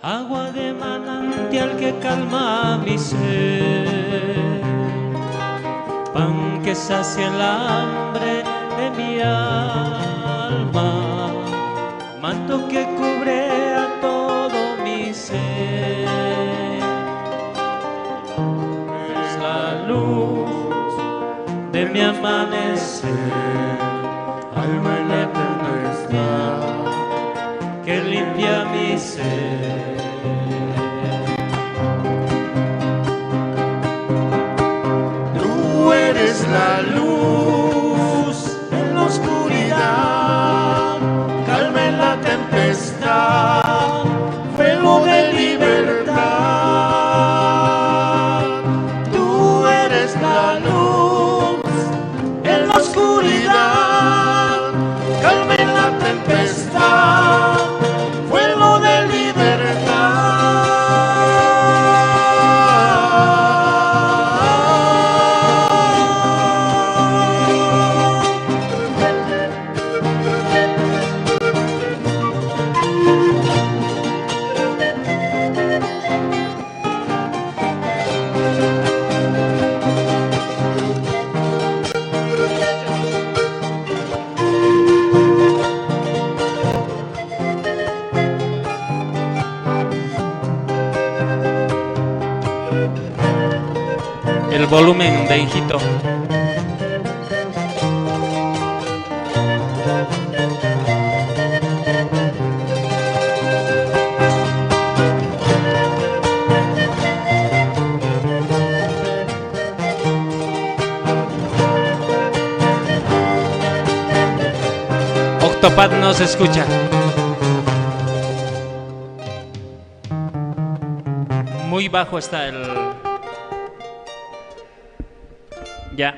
Agua de manantial que calma mi sed, pan que sacia el hambre de mi alma, manto que cubre a todo mi ser. Es la luz de mi amanecer, Alma en la tempestad, que limpia mi ser. Tú eres la luz en la oscuridad, calma en la tempestad, fuego de libertad. Tú eres la luz en la oscuridad, calma en la tempestad, fuego de libertad. El volumen de Hijito. Octopad no se escucha. Muy bajo está el. Ya.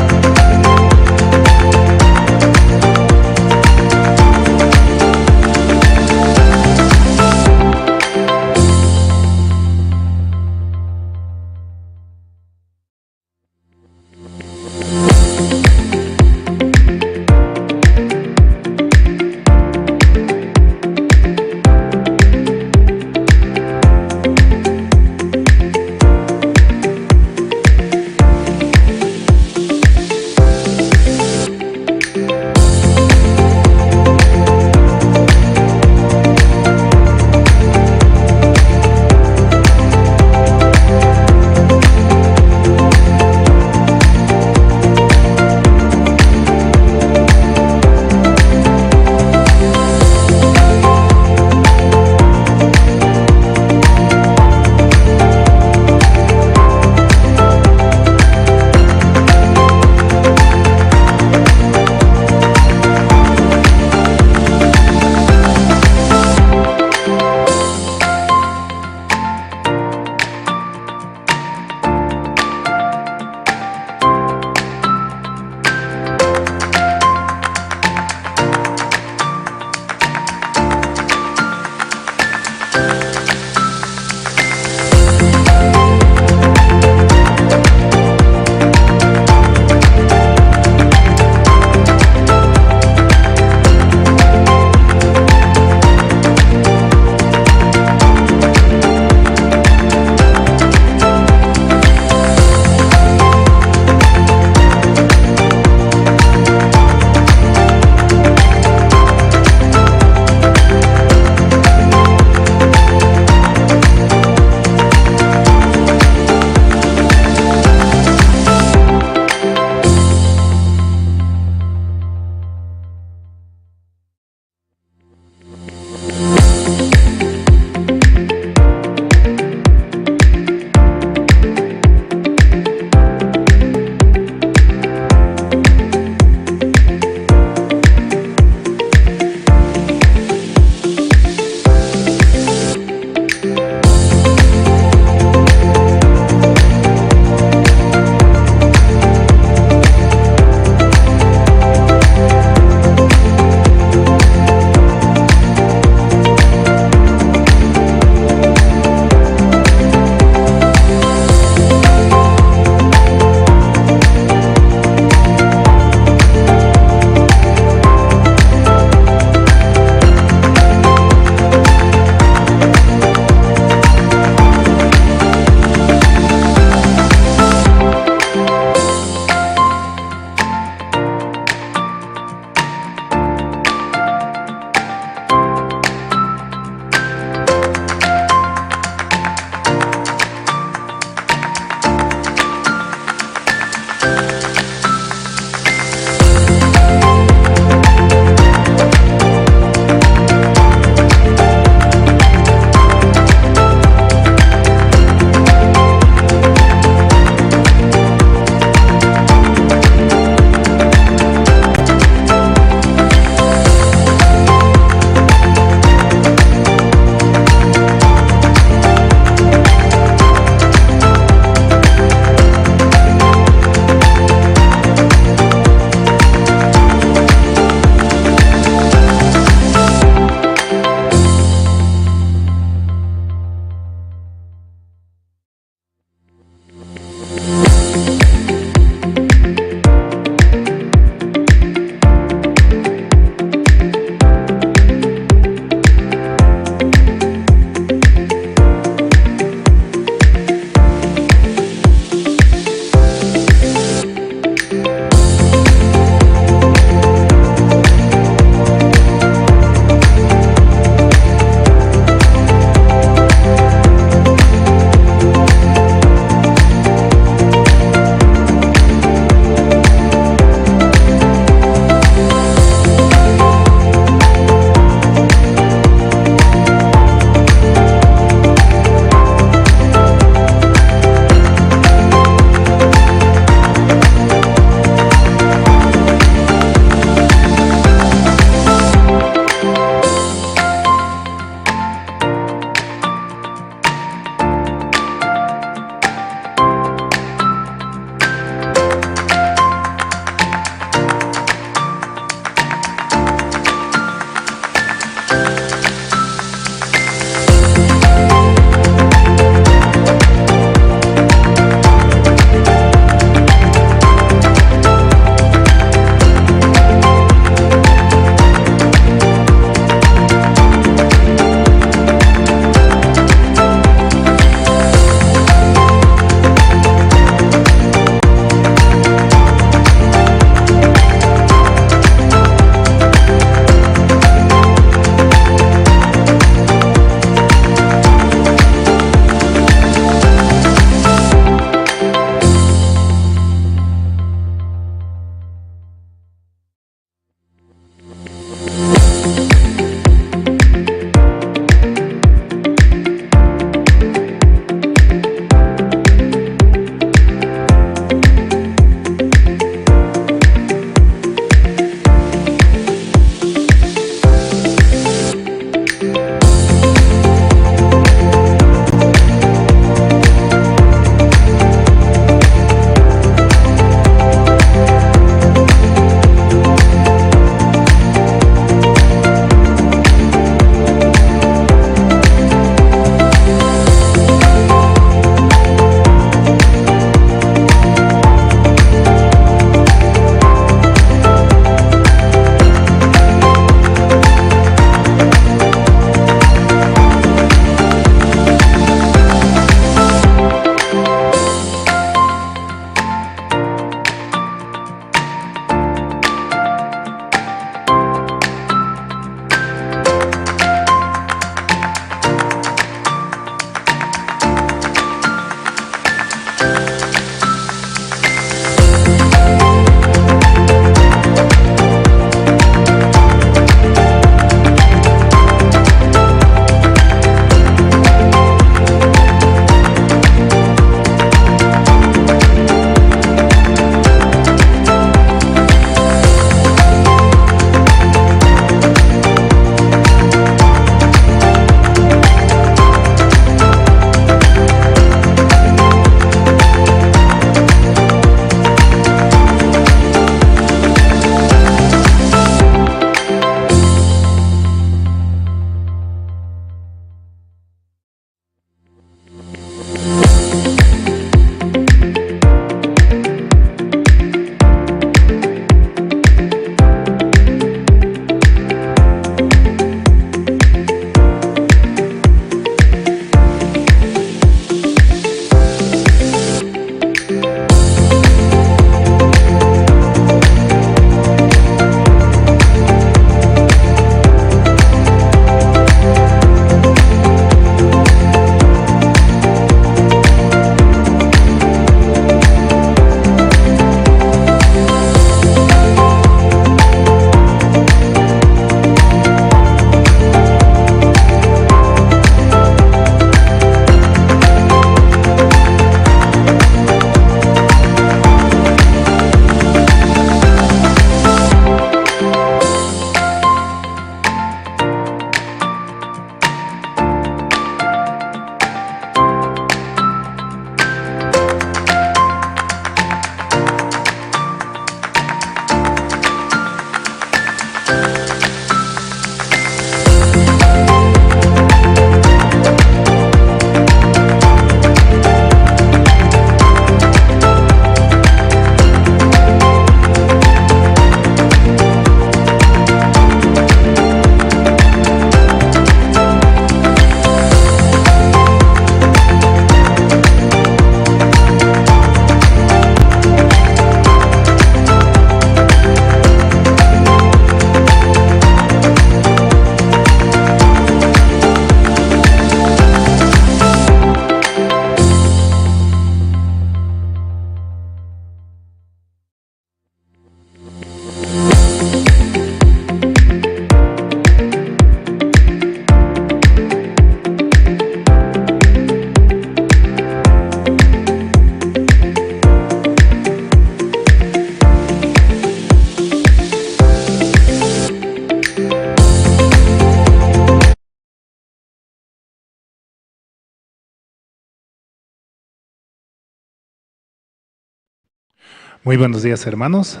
Muy buenos días, hermanos.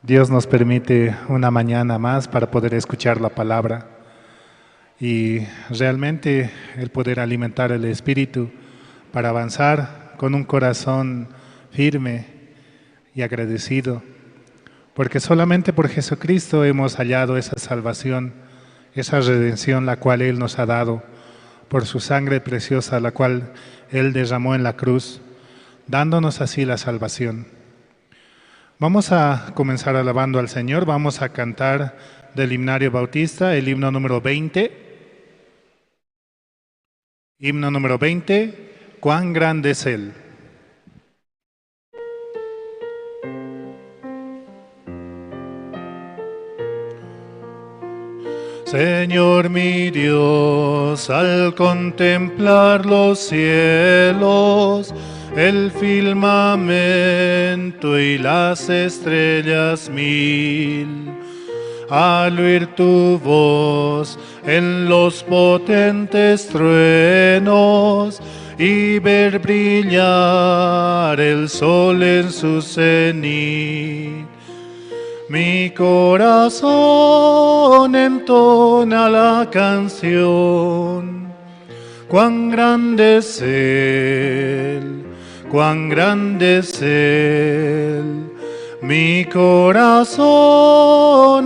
Dios nos permite una mañana más para poder escuchar la palabra y realmente el poder alimentar el espíritu para avanzar con un corazón firme y agradecido, porque solamente por Jesucristo hemos hallado esa salvación, esa redención la cual Él nos ha dado por su sangre preciosa, la cual Él derramó en la cruz, dándonos así la salvación. Vamos a comenzar alabando al Señor, vamos a cantar del himnario bautista, el himno número 20. Himno número 20, ¿cuán grande es Él? Señor mi Dios, al contemplar los cielos, el firmamento y las estrellas mil, al oír tu voz en los potentes truenos y ver brillar el sol en su cenit, mi corazón entona la canción. Cuán grande es Él, cuán grande es Él. Mi corazón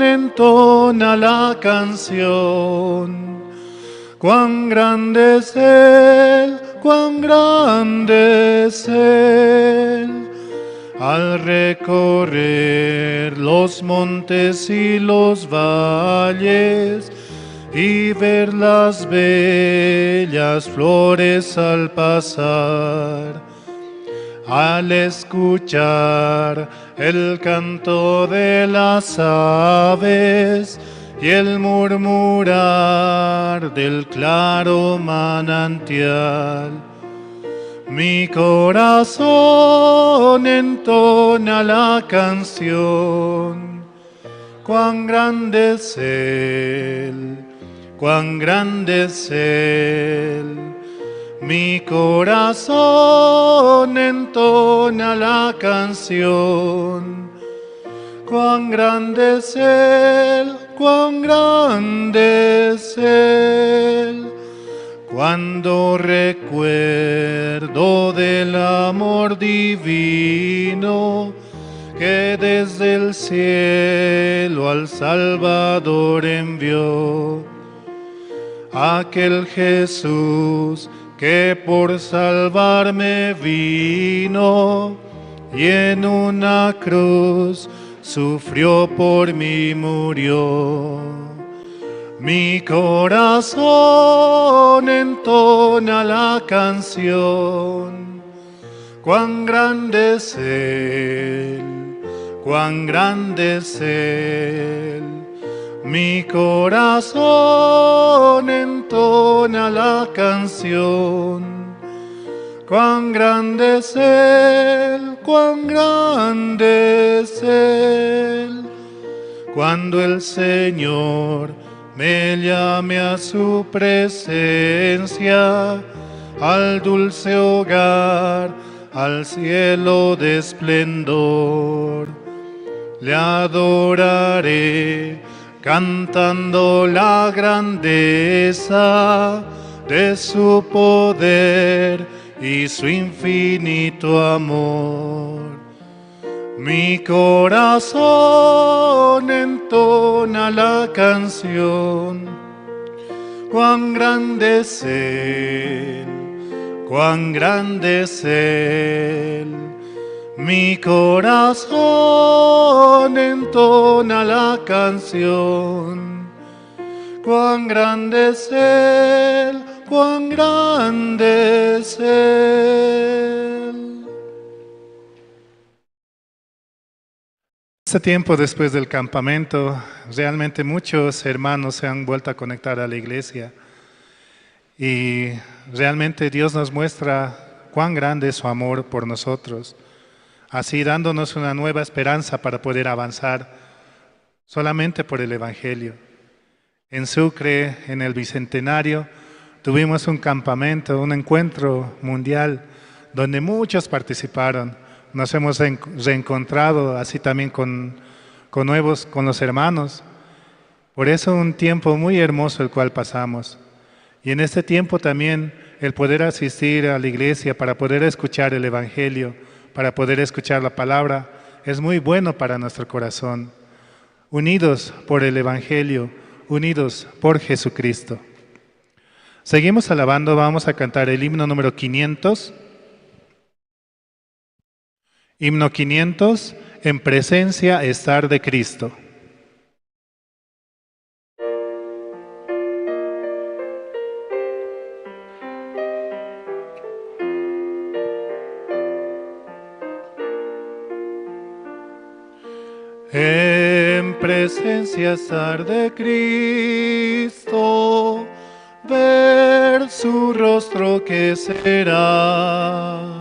entona la canción. Cuán grande es Él, cuán grande es Él. Al recorrer los montes y los valles y ver las bellas flores al pasar, al escuchar el canto de las aves y el murmurar del claro manantial, mi corazón entona la canción. Cuán grande es Él, cuán grande es Él. Mi corazón entona la canción. Cuán grande es Él, cuán grande es Él. Cuando recuerdo del amor divino que desde el cielo al Salvador envió, aquel Jesús que por salvarme vino y en una cruz sufrió por mí murió. Mi corazón entona la canción. Cuán grande es Él, cuán grande es Él. Mi corazón entona la canción. Cuán grande es Él, cuán grande es Él. Cuando el Señor me llame a su presencia, al dulce hogar, al cielo de esplendor, le adoraré cantando la grandeza de su poder y su infinito amor. Mi corazón entona la canción. Cuán grande es Él, cuán grande es Él. Mi corazón entona la canción. Cuán grande es Él, cuán grande es Él. Este tiempo después del campamento, realmente muchos hermanos se han vuelto a conectar a la iglesia y realmente Dios nos muestra cuán grande es su amor por nosotros, así dándonos una nueva esperanza para poder avanzar solamente por el Evangelio. En Sucre, en el Bicentenario, tuvimos un campamento, un encuentro mundial donde muchos participaron, Nos hemos reencontrado así también con nuevos, con los hermanos. Por eso un tiempo muy hermoso el cual pasamos. Y en este tiempo también el poder asistir a la iglesia para poder escuchar el Evangelio, para poder escuchar la palabra, es muy bueno para nuestro corazón. Unidos por el Evangelio, unidos por Jesucristo. Seguimos alabando, vamos a cantar el himno número 500. Himno 500, en presencia estar de Cristo. En presencia estar de Cristo, ver su rostro que será.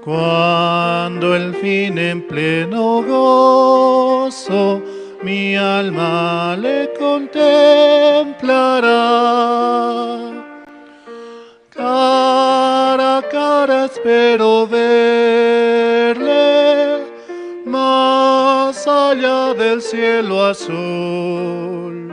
Cuando el fin en pleno gozo, mi alma le contemplará. Cara a cara espero verle, más allá del cielo azul.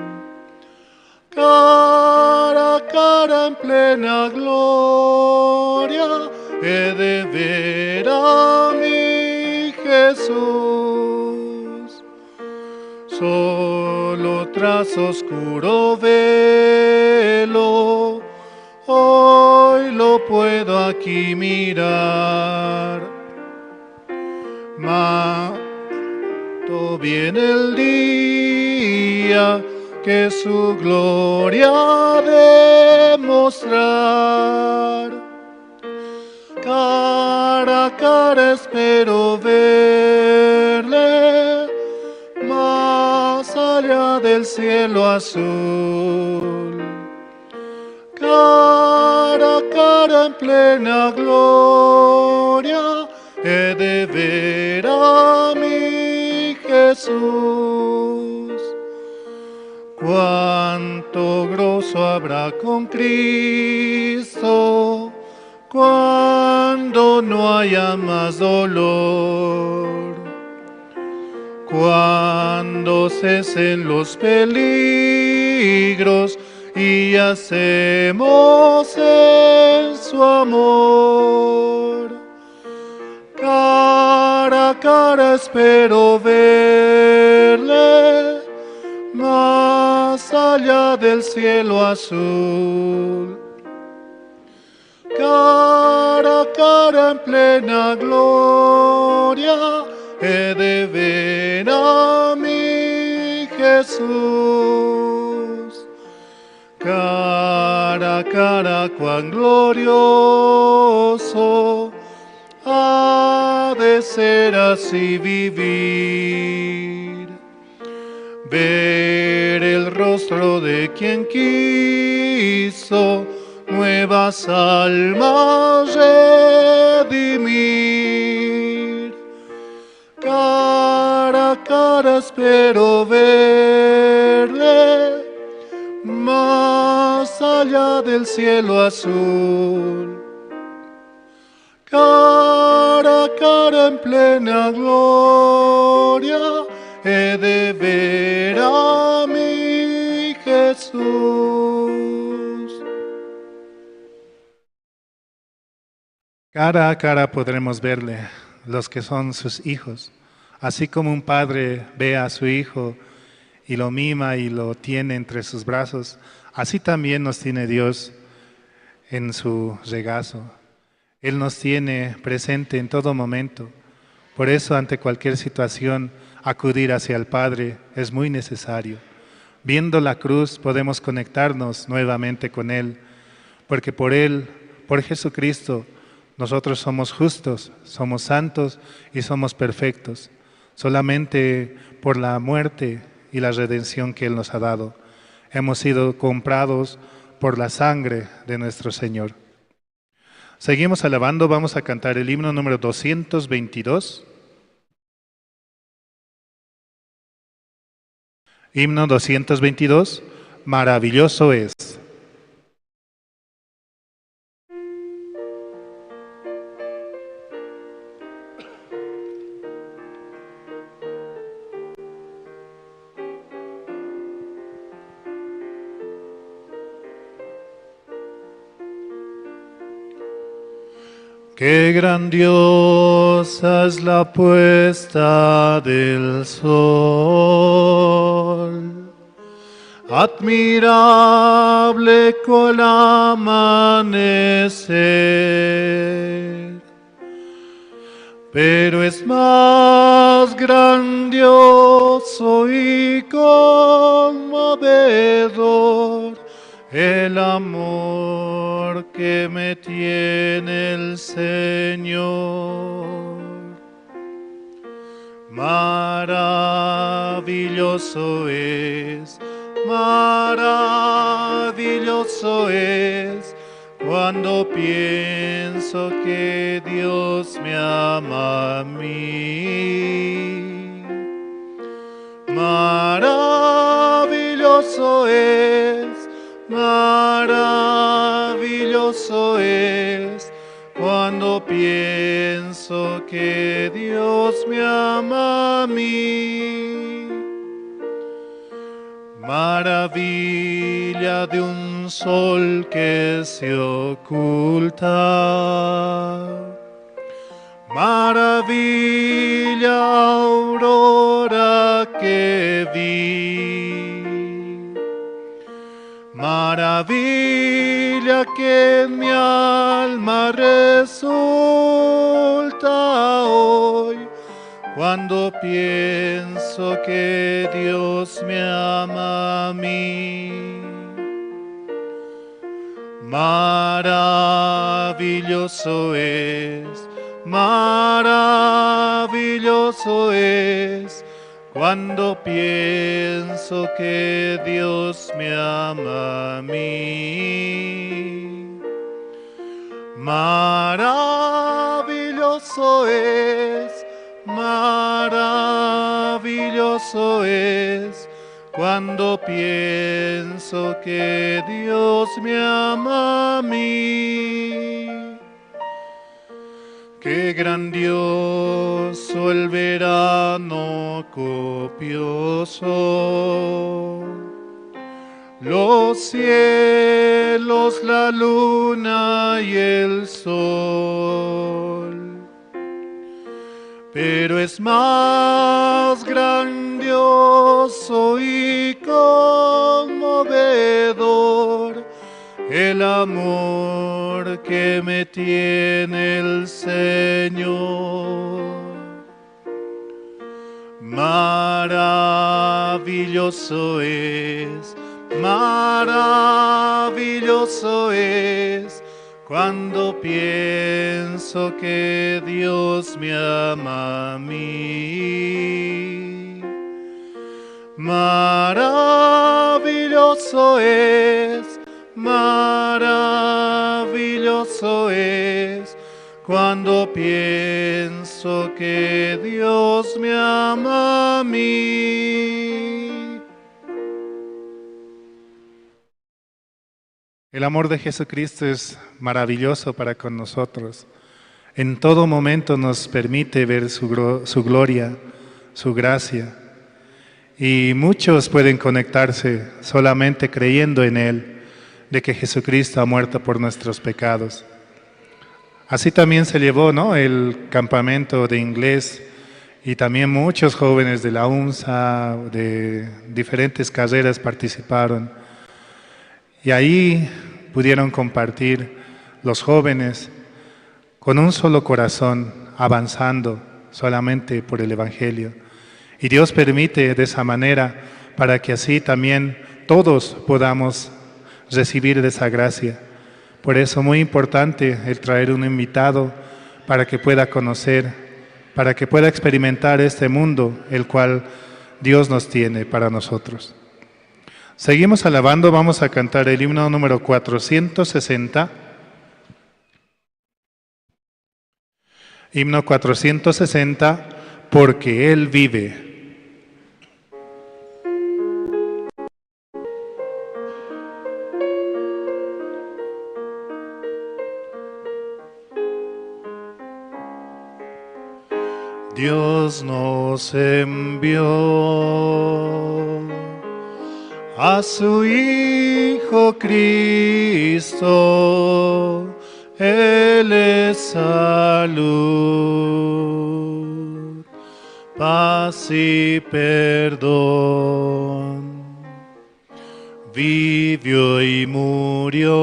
Cara a cara en plena gloria, he de ver a mi Jesús. Solo tras oscuro velo, hoy lo puedo aquí mirar. Mas viene el día que su gloria ha de mostrar. Cara a cara espero verle, más allá del cielo azul. Cara a cara en plena gloria, he de ver a mi Jesús. Cuánto gozo habrá con Cristo, cuando no haya más dolor, cuando cesen los peligros y yacemos en su amor. Cara a cara espero verle, más allá del cielo azul. Cara a cara en plena gloria, he de ver a mi Jesús. Cara a cara cuán glorioso ha de ser así vivir. Ver el rostro de quien quiso nuevas almas redimir. Cara a cara espero verle, más allá del cielo azul. Cara a cara en plena gloria, he de ver a mi Jesús. Cara a cara podremos verle, los que son sus hijos. Así como un padre ve a su hijo y lo mima y lo tiene entre sus brazos, así también nos tiene Dios en su regazo. Él nos tiene presente en todo momento. Por eso, ante cualquier situación, acudir hacia el Padre es muy necesario. Viendo la cruz podemos conectarnos nuevamente con Él, porque por Él, por Jesucristo, nosotros somos justos, somos santos y somos perfectos, solamente por la muerte y la redención que Él nos ha dado. Hemos sido comprados por la sangre de nuestro Señor. Seguimos alabando, vamos a cantar el himno número 222. Himno 222, maravilloso es. Qué grandiosa es la puesta del sol. Admirable cual amanecer. Pero es más grandioso y conmovedor el amor que me tiene el Señor. Maravilloso es, maravilloso es, cuando pienso que Dios me ama a mí. Maravilloso es, maravilloso es, cuando pienso que Dios me ama a mí. Maravilla de un sol que se oculta, maravilla aurora que vi, maravilla que en mi alma resulta hoy, cuando pienso que Dios me ama a mí. Maravilloso es, maravilloso es, cuando pienso que Dios me ama a mí. Maravilloso es, maravilloso es, cuando pienso que Dios me ama a mí. Qué grandioso el verano copioso, los cielos, la luna y el sol. Pero es más grandioso y conmovedor el amor que me tiene el Señor. Maravilloso es, maravilloso es, cuando pienso que Dios me ama a mí. Maravilloso es, maravilloso es, cuando pienso que Dios me ama a mí. El amor de Jesucristo es maravilloso para con nosotros. En todo momento nos permite ver su gloria, su gracia. Y muchos pueden conectarse solamente creyendo en Él, de que Jesucristo ha muerto por nuestros pecados. Así también se llevó, ¿no?, el campamento de inglés, y también muchos jóvenes de la UNSA, de diferentes carreras participaron. Y ahí pudieron compartir los jóvenes con un solo corazón, avanzando solamente por el Evangelio. Y Dios permite de esa manera para que así también todos podamos recibir de esa gracia. Por eso muy importante el traer un invitado para que pueda conocer, para que pueda experimentar este mundo, el cual Dios nos tiene para nosotros. Seguimos alabando, vamos a cantar el himno número 460. Himno 460, porque Él vive. Dios nos envió a su Hijo Cristo, Él es salud, paz y perdón. Vivió y murió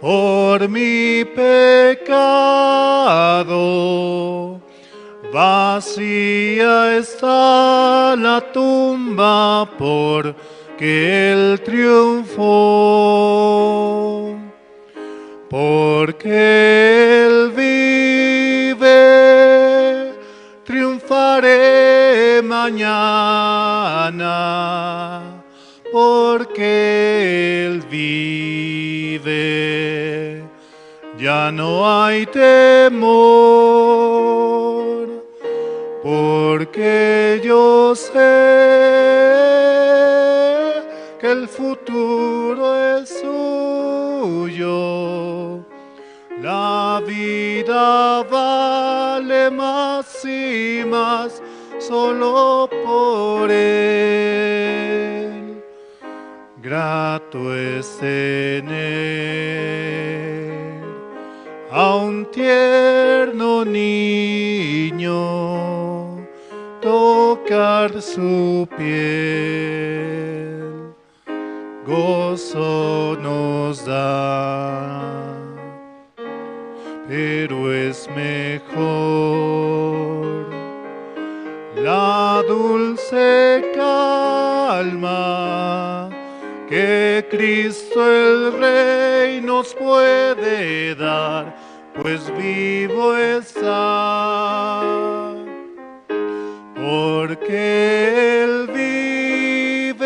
por mi pecado. Vacía está la tumba porque Él triunfó. Porque Él vive, triunfaré mañana. Porque Él vive, ya no hay temor. Porque yo sé que el futuro es suyo. La vida vale más y más solo por Él. Grato es tener a un tierno niño, tocar su piel, gozo nos da, pero es mejor la dulce calma que Cristo el Rey nos puede dar, pues vivo está. Porque Él vive,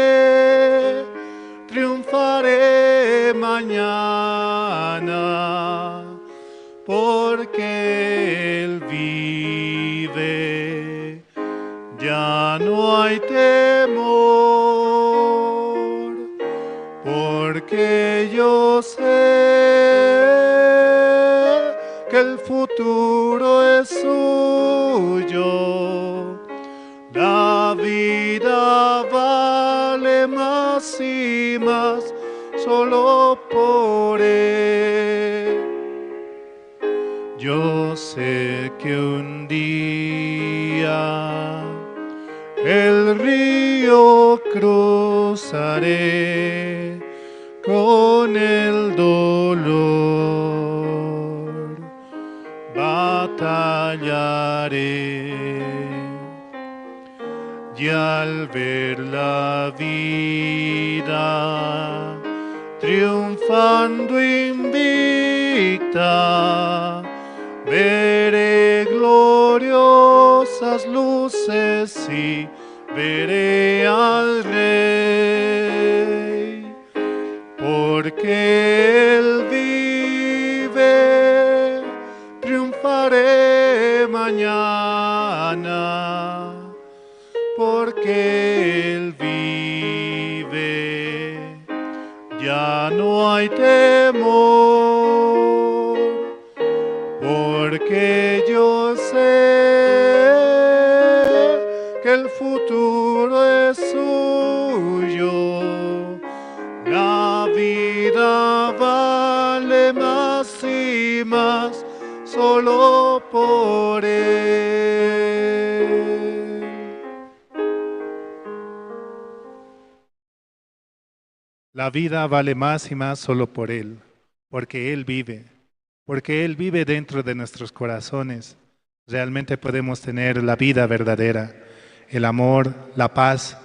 triunfaré mañana. Porque Él vive, ya no hay temor. Porque yo sé que el futuro es suyo. La vida vale más y más solo por Él. Yo sé que un día el río cruzaré con el dolor, batallaré. Y al ver la vida triunfando invicta, veré gloriosas luces y veré al Rey. Porque Él vive, triunfaré mañana. Porque Él vive, ya no hay temor. Porque yo sé que el futuro es suyo. La vida vale más y más solo por Él. La vida vale más y más solo por Él, porque Él vive, porque Él vive dentro de nuestros corazones. Realmente podemos tener la vida verdadera, el amor, la paz,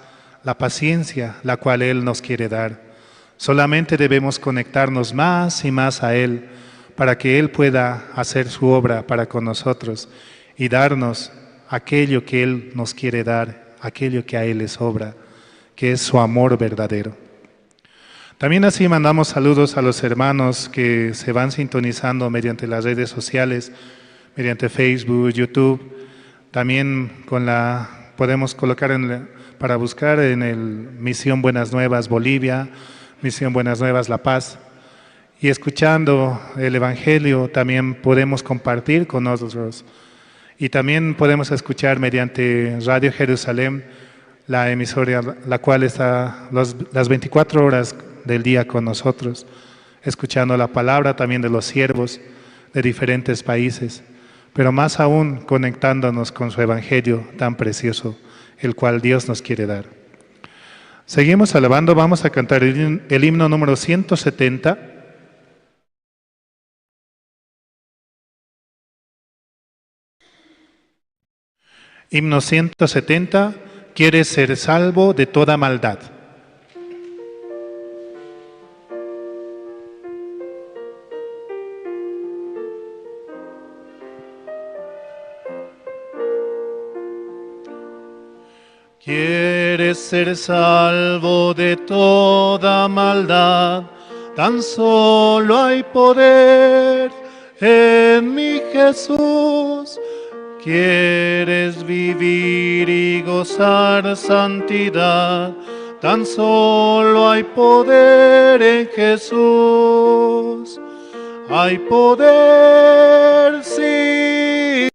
la paciencia, la cual Él nos quiere dar. Solamente debemos conectarnos más y más a Él para que Él pueda hacer su obra para con nosotros y darnos aquello que Él nos quiere dar, aquello que a Él le sobra, que es su amor verdadero. También así mandamos saludos a los hermanos que se van sintonizando mediante las redes sociales, mediante Facebook, YouTube. También con la podemos colocar para buscar en el Misión Buenas Nuevas Bolivia, Misión Buenas Nuevas La Paz. Y escuchando el Evangelio también podemos compartir con otros. Y también podemos escuchar mediante Radio Jerusalén, la emisora, la cual está las 24 horas del día con nosotros. escuchando la palabra también de los siervos de diferentes países, pero más aún conectándonos con su evangelio tan precioso, el cual Dios nos quiere dar. Seguimos alabando, vamos a cantar el himno número 170. Himno 170, ¿quieres ser salvo de toda maldad? Quieres ser salvo de toda maldad, tan solo hay poder en mi Jesús. Quieres vivir y gozar santidad, tan solo hay poder en Jesús. Hay poder, sí.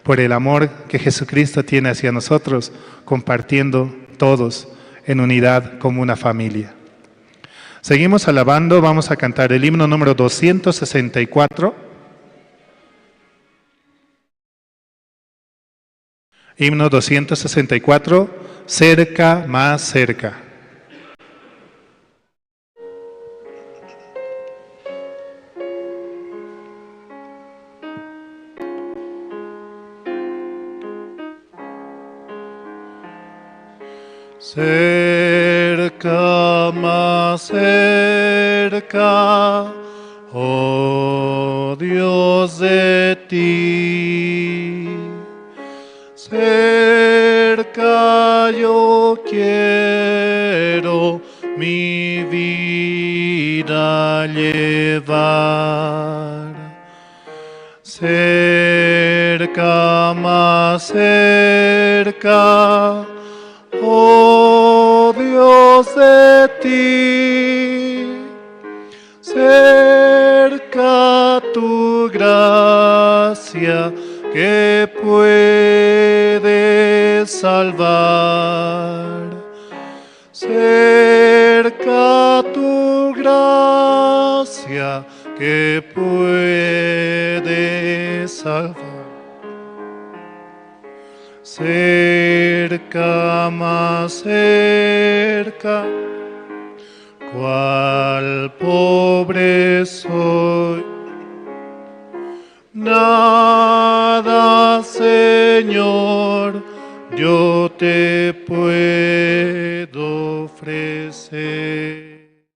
Por el amor que Jesucristo tiene hacia nosotros, compartiendo todos en unidad como una familia. Seguimos alabando, vamos a cantar el himno número 264. Himno 264, cerca, más cerca. Cerca, más cerca, oh Dios, de ti. Cerca yo quiero mi vida llevar. Cerca, más cerca, que puede salvar. Cerca tu gracia que puede salvar. Cerca, más cerca, cual pobre soy. Nada, Señor, yo te puedo ofrecer.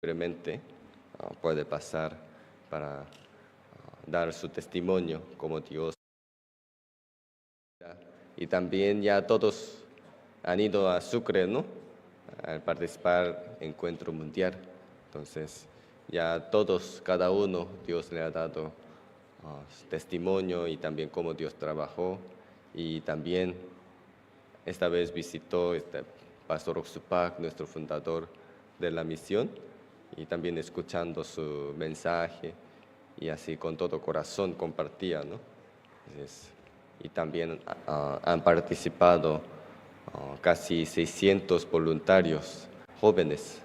Libremente puede pasar para dar su testimonio como Dios. Y también ya todos han ido a Sucre, ¿no? Al participar en Encuentro Mundial. Entonces, ya todos, cada uno, Dios le ha dado testimonio y también cómo Dios trabajó. Y también esta vez visitó este Pastor Oxupac, nuestro fundador de la misión, y también escuchando su mensaje y así con todo corazón compartía, ¿no? Entonces, y también han participado casi 600 voluntarios jóvenes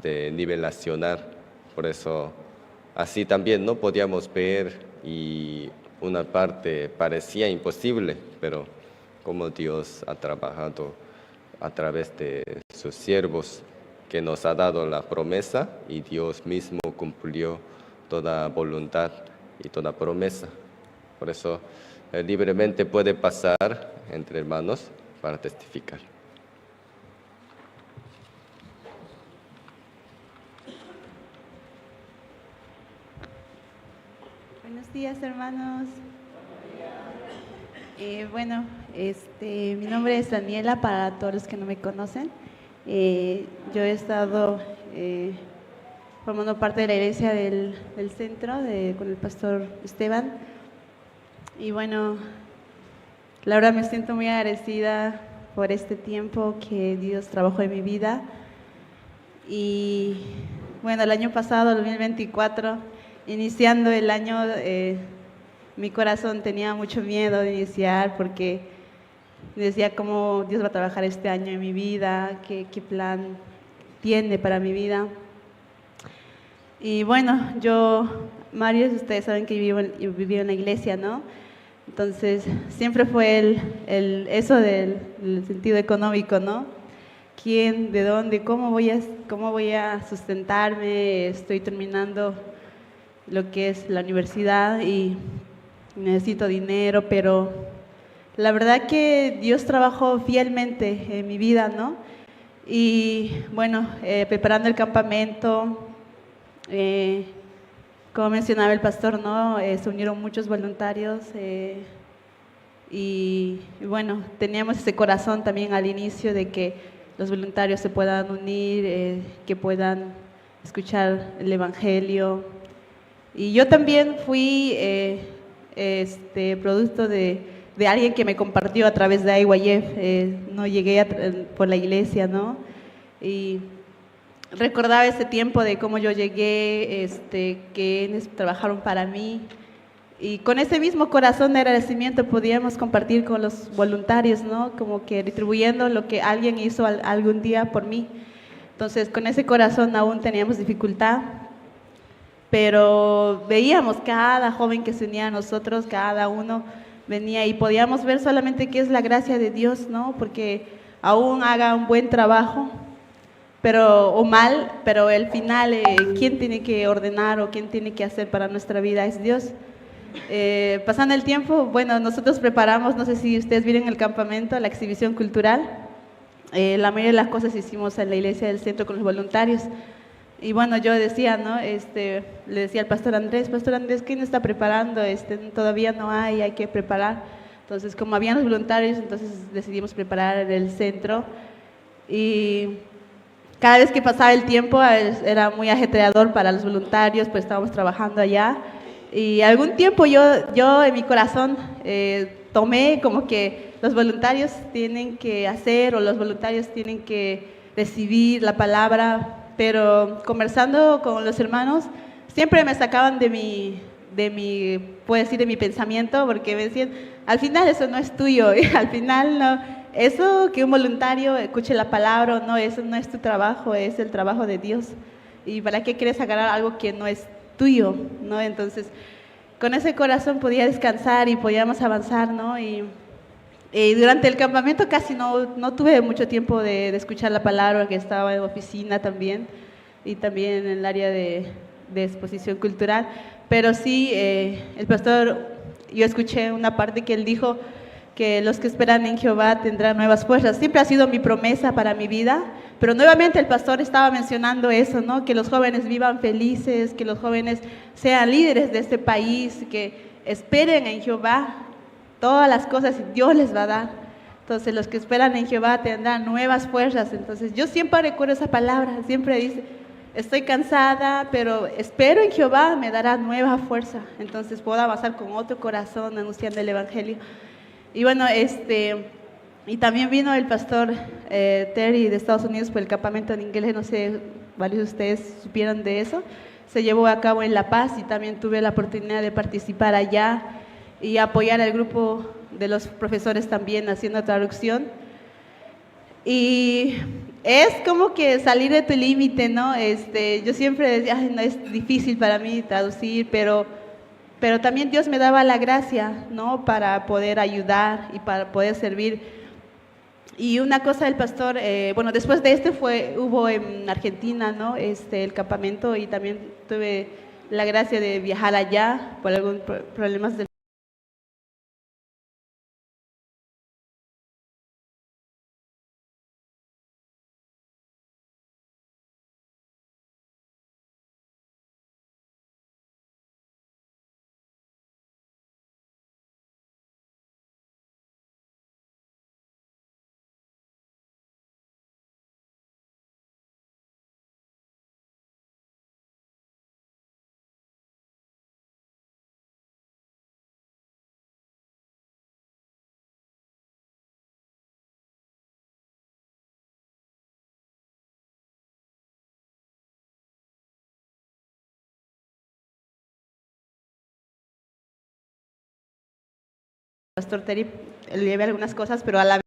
de nivel nacional. Por eso, así también no podíamos ver y una parte parecía imposible, pero como Dios ha trabajado a través de sus siervos que nos ha dado la promesa y Dios mismo cumplió toda voluntad y toda promesa. Por eso libremente puede pasar entre hermanos para testificar. Buenos días, hermanos. Mi nombre es Daniela, para todos los que no me conocen. Yo he estado formando parte de la iglesia del centro con el pastor Esteban. Y la verdad me siento muy agradecida por este tiempo que Dios trabajó en mi vida. Y el año pasado, 2024, iniciando el año, mi corazón tenía mucho miedo de iniciar porque decía cómo Dios va a trabajar este año en mi vida, qué plan tiene para mi vida. Y bueno, yo, Mario, ustedes saben que yo viví en la iglesia, ¿no? Entonces, siempre fue eso del sentido económico, ¿no? ¿Quién, de dónde, cómo voy a sustentarme? Estoy terminando lo que es la universidad y necesito dinero, pero la verdad que Dios trabajó fielmente en mi vida, ¿no? Y preparando el campamento, como mencionaba el pastor, ¿no? Se unieron muchos voluntarios y teníamos ese corazón también al inicio de que los voluntarios se puedan unir, que puedan escuchar el Evangelio. Y yo también fui producto de alguien que me compartió a través de IYF, no llegué por la iglesia, ¿no? Y recordaba ese tiempo de cómo yo llegué, que trabajaron para mí. Y con ese mismo corazón de agradecimiento podíamos compartir con los voluntarios, ¿no? Como que retribuyendo lo que alguien hizo algún día por mí. Entonces, con ese corazón aún teníamos dificultad, pero veíamos cada joven que se unía a nosotros, cada uno venía y podíamos ver solamente qué es la gracia de Dios, ¿no? Porque aún haga un buen trabajo, o mal, pero el final, ¿quién tiene que ordenar o quién tiene que hacer para nuestra vida? Es Dios. Pasando el tiempo, nosotros preparamos, no sé si ustedes vieron el campamento, la exhibición cultural. La mayoría de las cosas hicimos en la iglesia del centro con los voluntarios. Y yo decía, ¿no? Le decía al pastor Andrés, Pastor Andrés, ¿quién está preparando? Todavía no hay, hay que preparar. Entonces, como habían los voluntarios, entonces decidimos preparar el centro. Y cada vez que pasaba el tiempo, era muy ajetreador para los voluntarios, pues estábamos trabajando allá. Y algún tiempo yo en mi corazón tomé como que los voluntarios tienen que hacer o los voluntarios tienen que recibir la palabra, pero conversando con los hermanos, siempre me sacaban de de mi, puedo decir, de mi pensamiento, porque me decían, al final eso no es tuyo, y al final no, eso que un voluntario escuche la palabra o no, eso no es tu trabajo, es el trabajo de Dios. ¿Y para qué quieres agarrar algo que no es tuyo? ¿No? Entonces, con ese corazón podía descansar y podíamos avanzar, ¿no? Y durante el campamento casi no tuve mucho tiempo de escuchar la palabra, que estaba en oficina también y también en el área de exposición cultural. Pero sí, el pastor, yo escuché una parte que él dijo que los que esperan en Jehová tendrán nuevas fuerzas. Siempre ha sido mi promesa para mi vida, pero nuevamente el pastor estaba mencionando eso, ¿no? Que los jóvenes vivan felices, que los jóvenes sean líderes de este país, que esperen en Jehová todas las cosas y Dios les va a dar. Entonces, los que esperan en Jehová tendrán nuevas fuerzas. Entonces, yo siempre recuerdo esa palabra, siempre dice, estoy cansada, pero espero en Jehová, me dará nueva fuerza. Entonces, puedo avanzar con otro corazón anunciando el Evangelio. Y bueno, y también vino el pastor Terry de Estados Unidos por el campamento en inglés, no sé, varios de ustedes supieron de eso. Se llevó a cabo en La Paz y también tuve la oportunidad de participar allá y apoyar al grupo de los profesores también haciendo traducción. Y es como que salir de tu límite, ¿no? Yo siempre decía, ay, no, es difícil para mí traducir, pero también Dios me daba la gracia, ¿no? Para poder ayudar y para poder servir. Y una cosa del pastor, bueno, después de este hubo en Argentina, ¿no? El campamento, y también tuve la gracia de viajar allá por algunos problemas del pastor Terry le llevé algunas cosas, pero a la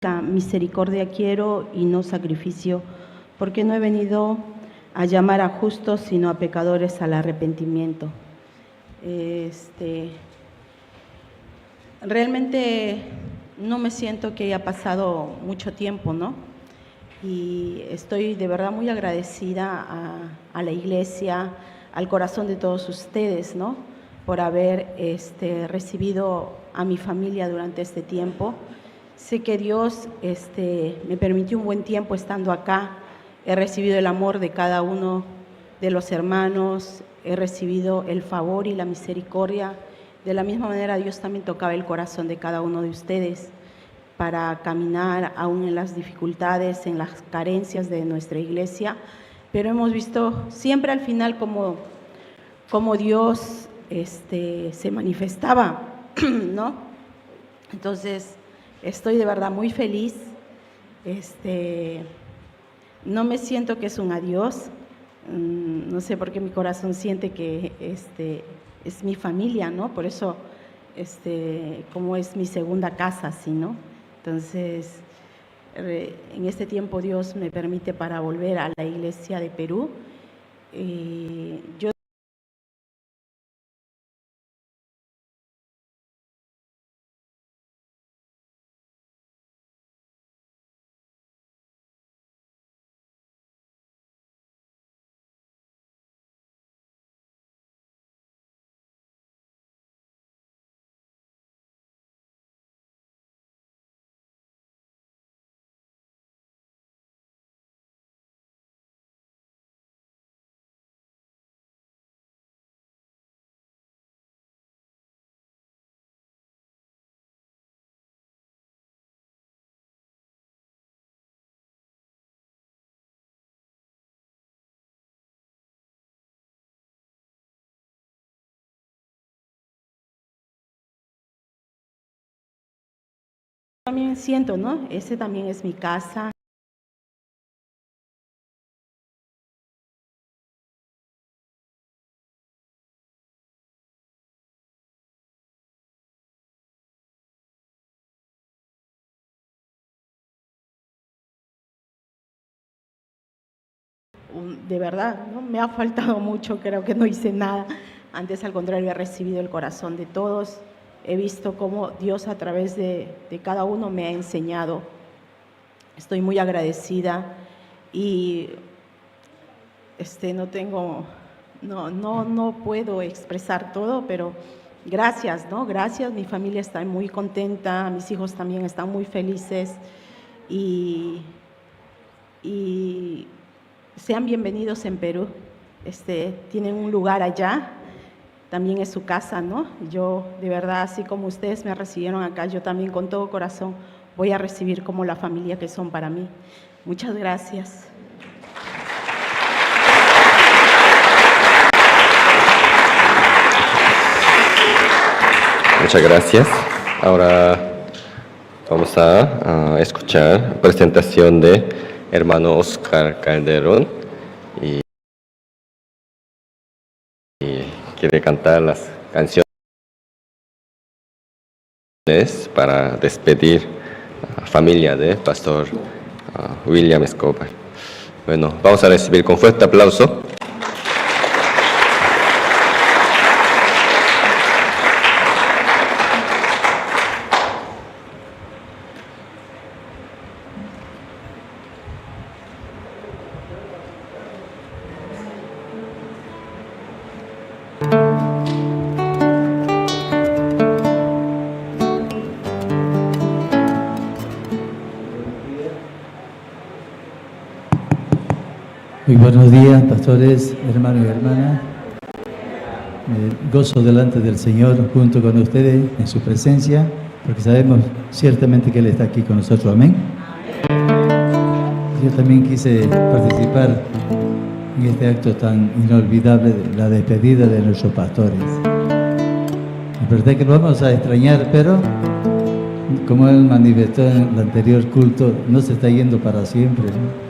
Misericordia quiero y no sacrificio, porque no he venido a llamar a justos, sino a pecadores al arrepentimiento. Realmente no me siento que haya pasado mucho tiempo, ¿no? Y estoy de verdad muy agradecida a la iglesia, al corazón de todos ustedes, ¿no? Por haber recibido a mi familia durante este tiempo. Sé que Dios me permitió un buen tiempo estando acá. He recibido el amor de cada uno de los hermanos, he recibido el favor y la misericordia. De la misma manera, Dios también tocaba el corazón de cada uno de ustedes para caminar aún en las dificultades, en las carencias de nuestra iglesia. Pero hemos visto siempre al final cómo Dios se manifestaba, ¿no? Entonces, estoy de verdad muy feliz. No me siento que es un adiós. No sé por qué mi corazón siente que es mi familia, ¿no? Por eso, como es mi segunda casa, ¿sí, no? Entonces, en este tiempo Dios me permite para volver a la iglesia de Perú. Yo también siento, ¿no? Ese también es mi casa. De verdad, ¿no? Me ha faltado mucho, creo que no hice nada. Antes, al contrario, he recibido el corazón de todos. He visto cómo Dios a través de cada uno me ha enseñado. Estoy muy agradecida y no tengo, no, no, no puedo expresar todo, pero gracias, ¿no? Gracias, mi familia está muy contenta, mis hijos también están muy felices y sean bienvenidos en Perú. Tienen un lugar allá, también es su casa, ¿no? Yo, de verdad, así como ustedes me recibieron acá, yo también con todo corazón voy a recibir como la familia que son para mí. Muchas gracias. Muchas gracias. Ahora vamos a escuchar presentación de hermano Oscar Calderón y quiere cantar las canciones para despedir a la familia de Pastor William Escobar. Vamos a recibir con fuerte aplauso. Muy buenos días, pastores, hermanos y hermanas. Me gozo delante del Señor junto con ustedes en su presencia, porque sabemos ciertamente que Él está aquí con nosotros. Amén. Yo también quise participar en este acto tan inolvidable de la despedida de nuestros pastores. Es verdad que lo vamos a extrañar, pero como Él manifestó en el anterior culto, no se está yendo para siempre, ¿no?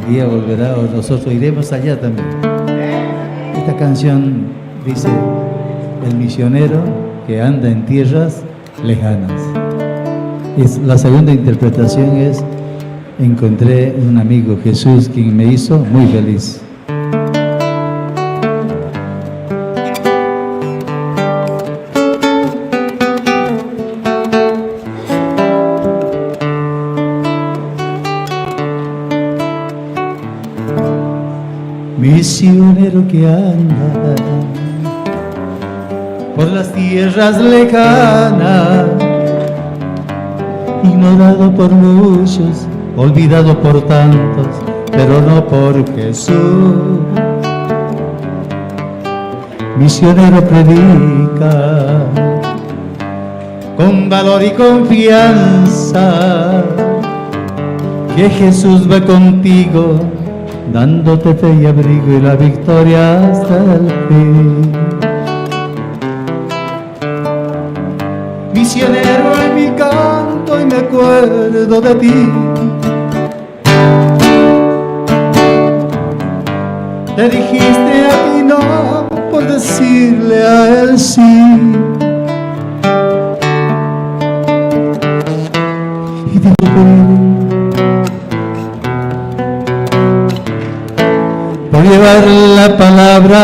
Un día volverá o nosotros iremos allá también. Esta canción dice: el misionero que anda en tierras lejanas. La segunda interpretación es: encontré un amigo, Jesús, quien me hizo muy feliz. Misionero que anda por las tierras lejanas, ignorado por muchos, olvidado por tantos, pero no por Jesús. Misionero predica con valor y confianza que Jesús va contigo, dándote fe y abrigo y la victoria hasta el fin. Misionero en mi canto y me acuerdo de ti. Te dijiste a ti no por decirle a él sí. Y te por llevar la palabra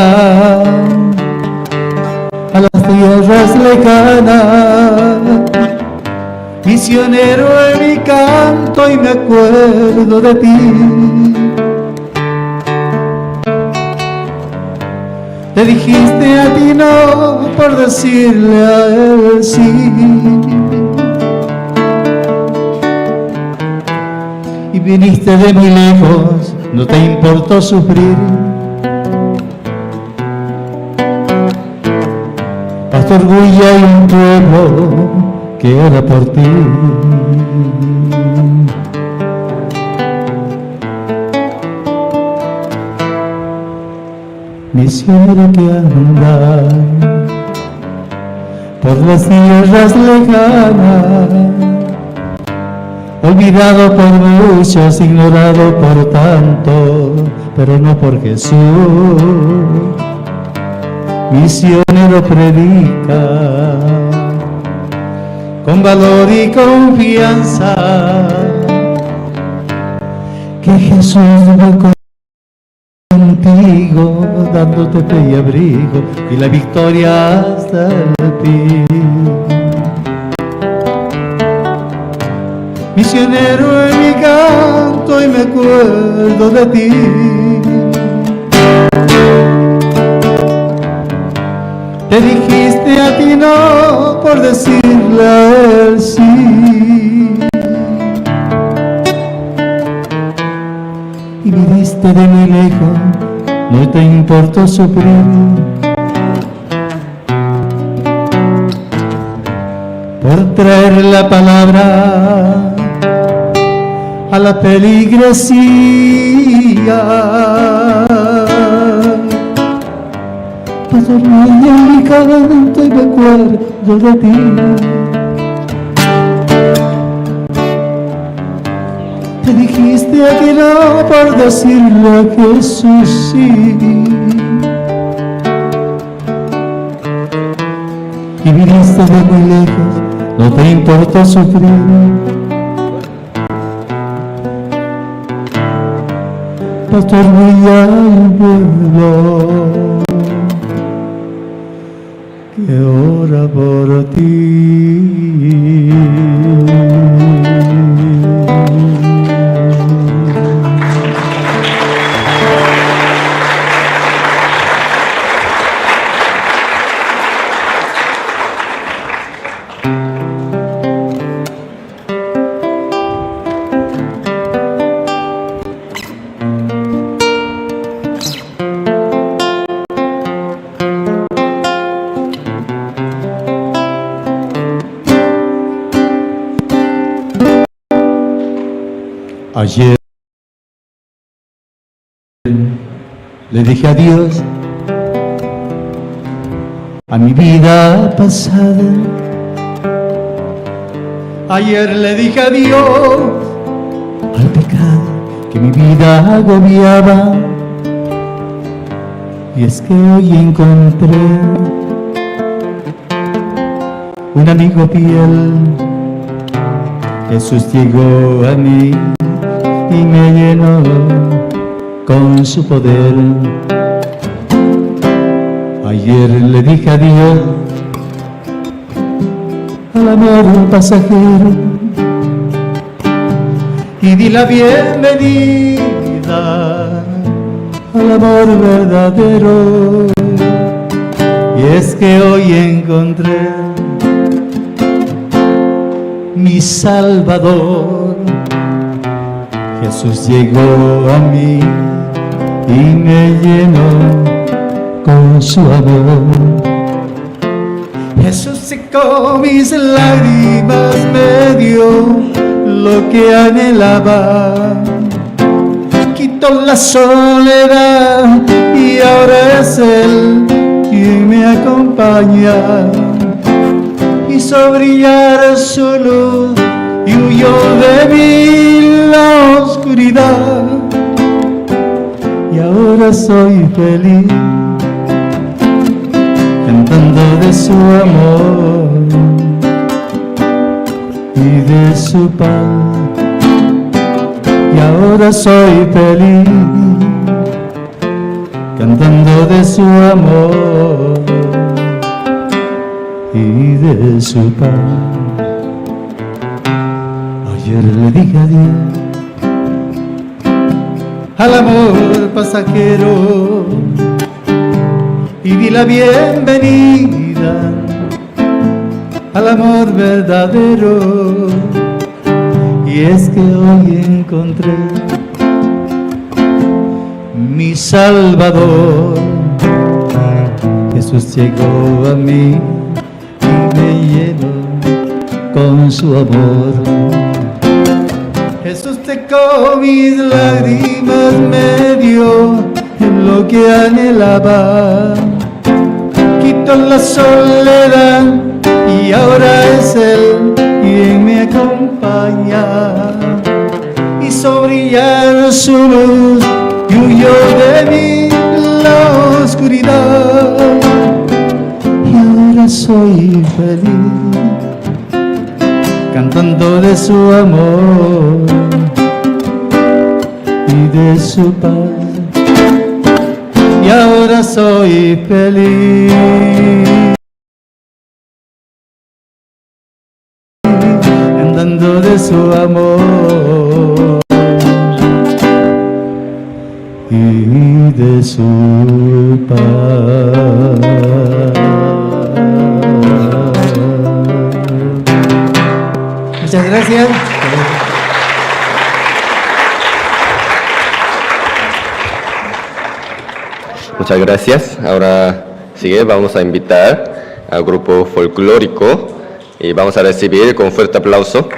a las tierras lejanas. Misionero en mi canto y me acuerdo de ti. Te dijiste a ti no por decirle a él sí. Y viniste de muy lejos, no te importó sufrir. Pastor Guya y un pueblo que ora por ti. Misionero que anda por las tierras lejanas, olvidado por muchos, ignorado por tantos, pero no por Jesús. Misionero predica con valor y confianza que Jesús va contigo, dándote fe y abrigo y la victoria hasta el fin. Misionero en mi canto y me acuerdo de ti. Te dijiste a ti no por decirle a él sí. Y viniste de muy lejos, no te importó sufrir. Por traer la palabra a la feligresía. Pastor en mi canto y me acuerdo de ti. Te dijiste a ti no por decirle a Jesús sí. Y viniste de muy lejos, no te importó sufrir. Pastor al pueblo que ora por ti. Ayer le dije adiós a mi vida pasada. Ayer le dije adiós al pecado que mi vida agobiaba. Y es que hoy encontré un amigo fiel. Jesús llegó a mí y me llenó con su poder. Ayer le dije adiós al amor pasajero y di la bienvenida al amor verdadero. Y es que hoy encontré mi Salvador. Jesús llegó a mí y me llenó con su amor. Jesús secó mis lágrimas, me dio lo que anhelaba. Quitó la soledad y ahora es Él quien me acompaña. Hizo brillar su luz y huyó de mí la oscuridad. Y ahora soy feliz, cantando de su amor y de su paz. Y ahora soy feliz, cantando de su amor y de su paz. Ayer le dije adiós al amor pasajero y di la bienvenida al amor verdadero. Y es que hoy encontré mi Salvador. Jesús llegó a mí y me llenó con su amor. Jesús secó mis lágrimas, me dio lo que anhelaba. Quitó la soledad y ahora es Él quien me acompaña. Hizo brillar su luz y huyó de mí la oscuridad. Y ahora soy feliz, cantando de su amor y de su paz. Y ahora soy feliz, cantando de su amor y de su paz. Muchas gracias. Muchas gracias. Ahora sigue, vamos a invitar al grupo folclórico y vamos a recibir con fuerte aplauso.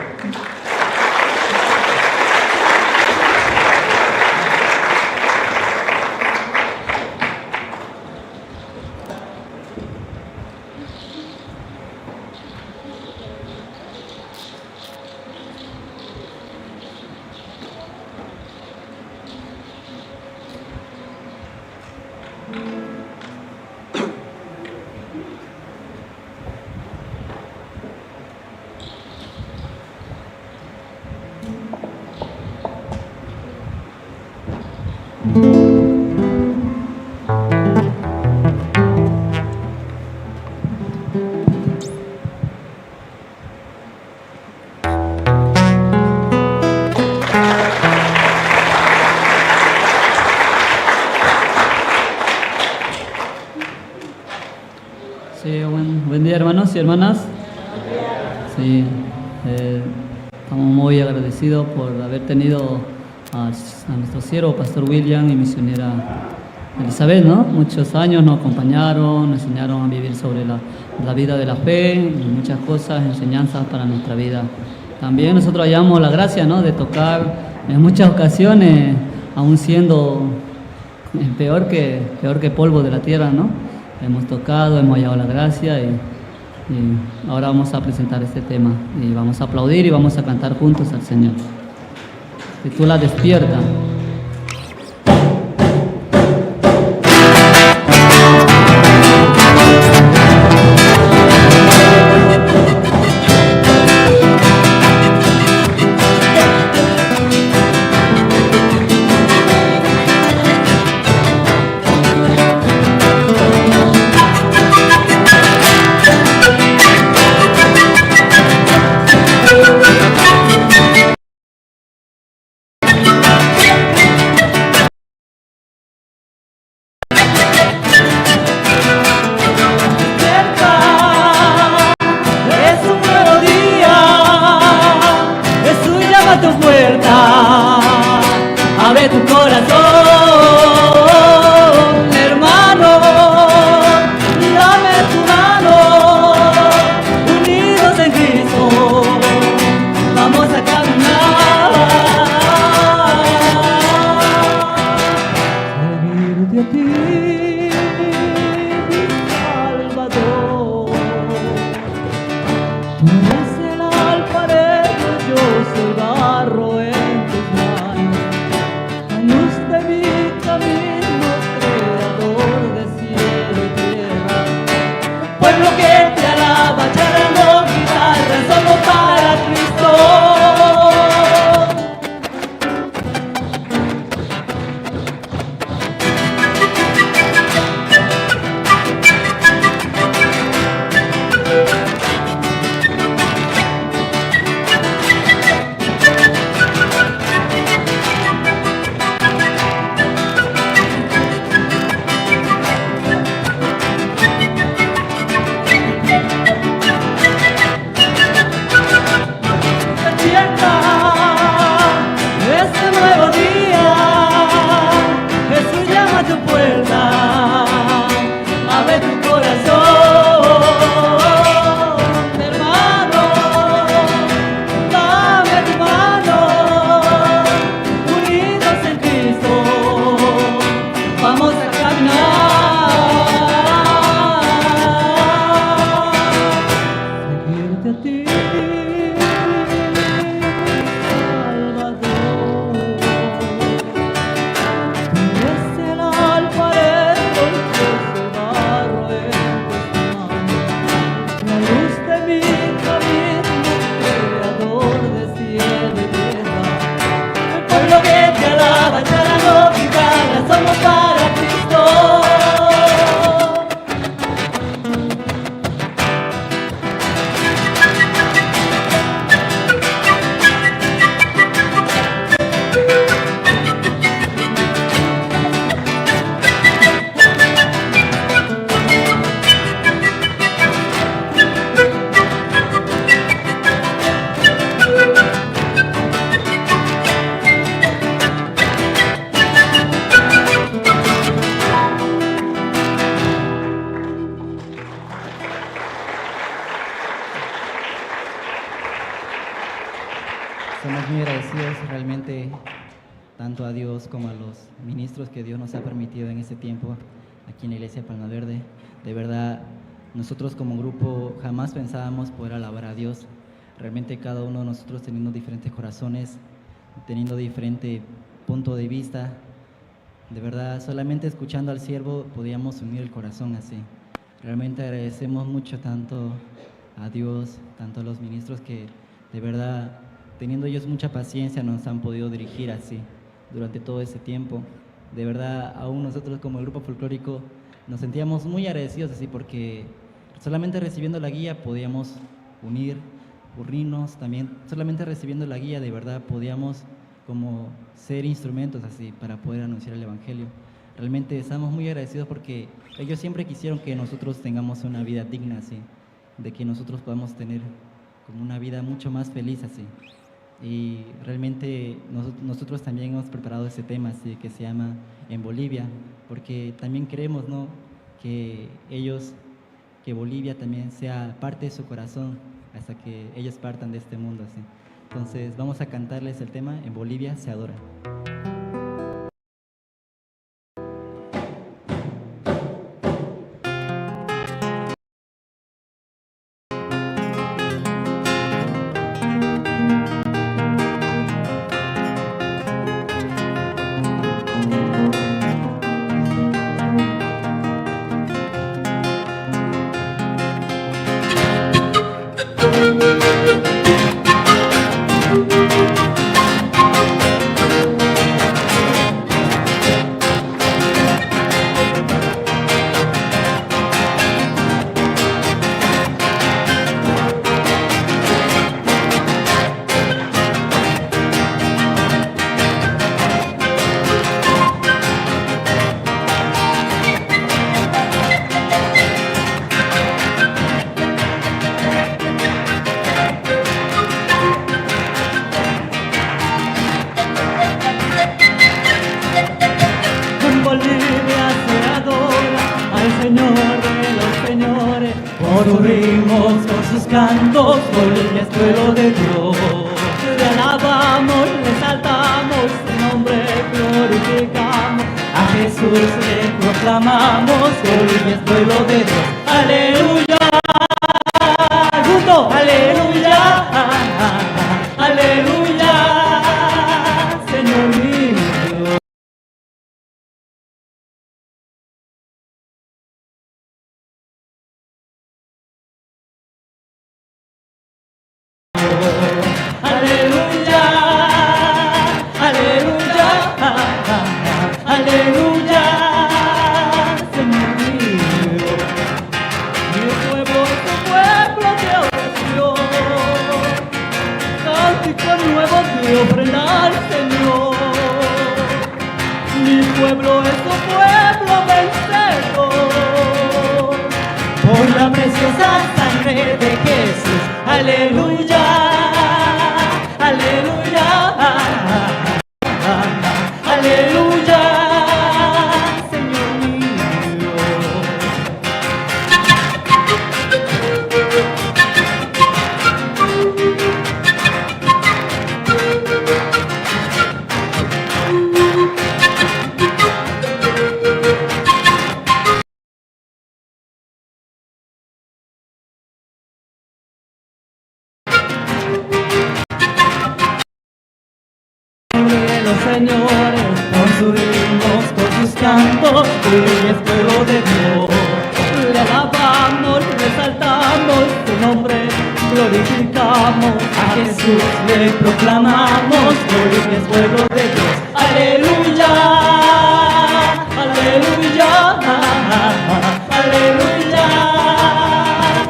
Sí, buen día, hermanos y hermanas. Sí, estamos muy agradecidos por haber tenido a nuestro siervo, Pastor William, y misionera Elizabeth, ¿no? Muchos años nos acompañaron, nos enseñaron a vivir sobre la vida de la fe y muchas cosas, enseñanzas para nuestra vida. También nosotros hallamos la gracia, ¿no?, de tocar en muchas ocasiones, aún siendo peor que polvo de la tierra, ¿no? Hemos tocado, hemos hallado la gracia y ahora vamos a presentar este tema y vamos a aplaudir y vamos a cantar juntos al Señor. Se titula Despierta. Pueblo que te alaba, charando guitarra, solo para Cristo. Despierta, este nuevo día, Jesús llama a tu puerta, abre tu corazón, hermano, dame tu mano, unidos en Cristo, vamos a caminar. Seguirte a ti, Salvador. Tú eres el alfarero y yo soy barro en tus manos. La luz de mi camino, creador de cielo y tierra. El pueblo que te alaba, charando guitarra, somos para Cristo. Estamos muy agradecidos realmente tanto a Dios como a los ministros que Dios nos ha permitido en este tiempo aquí en la iglesia Palma Verde. De verdad, nosotros como grupo jamás pensábamos poder alabar a Dios. Realmente cada uno de nosotros teniendo diferentes corazones, teniendo diferente punto de vista. De verdad, solamente escuchando al siervo podíamos unir el corazón así. Realmente agradecemos mucho tanto a Dios, tanto a los ministros que de verdad, teniendo ellos mucha paciencia, nos han podido dirigir así durante todo ese tiempo. De verdad, aún nosotros como el grupo folclórico nos sentíamos muy agradecidos así porque solamente recibiendo la guía podíamos unirnos también, solamente recibiendo la guía de verdad podíamos como ser instrumentos así para poder anunciar el Evangelio. Realmente estamos muy agradecidos porque ellos siempre quisieron que nosotros tengamos una vida digna así, de que nosotros podamos tener como una vida mucho más feliz así. Y realmente nosotros también hemos preparado ese tema así que se llama En Bolivia, porque también creemos, ¿no?, que ellos, que Bolivia también sea parte de su corazón hasta que ellos partan de este mundo así. Entonces vamos a cantarles el tema En Bolivia se adora. En Bolivia se adora al Señor de los señores, por sus ritmos, por sus cantos, Bolivia es pueblo de Dios. Le alabamos, le exaltamos, su nombre glorificamos, a Jesús le proclamamos, Bolivia es pueblo de Dios. Aleluya, junto, aleluya, aleluya, Señor mío. Mi ofrenda al Señor. Mi pueblo es un pueblo vencedor. Por la preciosa sangre de Jesús. Aleluya, aleluya, aleluya, Señor mío. De los señores, con sus ritmos, con sus cantos, hoy es pueblo de Dios. Le alabamos, resaltamos su nombre, glorificamos a Jesús, le proclamamos, hoy es pueblo de Dios. Aleluya, aleluya, aleluya,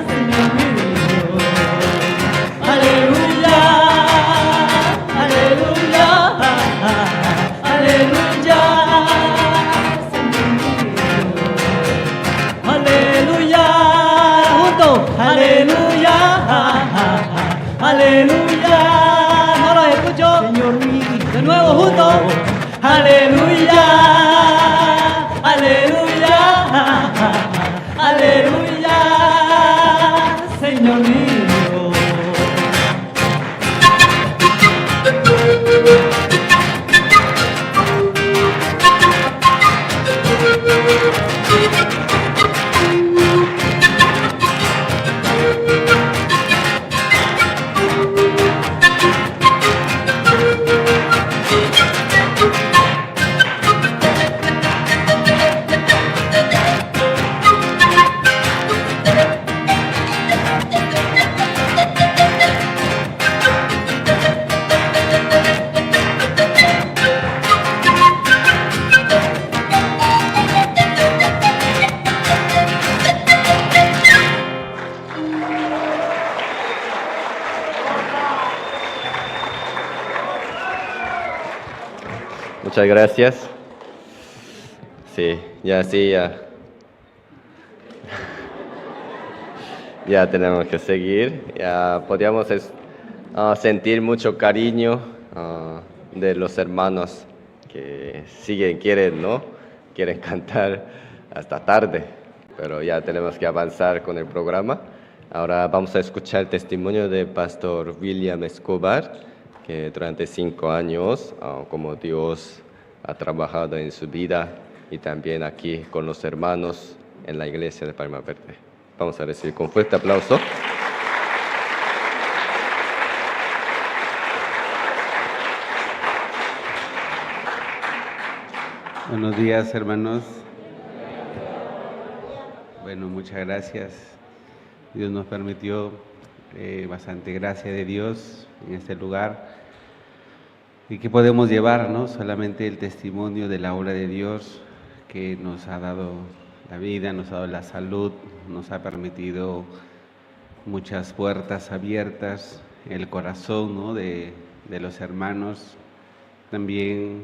Señor mío. Aleluya, aleluya, aleluya, Señor mío. Aleluya, junto, aleluya, aleluya. No los escucho. Señor mío. De nuevo, junto. Aleluya, aleluya, aleluya, Señor mío. Muchas gracias. Sí, ya sí, ya. Ya tenemos que seguir. Ya podíamos sentir mucho cariño de los hermanos que siguen, quieren, ¿no? Quieren cantar hasta tarde, pero ya tenemos que avanzar con el programa. Ahora vamos a escuchar el testimonio del pastor William Escobar, que durante 5 años, como Dios ha trabajado en su vida y también aquí con los hermanos en la iglesia de Palma Verde. Vamos a recibir con fuerte aplauso. Buenos días, hermanos. Muchas gracias. Dios nos permitió bastante gracia de Dios en este lugar. ¿Y qué podemos llevar, no? Solamente el testimonio de la obra de Dios que nos ha dado la vida, nos ha dado la salud, nos ha permitido muchas puertas abiertas, el corazón, ¿no?, de los hermanos, también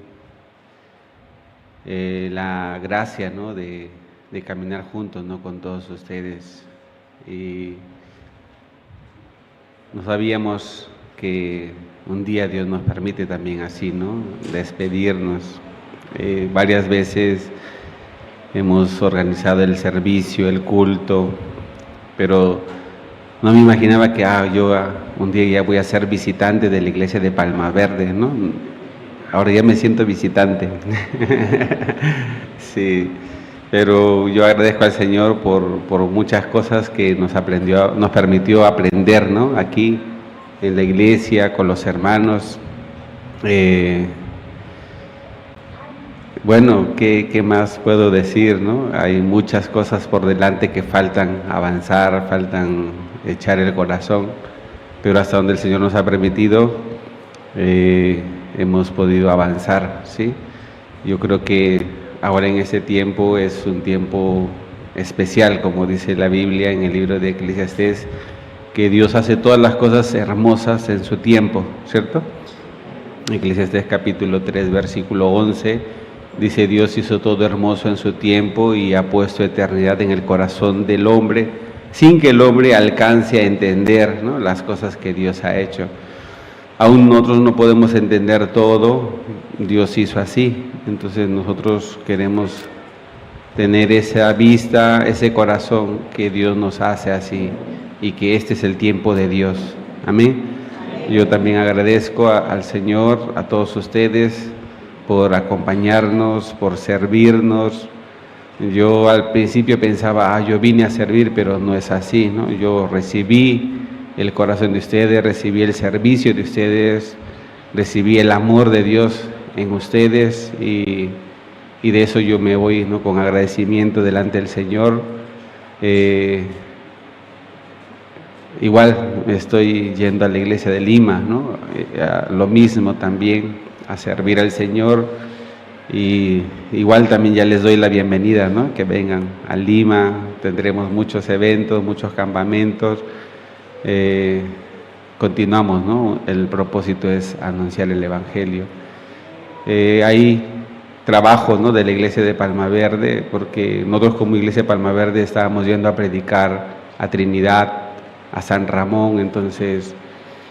la gracia, ¿no?, de caminar juntos, ¿no?, con todos ustedes. Y no sabíamos que un día Dios nos permite también así, ¿no?, despedirnos. Varias veces hemos organizado el servicio, el culto, pero no me imaginaba que yo un día ya voy a ser visitante de la iglesia de Palma Verde, ¿no? Ahora ya me siento visitante. Sí, pero yo agradezco al Señor por muchas cosas que nos permitió aprender, ¿no?, aquí en la iglesia, con los hermanos. ¿Qué más puedo decir, no? Hay muchas cosas por delante que faltan avanzar, faltan echar el corazón, pero hasta donde el Señor nos ha permitido, hemos podido avanzar, ¿sí? Yo creo que ahora en este tiempo es un tiempo especial, como dice la Biblia en el libro de Eclesiastés, que Dios hace todas las cosas hermosas en su tiempo, ¿cierto? Eclesiastés capítulo 3, versículo 11, dice: Dios hizo todo hermoso en su tiempo y ha puesto eternidad en el corazón del hombre, sin que el hombre alcance a entender, ¿no?, las cosas que Dios ha hecho. Aún nosotros no podemos entender todo, Dios hizo así. Entonces nosotros queremos tener esa vista, ese corazón que Dios nos hace así y que este es el tiempo de Dios. Amén. Yo también agradezco al Señor, a todos ustedes, por acompañarnos, por servirnos. Yo al principio pensaba, yo vine a servir, pero no es así, ¿no? Yo recibí el corazón de ustedes, recibí el servicio de ustedes, recibí el amor de Dios en ustedes y de eso yo me voy, ¿no?, con agradecimiento delante del Señor. Igual estoy yendo a la iglesia de Lima, ¿no? Lo mismo también, a servir al Señor. Y igual también ya les doy la bienvenida, ¿no?, que vengan a Lima, tendremos muchos eventos, muchos campamentos. Continuamos, ¿no? El propósito es anunciar el Evangelio. Hay trabajo, ¿no?, de la iglesia de Palma Verde, porque nosotros como iglesia de Palma Verde estábamos yendo a predicar a Trinidad, a San Ramón. Entonces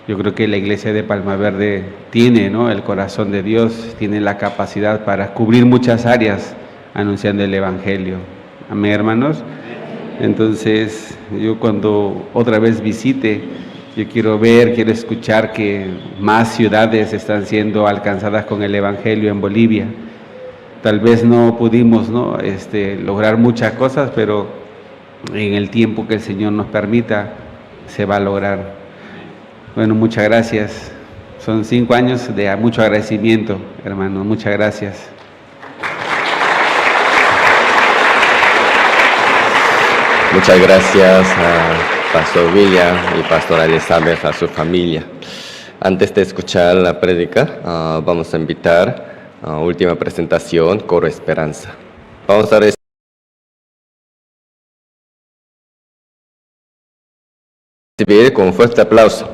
yo creo que la iglesia de Palma Verde tiene, ¿no?, el corazón de Dios, tiene la capacidad para cubrir muchas áreas anunciando el Evangelio. Amén, hermanos. Entonces yo cuando otra vez visite, yo quiero ver, quiero escuchar que más ciudades están siendo alcanzadas con el Evangelio en Bolivia. Tal vez no pudimos, ¿no?, lograr muchas cosas, pero en el tiempo que el Señor nos permita, se va a lograr. Bueno, muchas gracias. Son 5 años de mucho agradecimiento, hermano. Muchas gracias. Muchas gracias a Pastor William y Pastora Elizabeth, a su familia. Antes de escuchar la prédica, vamos a invitar a última presentación, Coro Esperanza. Vamos a recibir con un fuerte aplauso.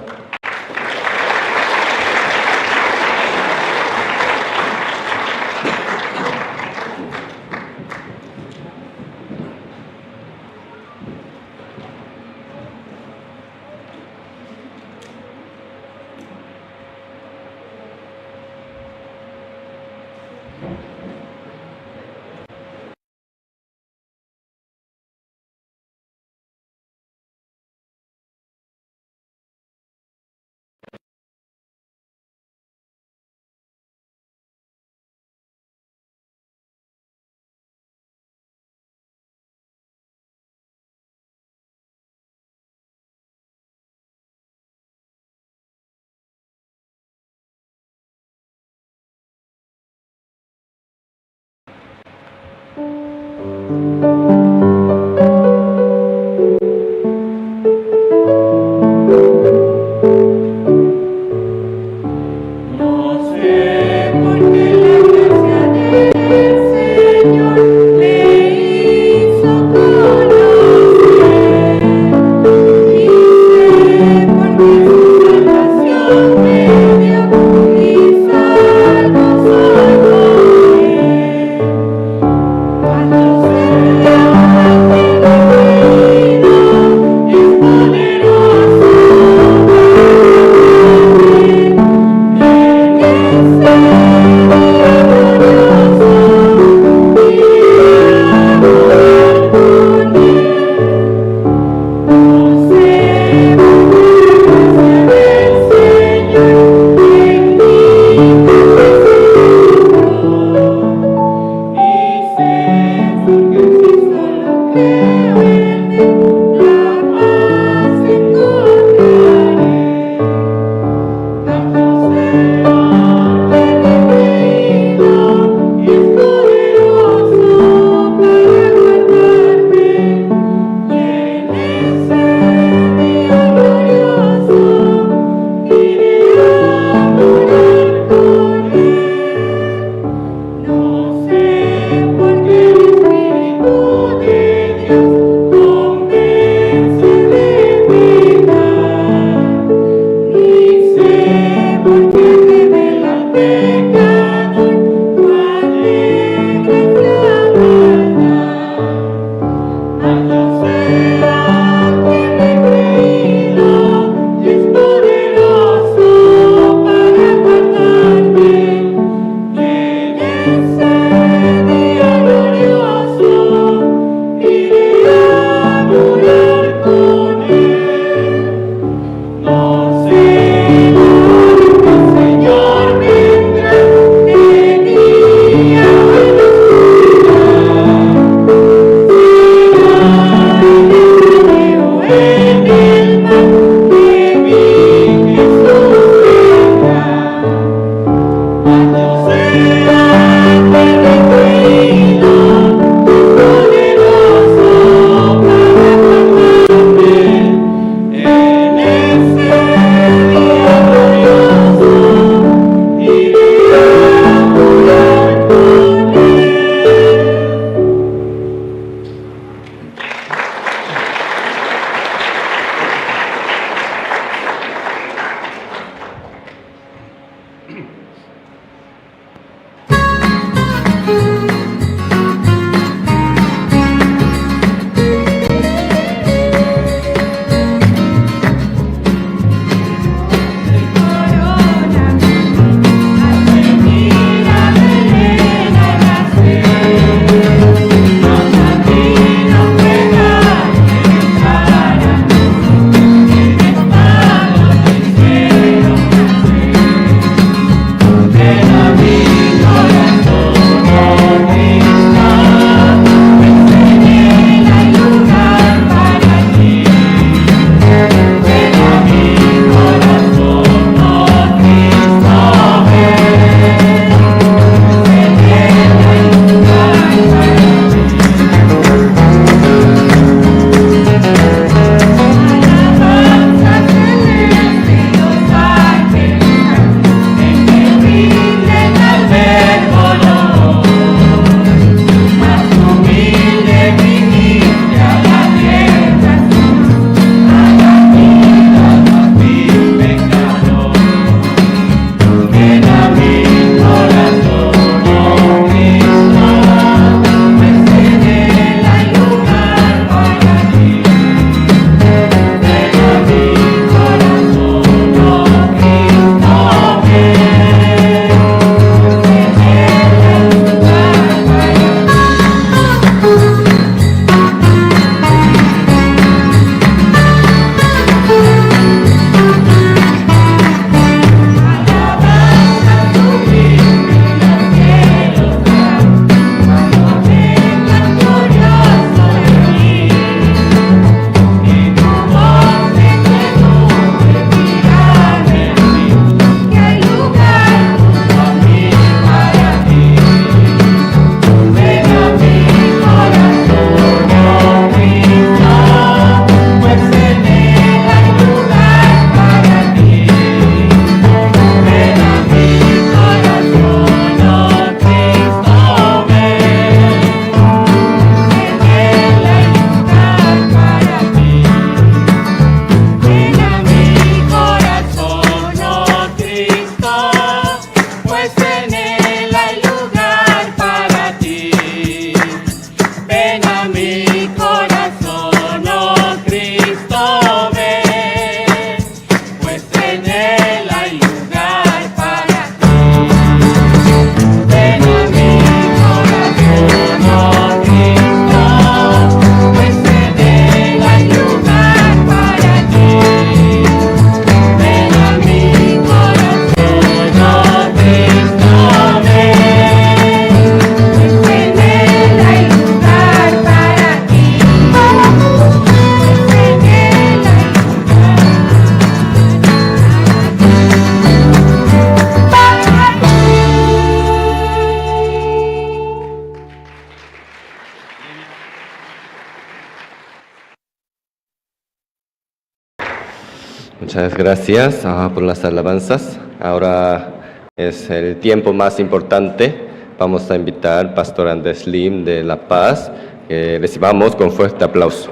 Muchas gracias por las alabanzas. Ahora es el tiempo más importante. Vamos a invitar al pastor Andrés Lim de La Paz, que recibamos con fuerte aplauso.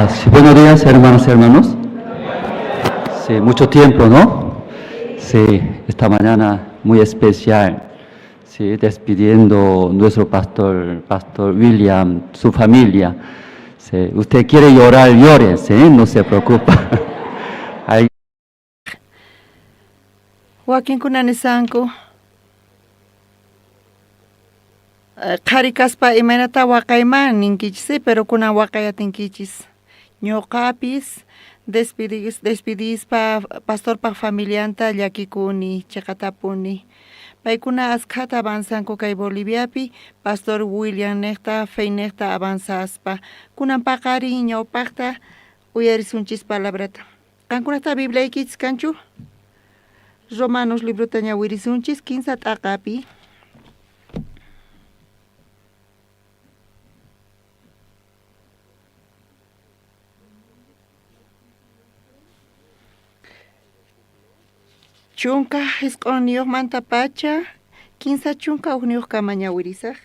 Sí, buenos días, hermanas y hermanos. Sí, mucho tiempo, ¿no? Sí, esta mañana muy especial. Sí, despidiendo nuestro pastor, pastor William, su familia. Sí, usted quiere llorar, llore, ¿sí? No se preocupa. Hay Wakinkuna nisanku qhari kaspa imaynata waqayman ninkichis, pero kunan waqay atinkichis. Ñuqapis despidispa pastorpaj familianta llakikuni, chiqatapuni. Paykuna askhata avanzanku kay Boliviapi, pastor William nejta, feynejta avanzaspa. Kunan paqarin ñawpaqta uyarisunchis palabrata. Qankunata Bibliaykichis kanchu? Romanos librota ñawirisunchis kinsa t'aqapi. Chunka jisq'unniyuqmanta pacha, kinsa chunka ujniyuqkama ñawirisaq.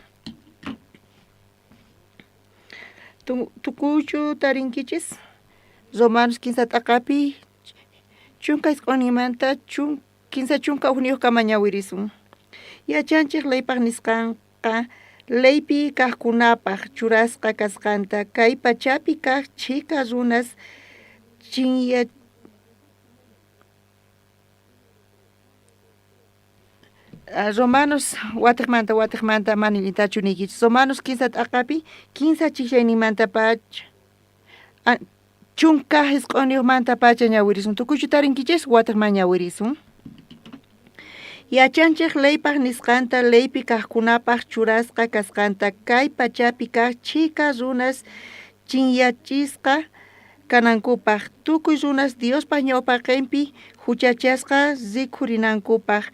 Tukuychu tarinkichis? Romanos kinsa t'aqapi, chunka jisq'unnimanta kinsa chunka ujniyuqkama ñawirisun. Yachanchik leypaq nisqanqa leypi kaqkunapaq churasqa kasqanta, kay pachapi kaq chhika runas chinya Romanos watiqmanta watiqmanta mana allintachu niykichis. Romanos kinsa t'aqapi kinsa chijllaynimanta pacha chunka jisq'unniyuqmanta pacha ñawirisun. Tukuychu tarinkichis? Watiqman ñawirisun. Yachanchik leypaq nisqanta leypi kaqkunapaq churasqa kasqanta, kay pachapi kaq chhika runas chinyachisqa kanankupaq, tukuy runas Diospaq ñawpaqinpi huchachasqa rikhurinankupaq.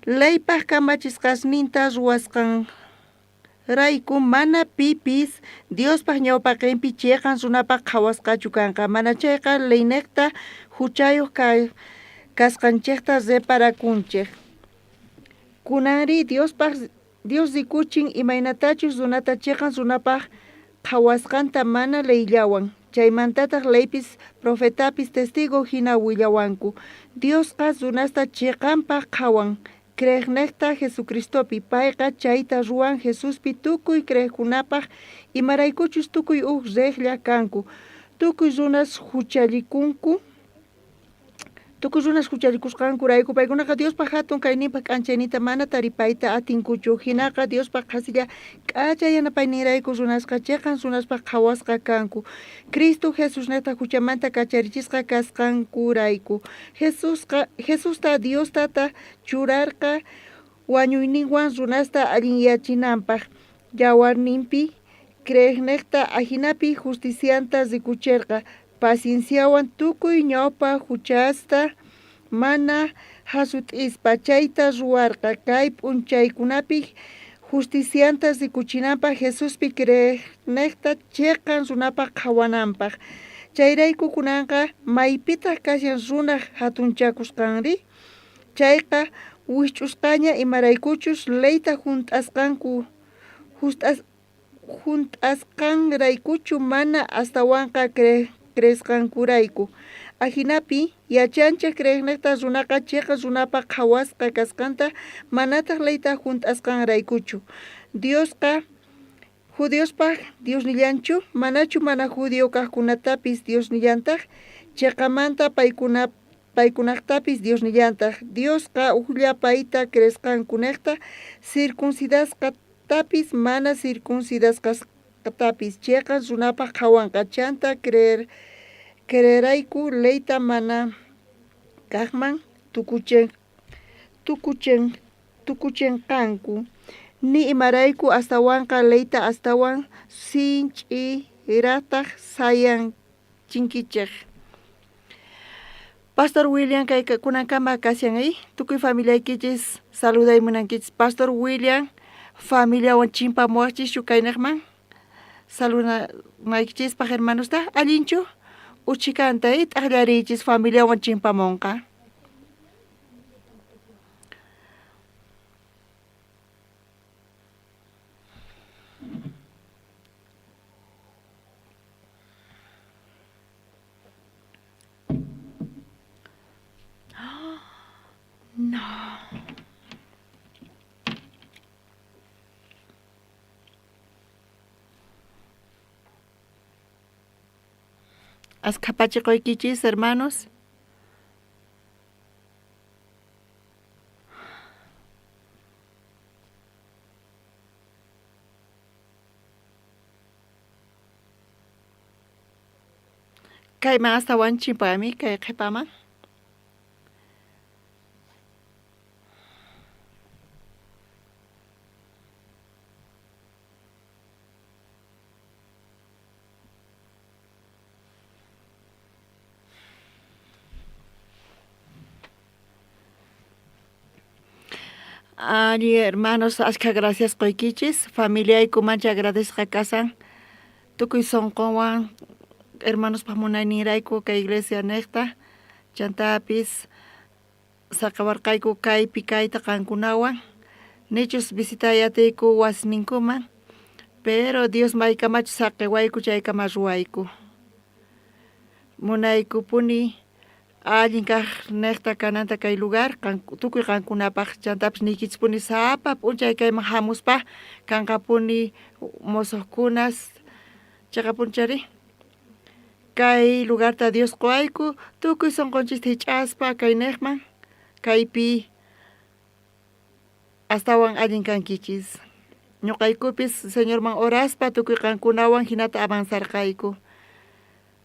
Leypaq kamachisqasninta ruwasqanrayku mana pipis Diospaq ñawpaqinpi chiqan runapaq qhawasqachu kanqa, mana chayqa leyniqta huchayuq kasqanchikta reparakunchik. Kunanri Dios rikuchin imaynatachus runata chiqan runapaq qhawasqanta mana leyllawan. Chaymantataq leypis profetapis testigo hina willawanku. Diosqa runasta chiqanpaq qhawan. Creeqnejta Jesucristopi, payqa chayta ruwan Jesuspi tukuy creeqkunapaq, imaraykuchus tukuy uj riqlla kanku. Tukuy runas huchallikunku. Tukuy runas huchallikusqankurayku paykunaqa Diospaq hatun kayninpaq k'anchayninta mana taripayta atinkuchu. Hinaqa Diospaq qhasilla k'acha yanapayninrayku runasqa chiqan runaspaq qhawasqa kanku. Cristo Jesusnejta huchamanta kacharichisqa kasqankurayku. Jesusta Dios tata churarqa wañuyninwan runasta allinyachinanpaq. Yawarninpi creeqnejta ajinapi justicianta rikucherqa. Pacienciawan tukuy ñawpa huchasta mana hasut'ispa chayta ruwarqa. Kay p'unchaykunapi justicianta rikuchinanpaq Jesuspi creeqnejta chiqan runapaq qhawananpaq. Chayrayku kunanqa maypitaq kashan runaq hatunchakusqanri? Chayqa wikch'usqaña imaraykuchus leyta hunt'asqanraykuchu mana astawanqa creesqankurayku. Ajinapi yachanchik creeqnejta runaqa chiqan runapaq qhawasqa kasqanta manataq leyta hunt'asqanraykuchu. Diosqa judiospaq Diosnillanchu, manachu mana judío kaqkunatapis Diosnillantaq, chiqamanta paykunaqtapis Diosnillantaq. Diosqa ujlla payta creesqankunejta circuncidasqatapis mana circuncidasqatapis chiqan runapaq qhawanqa. Chanta creerayku leyta mana kaqman tukuchinqanku. Ni imarayku astawanqa leyta astawan sinch'irataq sayanchinkichej. Pastor William kay kunankama kashan ay tukuy familiaykichis saluday munankichis. Pastor William familiawan chimpamuwaqchischu kaynaqman? Saludanaykichispaj hermanosta, allinchu? Uchikanta t'ajllariychis familiawan chimpamonqa. No. Askha pachiquykichis, hermanos. Kayman astawan chimpami kay qhipaman. Ari, hermanos, ashkha gracias qoykichis. Familiayku mancha agradecesqa kasan. Tukuy sonqonwan hermanospaj munayninrayku kay iglesia niqta. Chantapis saqawarqayku kaypi kayta qankunawan. Nichus visitay atiyku wasninkuman. Pero Dios maykamachus saqiwayku chaykama ruwayku. Munaykupuni allin kaq niqta kananta kay lugar tukuy qankunapaj chantapis niykichispuni sapa p'unchay kayman hamuspa kanqapuni mosoqkunas chaqapunchari kay lugarta Dios quwayku tukuy sunqunchista hich'aspa kay niqman kaypi astawan allin kankichis. Ñuqaykupis Señorman oraspa tukuy qankunawan hinata avanzarqayku.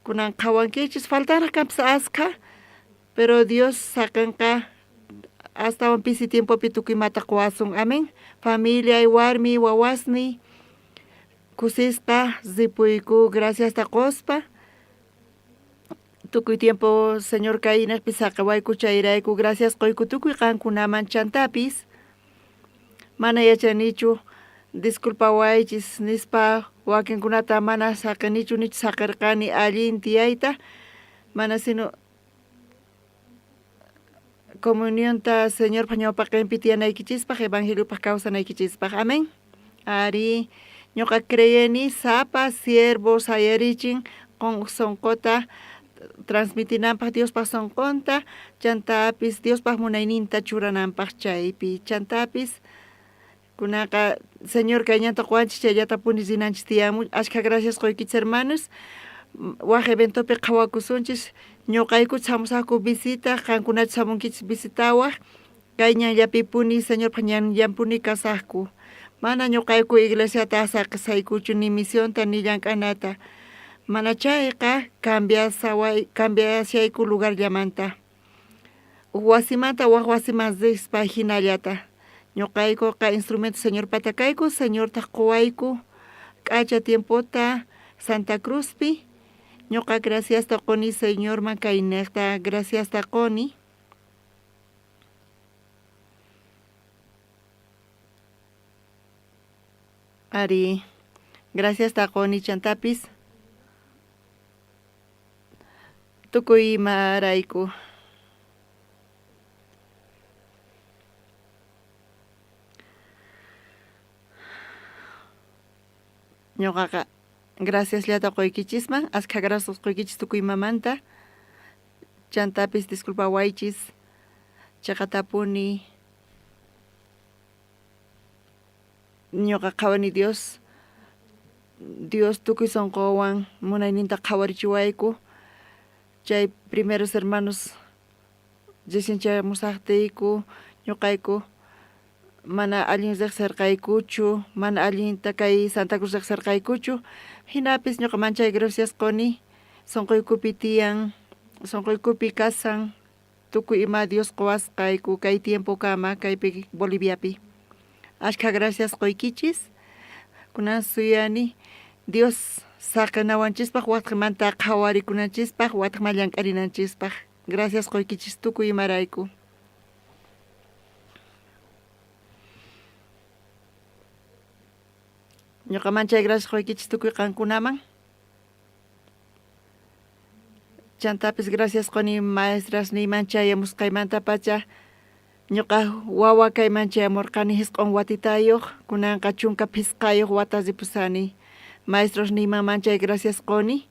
Kunan qhawankichis faltanraq kanpis askha, pero Dios saqinqa astawan pisi tiempopi tukuy imata quwasun. Amén. Familiay, warmi, wawasniy kusisqa ripuyku graciasta quspa. Tukuy tiempo Señor kay niqpi saqiwayku chayrayku gracias quyku tukuy qankunaman chantapis mana yachanichu disculpawaychis nispa wakinkunata mana saqinichu nichu saqirqani allin tiyayta mana sino comunionta Señorpaj ñawpaqinpi tiyanaykichispaj evangeliopaj kawsanaykichispaj. Amén. Ari, ñuqa creyeni sapa siervo sayarichin qun sunquta transmitinanpaj Diospaj sunqunta chantapis Diospaj munayninta churananpaj chaypi chantapis kunaqa Señor kay ñanta quwanchis chayllatapuni rinanchis tiyan. Ashkha gracias quykichis hermanos. Waj eventopi qhawakusunchis ñuqaykuchus hamusaqku visita qankunachus hamunkichis visitawaj kay ñanllapipuni Señorpaj ñanllanpuni kasaqku. Mana ñuqayku iglesiata saqisaykuchu ni misionta ni llank'anata. Mana chayqa cambiashayku lugarllamanta. Uj wasimanta waj wasiman rispa hinallata. Ñuqaykuqa instrumento Señorpata kayku, Señortaq quwayku k'acha tiempota Santa Cruzpi. Ñuqa graciasta quni Señorman kay niqta graciasta quni. Ari, graciasta quni chantapis tukuy imarayku. Ñuqaqa graciasllata quykichisman, askha gracias quykichis tukuy imamanta. Chantapis disculpawaychis chaqatapuni ñuqa qhawani Dios Dios tukuy sunquwan munayninta qhawarichiwayku. Chay primeros hermanos recién chayamusaqtiyku ñuqayku mana allin riqsirqaykuchu, mana allinta kay Santa Cruz riqsirqaykuchu. Hinapis ñuqa manchay gracias quni sunquykupi tiyan, sunquykupi kasan tukuy ima Dios quwasqayku kay tiempokama kaypi Boliviapi. Ashkha gracias quykichis. Kunan suyani Dios saqinawanchispaj watqamanta qhawarikunanchispaj watqaman llank'arinanchispaj. Gracias quykichis tukuy imarayku. Ñoqa manchay gracias qoykichis tukuy qankunaman. Chantapis gracias qoni maestras niyman chayamusqaymantapacha ñoqa wawa kayman chayamurqani jisq'on watitayuq, kunanqa 15 wata ripusani. Maestros niyman manchay gracias qoni.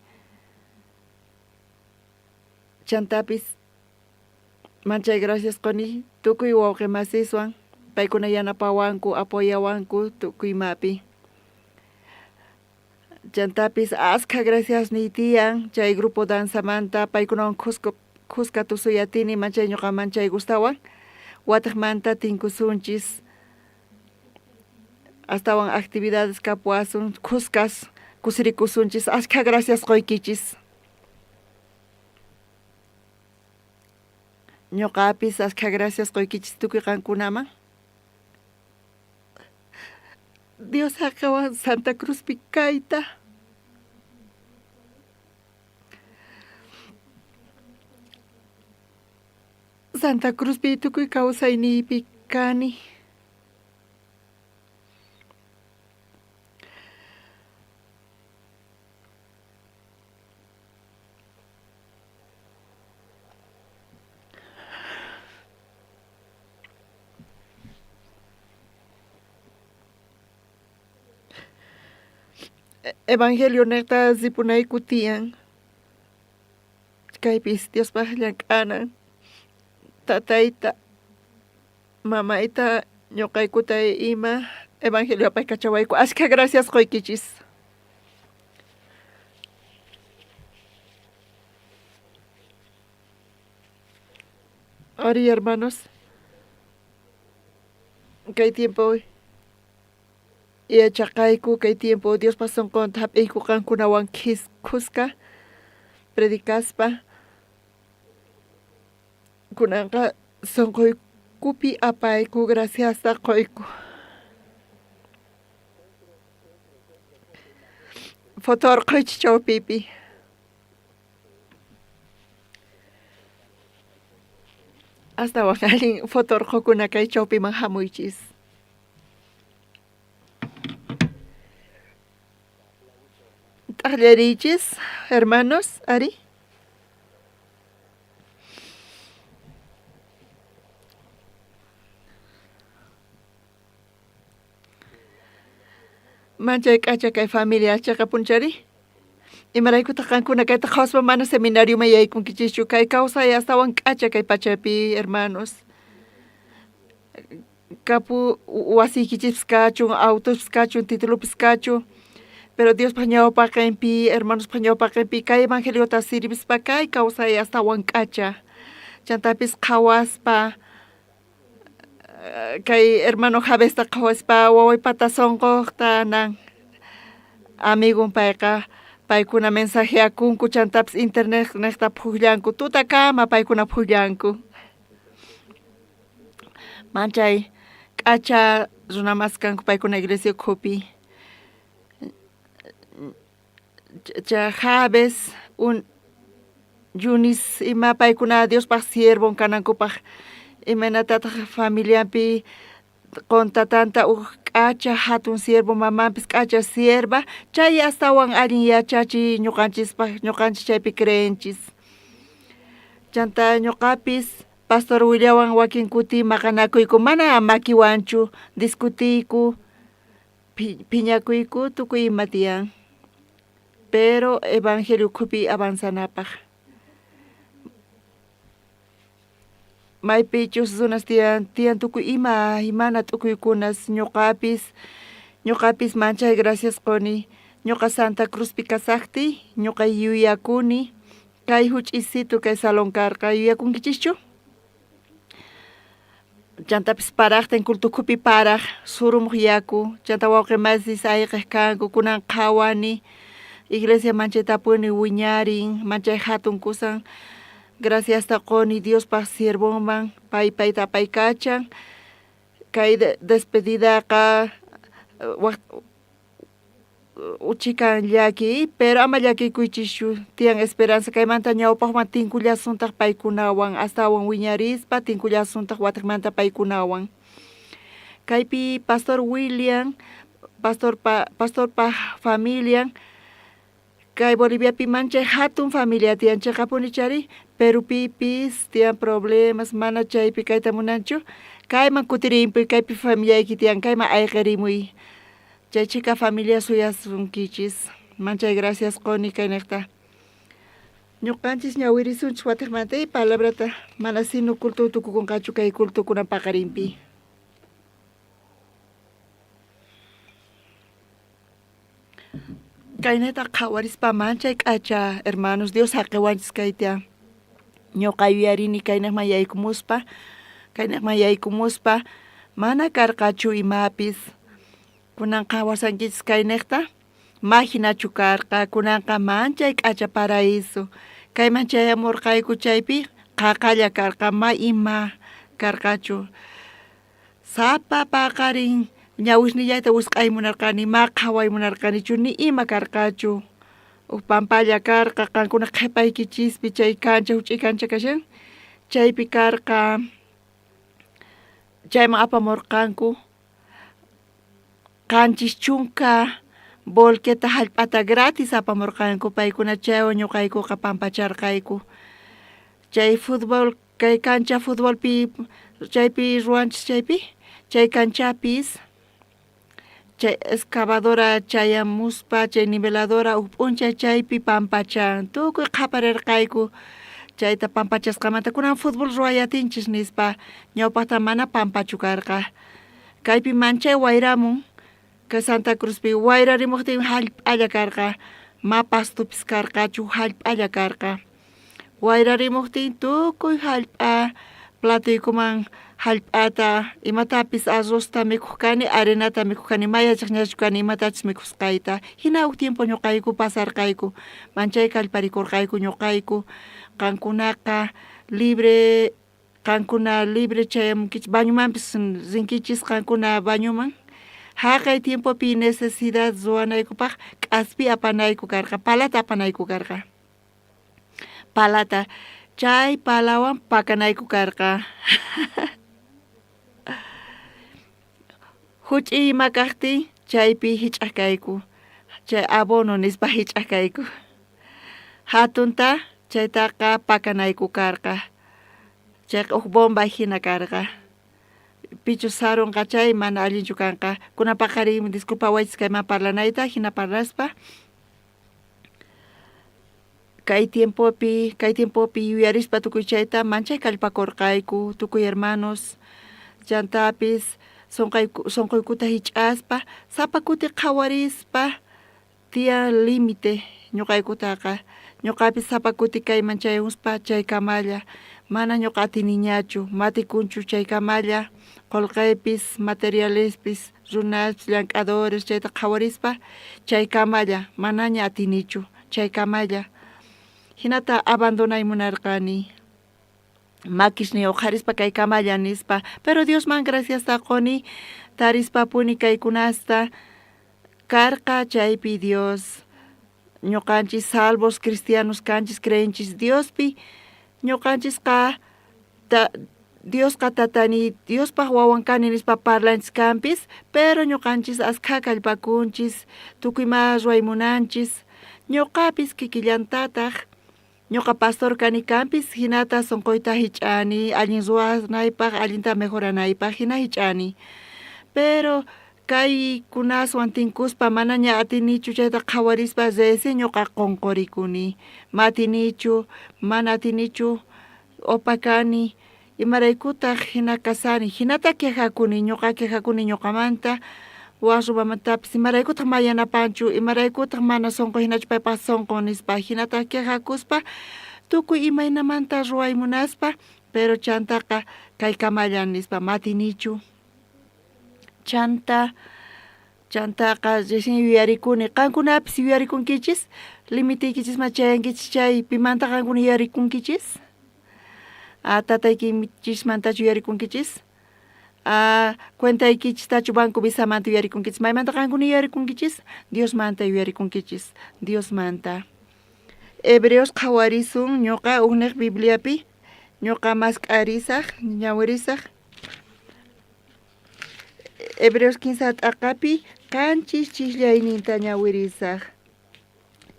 Chantapis manchay gracias qoni tukuy wawqi masiswan, paykuna yanapawanku, apoyawanku tukuy imapi. Chantapis askha gracias niy tiyan chay grupo danzamanta, paykunawan khuska tusuyatini, manchay ñoqa manchay gustawan. Watejmanta tinkusunchis, astawan actividades kapuwasun, khuskas kusirikusunchis, askha gracias qoykichis. Ñoqapis askha gracias qoykichis tukuy qankunaman. Dios saqewan Santa Cruzpi kayta. Santa Cruzpi tukuy kawsayniypi kani. Evangelio nejta ripunayku tiyan. Kaypis Diospaj llank'anan. Tatayta, mamayta, ñoqaykuta ima Evangelio apaykachawayku. Ashkha gracias qoykichis. Ari, hermanos, kay tiempo yachaqayku, kay tiempo Diospa sonqonta hap'iyku qankunawan khuska predicaspa. Kunanqa sonqoykupi apayku, graciasta qoyku. Foto orqhoychis chawpipi. Astawan allin foto orqhokuna kay chawpiman hamuychis. T'aqllariychis, hermanos, ari. Manchay k'acha kay familia cheqapunchari. Imaraykutaq qankuna kayta qhawaspa mana seminarioman yaykunkichischu? Kay kawsay astawan k'acha kay pachapi, hermanos. Kapu wasiykichispis kachun, autospis kachun, titulopis kachun, pero Diospaj ñawpaqenpi, hermanospaj ñawpaqenpi kay evangeliota sirvispa kay kawsay astawan k'acha. Chantapis qhawaspa kay hermano Javesta qhawaspa wawaypata sonqojta nan amigon payqa, paykuna mensajeakunku, chantapis internet nejta phujllanku, tutakama paykuna phujllanku. Manchay k'acha runamas kanku paykuna iglesia ukhupi. Cha Jabes, un Yunis ima paykuna Diospaj siervon kanankupaj, imaynatataq familianpi qon tatanta uj k'acha hatun siervo, mamanpis k'acha sierva, chay astawan allin yachachiy ñuqanchispaj, ñuqanchis chaypi creenchis. Chanta ñuqapis pastor willawan wakin kuti maqanakuyku, mana makiwanchu, discutiyku, phiñakuyku, tukuy ima tiyan. Pero evangelio ukhupi avanzanapaj. Maypichus runas tiyan, tiyan tukuy ima, imana t'ukuykunas, ñuqapis, ñuqapis manchay gracias qoni, ñuqa Santa Cruzpi kasajtiy, ñuqa yuyakuni, kay huch'isitu kay salón karqa, yuyakunkichischu? Chantapis parajtin culto ukhupi paraj, surumuj yaku, chanta wawqi masis ayqej kanku, kunan qhawani, iglesia manchaytapuni wiñarin, manchay hatun kusan, graciasta qoni Diospaj siervonman, pay payta apaykachan, kay despedidaqa waj uchikan llaki, pero ama llakikuychischu, tiyan esperanza, kaymanta ñawpajman tinkullasuntaq paykunawan, astawan wiñarispa tinkullasuntaq watejmanta paykunawan. Kaypi Pastor William Pastorpa pastorpa familian kay Boliviapi manchay hatun familia tiyan cheqapuni chari Perupipis tiyan problemas mana chaypi kayta munanchu kayman kutirimpuy kaypi familiayki tiyan kayman ayqerimuy chay chhika familia suyasunkichis manchay gracias qoni kayniqta ñuqanchis ñawirisunchis watiqmanta palabrata mana sino culto tukukunqachu kay culto kunan paqarinpi. Kaynata qhawarispa manchay k'acha hermanos Dios saqiwanchis kayta ñuqa yuyarini kaynaqman yaykumuspa kaynaqman yaykumuspa mana karqachu imapis kunan qhawasankichis kayniqta ma hinachu karqa kunanqa manchay k'acha paraíso kayman chayamurqayku chaypi qaqalla karqa ma ima karqachu sapa paqarin ñawisnillayta wisq'ay munarqani ma qhaway munarqanichu ni ima karqachu uj pampalla karqa qankuna qhipaykichispi chay kancha huch'uy kancha kashan chaypi karqa chayman apamurqanku 70 volqueta hallp'ata gratis apamurqanku paykuna chaywan ñuqaykuqa pampacharqayku chay futbol kay kancha futbolpi chaypi ruwanchis chaypi chay kanchapis chay excavadora chayamuspa chay niveladora uj p'unchay chaypi pampachan tukuy qhaparerqayku chayta pampachasqamanta kunan futbol ruway atinchis nispa ñawpaqta mana pampachu karqa kaypi manchay wayramun kay Santa Cruzpi wayrarimuqtin hallp'alla karqa ma pastupis karqachu hallp'alla karqa wayrarimuqtin tukuy hallp'a platuykuman hallp'ata imatapis arrozta mikhuq kani arenata mikhuq kani ma yachaqñachu kani imatachus mikhusqayta hina huk tiempo ñuqayku pasarqayku manchay kallparikurqayku ñuqayku qankunaqa libre qankuna libre chayamunkichis bañomanpis rinkichis qankuna bañoman haqay tiempopi necesidad ruwanaykupaq k'aspi apanayku karqa palata apanayku karqa palata chay palawan pakanayku karqa huch'iy ima kaqtin chaypi hich'aq kayku chay abono nispa hich'aq kayku hatunta chaytaqa pakanayku karqa chayqa huk bomba hina karqa pichus sarunqa chay mana allinchu kanqa kunan paqarin disculpawaychis kayman parlanayta hina parlaspa kay tiempopi yuyarispa tukuy chayta manchay kallpakurqayku tukuy hermanos chantapis sunquykuta hich'aspa sapa kuti qhawarispa tiyan límite ñuqaykutaqa ñuqapis sapa kuti kayman chayamuspa chaykamalla mana ñuqa atiniñachu matikunchu chaykamalla qullqipis materialespis runaspis llank'adores chayta qhawarispa chaykamalla manaña atinichu chaykamalla hinata abandonay munarqani makisniy uqharispa kaykamalla nispa pero Diosman graciasta quni tarispapuni kaykunasta karqa chaypi Dios ñuqanchis salvos cristianos kanchis creenchis Diospi ñuqanchisqa Diosqa tatani Diospaq wawan kani nispa parlanchis kanpis pero ñuqanchis askha kallpakunchis tukuy ima ruway munanchis ñuqapis kikillantataq ñuqa pastor kani kanpis hinata sunquyta hich'ani allin ruwanaypaq allinta mejoranaypaq hina hich'ani pero kaykunaswan tinkuspa manaña atinichu chayta qhawarispa recién ñuqa qunqurikuni ma atinichu mana atinichu opa kani imaraykutaq hina kasani hinata quejakuni ñuqa quejakuni ñuqamanta waq runamantapis imaraykutaq ma yanapanchu imaraykutaq mana sunqu hinachu paypaq sunqun nispa hinata quejakuspa tukuy imaynamanta ruway munaspa pero chantaqa kaykamalla nispa ma atinichu chantaqa recién yuyarikuni qankunapis yuyarikunkichis limitiykichisman chayankichis chay pimanta qankuna yuyarikunkichis tataykichismantachu yuyarikunkichis cuentaykichistachu banco Visamanta yuyarikunkichis maymanta qankuna yuyarikunkichis Diosmanta yuyarikunkichis Diosmanta Hebreos qhawarisun ñuqa hukniq Bibliapi ñuqa mask'arisaq ñawirisaq Hebreos 15 t'aqapi Qanchis chisllayninta ñawirisaj.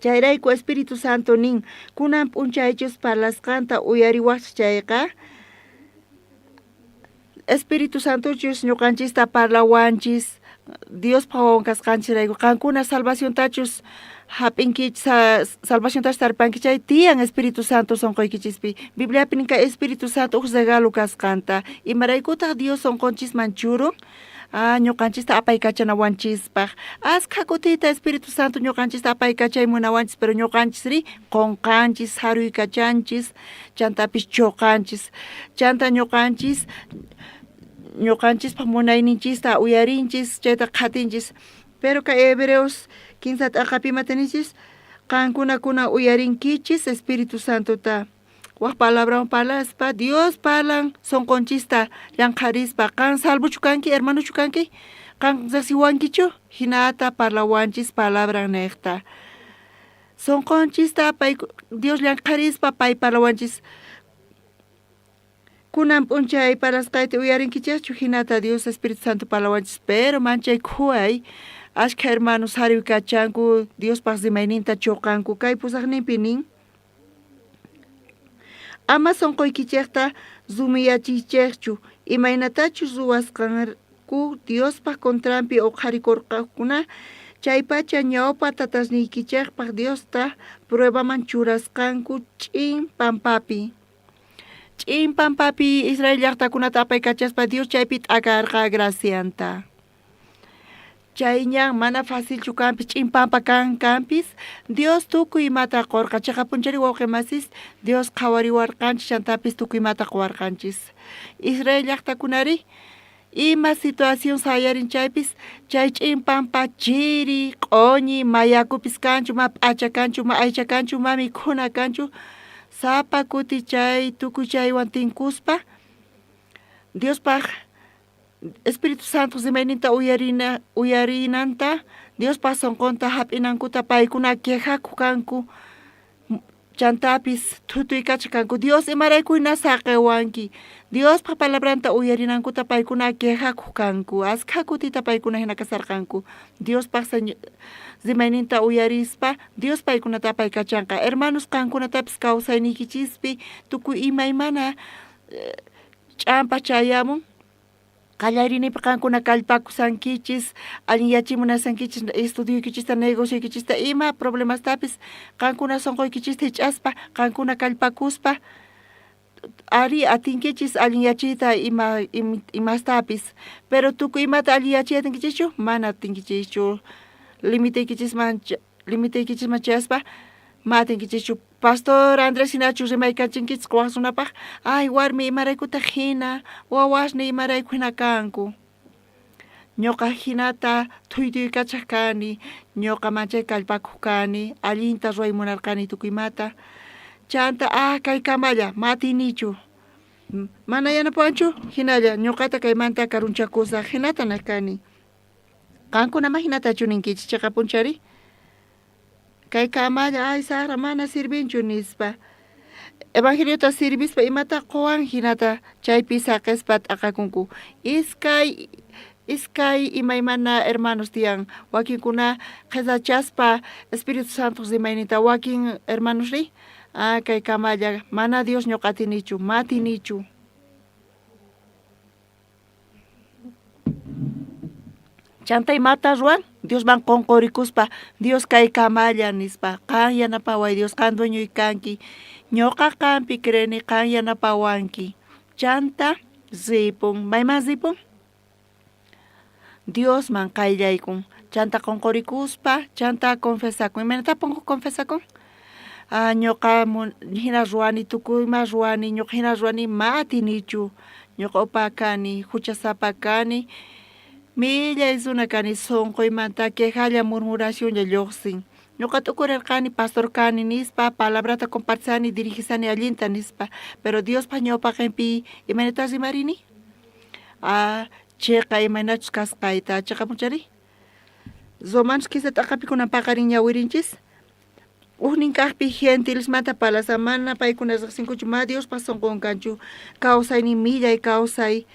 Chayrayku Espíritu Santo nin, kunan p'unchaychus parlasqanta uyariwajchis chayqa, Espíritu Santochus ñuqanchista parlawanchis, Diospa wawan kasqanchisrayku, qankuna salvaciontachus jap'inkichis, salvaciontachus taripankichis chay tiyan Espíritu Santo sonqoykichispi. Bibliapi nin kay Espíritu Santo uj regalo kasqanta. Imaraykutaj Dios sonqonchisman churun? Ah, ñuqanchista apaykachanawanchispaj. Askha kutita Espíritu Santo ñuqanchista apaykachay munawanchis, pero ñuqanchisri qonqanchis, saruykachanchis, chantapis choqanchis. Chanta ñuqanchis ñuqanchispaj munayninchista uyarinchis, chayta qhatinchis. Pero kay Hebreos kinsa t'aqapi imata ninchis? Qankuna kunan uyarinkichis Espíritu Santota. Waj palabrawan parlaspa, Dios parlan sonqonchista llanqharispa, qan salvochu kanki, hermanochu kanki? Qan rejsiwankichu? Jinata parlawanchis palabran nejta. Sonqonchista pay Dios llanqharispa pay parlawanchis. Kunan p'unchay parlasqayta uyarinkichejchu? Jinata Dios Espíritu Santo parlawanchis, pero manchay khuway ashkha hermanos sariykachanku, Diospaj rimayninta choqanku. Kay pusajninpi nin, Ama sonqoykichejta rumiyachiychejchu, imaynatachus ruwasqanku Diospa contranpi oqharikorqakuna, chaypacha ñawpa tatasniykichejpaj Diosta pruebaman churasqanku ch'in pampapi. Ch'in pampapi Israel llajtakunata apaykachaspa Dios chaypi t'akarqa gracianta. Chay ñan mana facilchu kanpis, ch'in pampa kan kanpis, Dios tukuy imata qorqa. Cheqapunchari wawqe masis, Dios qhawariwarqanchis chantapis tukuy imata qowarqanchis. Israel llajtakunari ima situación sayarin chaypis, chay ch'in pampa chiri, q'oñi, ma yakupis kanchu, ma p'acha kanchu, ma aycha kanchu, ma mikhuna kanchu, sapa kuti chay tukuy chaywan tinkuspa Diospaj Espíritu Santo rimayninta uyarina uyarinanta Diospa sonqonta jap'inankuta paykuna quejakuj kanku, chantapis thutuykachaj kanku, Dios imarayku jina saqewanki? Diospa palabranta uyarinankuta paykuna quejakuj kanku, askha kutita paykuna jina kasharqanku. Diospaj rimayninta uyarispa Dios paykunata apaykachanqa. Hermanos, qankunatapis kawsayniykichispi tukuy imaymana ch'ampa chayamun, qallariyninpi qankuna kallpakusankichis, allinyachiy munasankichis estudioykichista, negocioykichista, ima problemastapis qankuna sonqoykichista jich'aspa, qankuna kallpakuspa, arí atinkichis allinyachiyta ima imastapis, pero tukuy imata allinyachiyta atinkichischu? Mana atinkichischu. Limiteykichisman limiteykichisman chayaspa ma atinkichischu. Pastor Andrés hinachu rimaykachinkichis waj runapaj? Ay, warmi, imaraykutaj jina? Wawasniy imarayku jina kanku? Ñoqa jinata thuytuykachaj kani, ñoqa manchay kallpakuj kani, allinta ruway munarqani tukuy imata. Chanta, ah, kay kamalla, ma atinichu. Mana yanapawanchu? Jinalla, ñoqata kaymanta karunchakusaj, jinata nej kani. Qankuna ma jinatachu ninkichis cheqapunchari? Kay kamalla, ay sajra, mana sirvinchu nispa. Evangeliota sirvispa imata qowan jinata chaypi saqespa t'aqakunku. Iskay iskay imaymana hermanos tiyan, wakinkuna qhesachaspa Espíritu Santoq rimayninta, wakin hermanosri, ah, kay kamalla, mana Dios ñoqa atinichu, ma atinichu. Chanta imata ruwan? Diosman qonqorikuspa, Dios kay kamalla nispa, qan yanapaway Dios, qan dueñoy kanki, ñoqa qanpi creeni, qan yanapawanki. Chanta ripun, mayman ripun? Diosman qayllaykun, chanta qonqorikuspa, chanta confesakun. Imaynatá confesakun? Ah, ñoqa jina ruwani, tukuy ima ruwani, ñoqa jina ruwani, ma atinichu. Ñoqa upa kani, juchasapa kani, millay runa kani, sonqoymanta quejalla murmuracionlla llojsin. Ñoqa t'ukurerqani pastor kani nispa, palabrata compartisani, dirigisani allinta nispa, pero Diospa ñawpaqenpi imaynatá rimarini? Ah, cheqa imaynachus kasqayta, cheqapunchari? Romanos kinsa t'aqapi kunan paqarin ñawirinchis. Ujnin kajpi gentilesmanta parlashan, mana paykuna rejsinkuchu, ma Diospa sonqon kanchu, kawsaynin millay kawsay.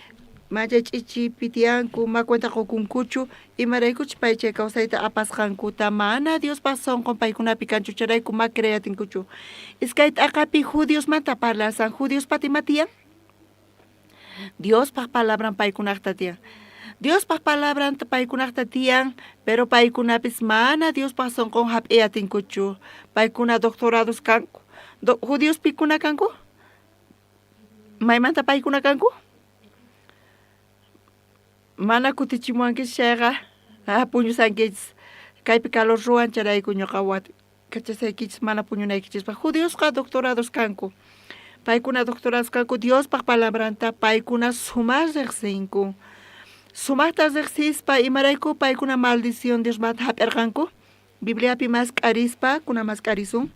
Manchay ch'ichipi tiyanku, ma cuenta qokunkuchu, imaraykuchus pay chay kawsayta apasqankuta mana Diospaj sonqon paykunapi kanchu, chayrayku ma creeyatinkuchu. Iskay t'aqapi judiosmanta parlasan, judiospata ima tiyan? Diospaj palabran paykunajta tiyan. Diospaj palabranta paykunajta tiyan, pero paykunapis mana Diospaj sonqon jap'iy atinkuchu. Paykuna doctorados kanku. Judios pikuna kanku? Maymanta paykuna kanku? Mana kutichimuwankichis chayqa, puñusankichis. Kaypi calor ruwan chayrayku ñuqa kachasaykichis mana puñunaykichispaj. Judiosqa doctorados kanku. Paykuna doctorados kanku Diospaj palabranta paykuna sumaj rejsinku. Sumajta rejsispa imarayku paykuna maldición Diosmanta jap'erqanku? Bibliapi mask'arispa, kuna mask'arisun.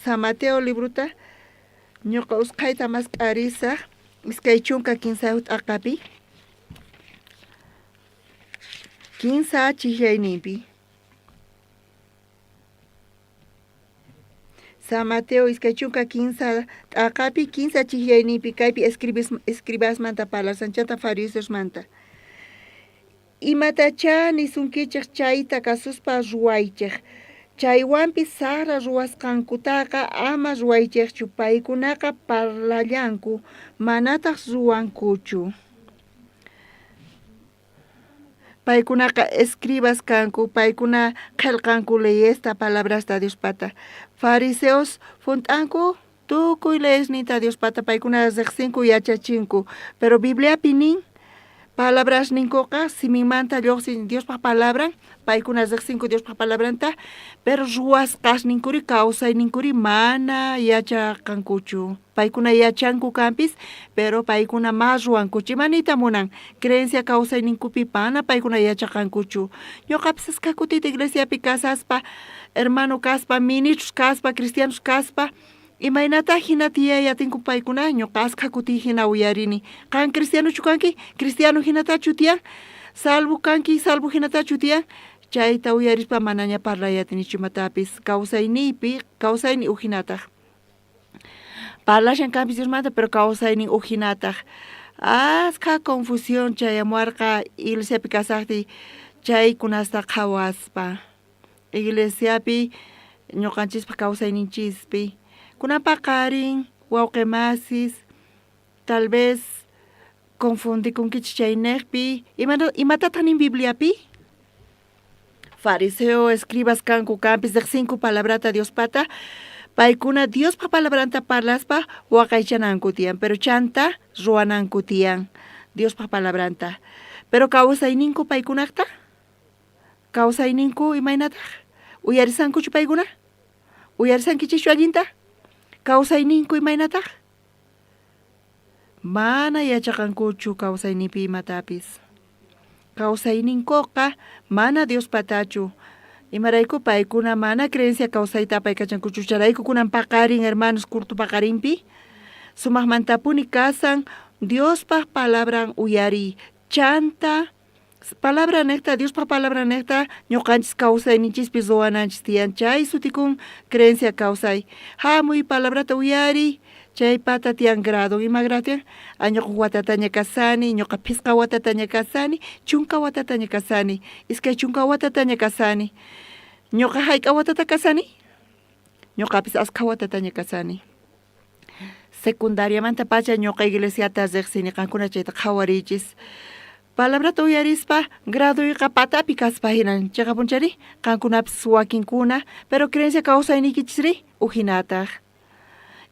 San Mateo librota ñuqa usqhayta mask'arisaj 23 t'aqapi. 3 chijllayninpi. San Mateo 23 t'aqapi 3 chijllayninpi kaypi escribasmanta parlasan chanta fariseosmanta. Imatachá nisunkichej chayta kasuspa ruwaychej. Chaywanpis sajra ruwasqankutaqa ama ruwaychejchu, paykunaqa parlallanku, manataj ruwankuchu. Paykunaqa escribas kanku, paykuna qhelqanku leyesta, palabrasta Diospata. Fariseos junt'anku tukuy leyesninta Diospata, paykuna rejsinku, yachachinku. Pero Bibliapi nin, palabrasninkoqa siminmanta llojsin Diospaj palabran, paykuna rejsinku Diospaj palabranta, pero ruwasqasninkuri, kawsayninkuri mana yachaqankuchu. Paykuna yachanku kanpis, pero paykuna ma ruwankuchu. Ima niyta munan? Creencia kawsayninkupi mana paykuna yachaqankuchu. Ñuqapis askha kutita iglesiapi kasaspa, hermano kaspa, ministros kaspa, cristianos kaspa, imaynata jina tiyay atinku paykuna? Ñuqa askha kuti jina uyarini. Qan cristianochu kanki? Cristiano jinatachu tiyan? Salvo kanki? Salvo jinatachu tiyan? Chayta uyarispa manaña parlay atinichu imatapis. Kawsayniypi, kawsayni uj jinataj. Parlashan kanpis Diosmanta, pero kawsaynin uj jinataj. Askha confusión chayamuwarqa iglesiapi kasajtiy chaykunasta qhawaspa. Iglesiapi ñuqanchispaj kawsayninchispi. Kunan paqarin wawqe masis, tal vez confundikunkichis chaynejpi. Imatataj nin Bibliapi? Fariseo, escribas kanku kanpis rejsinku palabrata Diospata, paykuna Diospa palabranta parlaspa waqaychananku tiyan, pero chanta ruwananku tiyan Diospa palabranta. Pero kawsayninku paykunajta? Kawsayninku imaynataj? Uyarisankuchu paykuna? Uyarisankichischu allinta? Kawsayninku imaynataj? Mana yachaqankuchu kawsayninpi imatapis. Kawsayninkoqa mana Diospatachu. Imarayku paykuna mana creencia kawsayta apaykachankuchu. Chayrayku kunan paqarin hermanos culto paqarinpi sumajmantapuni kasan Diospaj palabran uyariy. Chanta palabra nejta, Diospaj palabra nejta ñuqanchis kawsayninchispi ruwananchis tiyan. Chay sutikun creencia kawsay. Hamuy palabrata uyariy, chay pata tiyan grado. Ima grado tiyan? Ah, ñuqa watataña kasani, ñuqa phisqa watataña kasani, 10 watataña kasani, 20 watataña kasani. Ñuqa hayk'a watata kasani? Ñuqapis askha watataña kasani. Secundariamanta pacha ñuqa iglesiata riqsini, qankuna chayta qhawariychis. Palabrata uyarispa gradoyqa patapi kaspa hinan, chiqapunchari? Qankunapis wakinkuna, pero creencia kawsayniykichisri ujinataj.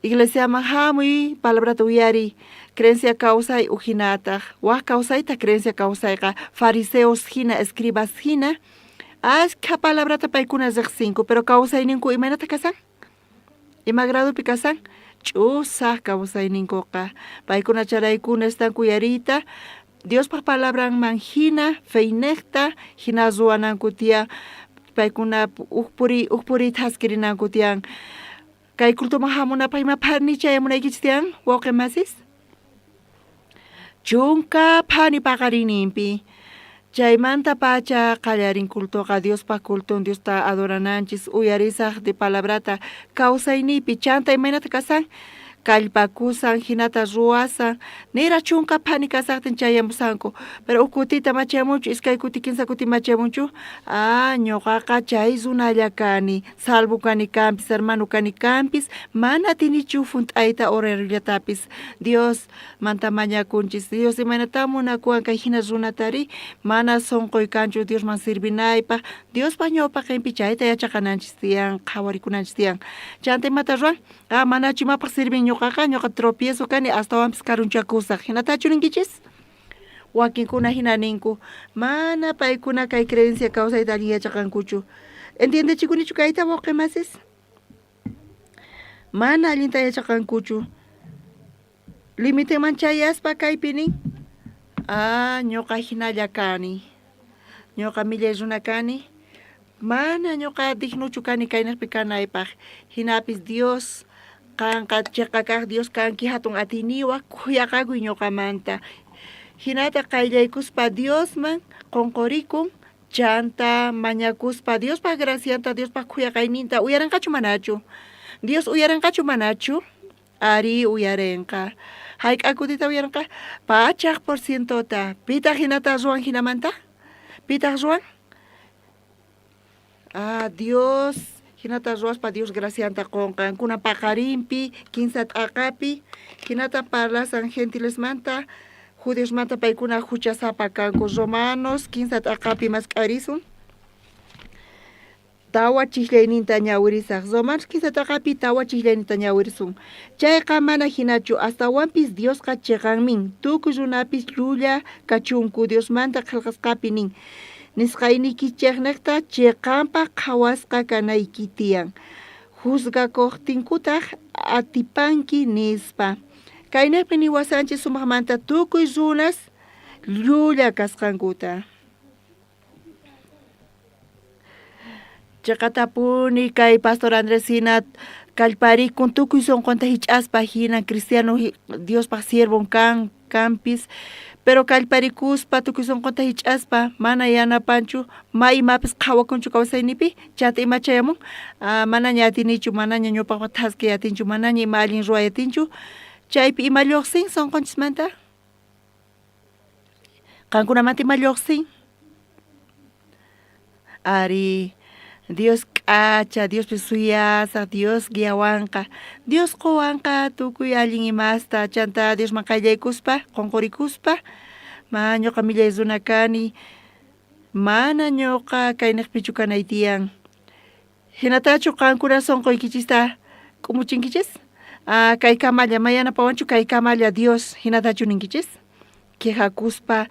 Iglesiaman hamuy, palabrata uyariy, creencia kawsay ujinataj. Waj kawsayta creencia kawsayqa fariseos hina, escribas hina, askha palabrata paykuna riqsinku, pero kawsayninku imaynata kasan? Ima gradopi kasan? Ch'usaj kawsayninkuqa. Paykuna charaykuna estanku uyariyta, Diospaj palabranman hina, feynejta, hina ruwananku tiyan, paykuna uj puriyta haskirinanku tiyan. Kay cultoman hamunapaj ima phani chayamunaykichis tiyan, wawqe masis? 10 phani paqarinninpi. Chaymanta pacha qallarin cultoqa, Diospaj culton, Diosta adorananchis, uyarisaj de palabrata kawsayniypi. Chanta imaynata kasan? Kallpakusan, jinata ruwasan, niraj chunka phani kasajtin chayamusanku. Pero uj kutita machayamunchu, iskay kuti, kinsa kuti machayamunchu, ah, ñuqaqa chay runalla kani, salvo kani kanpis, hermano kani kanpis, mana atinichu junt'ayta horariollatapis. Dios manta mañakunchis, Dios imaynata munakuwan kay jina runatari, mana sunquy kanchu Diosman sirvinaypaj, Diospaj ñawpaqinpi chayta yachaqananchis tiyan, qhawarikunanchis tiyan. Chanta imata ruwan? Ah, manachu imapaj sirvin ñuqaqa, ñuqa tropiezo kani, astawanpis karunchakusaj. Jinatachu ninkichis? Wakinkuna jina ninku, mana paykuna kay creencia kawsayta allin yachaqankuchu. Entiendechikunichu kayta, wawqi masis? Mana allinta yachaqankuchu. Limiteman chayaspa kaypi nin, ah, ñuqa jinalla kani, ñuqa millay runa kani, mana ñuqa dignochu kani kaynejpi kanaypaj, jinapis Dios, qanqa cheqa kaj Dios kanki jatun atiyniwaj, khuyaqakuy ñuqamanta. Jinata qayllaykuspa Diosman qonqorikun, chanta mañakuspa Diospaj gracianta, Diospaj khuyaqayninta, uyarenqachu manachu? Dios uyarenqachu manachu? Ari uyarenqa. Jayk'a kutita uyarenqa? Pachaj por cientota. Pitaj jinata ruwan jinamanta? Pitaj ruwan? Ah, Dios jinata ruwaspa Dios gracianta qonqa. Kunan paqarinpi, kinsa t'aqapi, jinata parlasan gentilesmanta, judiosmanta paykuna juchasapa kanku. Romanos kinsa t'aqapi mask'arisun. Tawa chijllayninta ñawirisaj. Romanos kinsa t'aqapi tawa chijllayninta ñawirisun. Chayqa mana jinachu, astawanpis Diosqa cheqanmin. Tukuy runapis llulla kachunku Diosmanta qhelqasqapi nin. Nisqaynikichejnejta cheqanpaj qhawasqa kanayki tiyan. Juzgakojtinkutaj atipanki nispa. Kaynejpi niwasanchis sumajmanta tukuy runas llulla kasqankuta. Cheqatapuni kay Pastor Andrés hina kallparikun tukuy sonqonta hich'aspa hina cristiano Diospaj siervon kan kanpis, pero kallparikuspa tukuy sonqonta hich'aspa mana yanapanchu, ma imapis qhawakunchu kawsaynipi, chanta ima chayamun, ah, manaña atinichu, manaña ñawpajpa thaskiy atinchu, manaña ima allin ruway atinchu, chaypi ima llojsin sonqonchismanta? Qankunamanta ima llojsin? Ari, Dios k'acha, Diospi suyasaj, Dios guiawanqa, Dios qowanqa tukuy allin imasta, chantá Diosman qayllaykuspa, qonqorikuspa, ma ñoqa millay runa kani, mana ñoqa kaynejpichu kanay tiyan. Jinatachu qankuna sonqoykichista k'umuchinkichis? Ah, kay kamalla, ma yanapawanchu kay kamalla Dios, jinatachu ninkichis? Quejakuspa,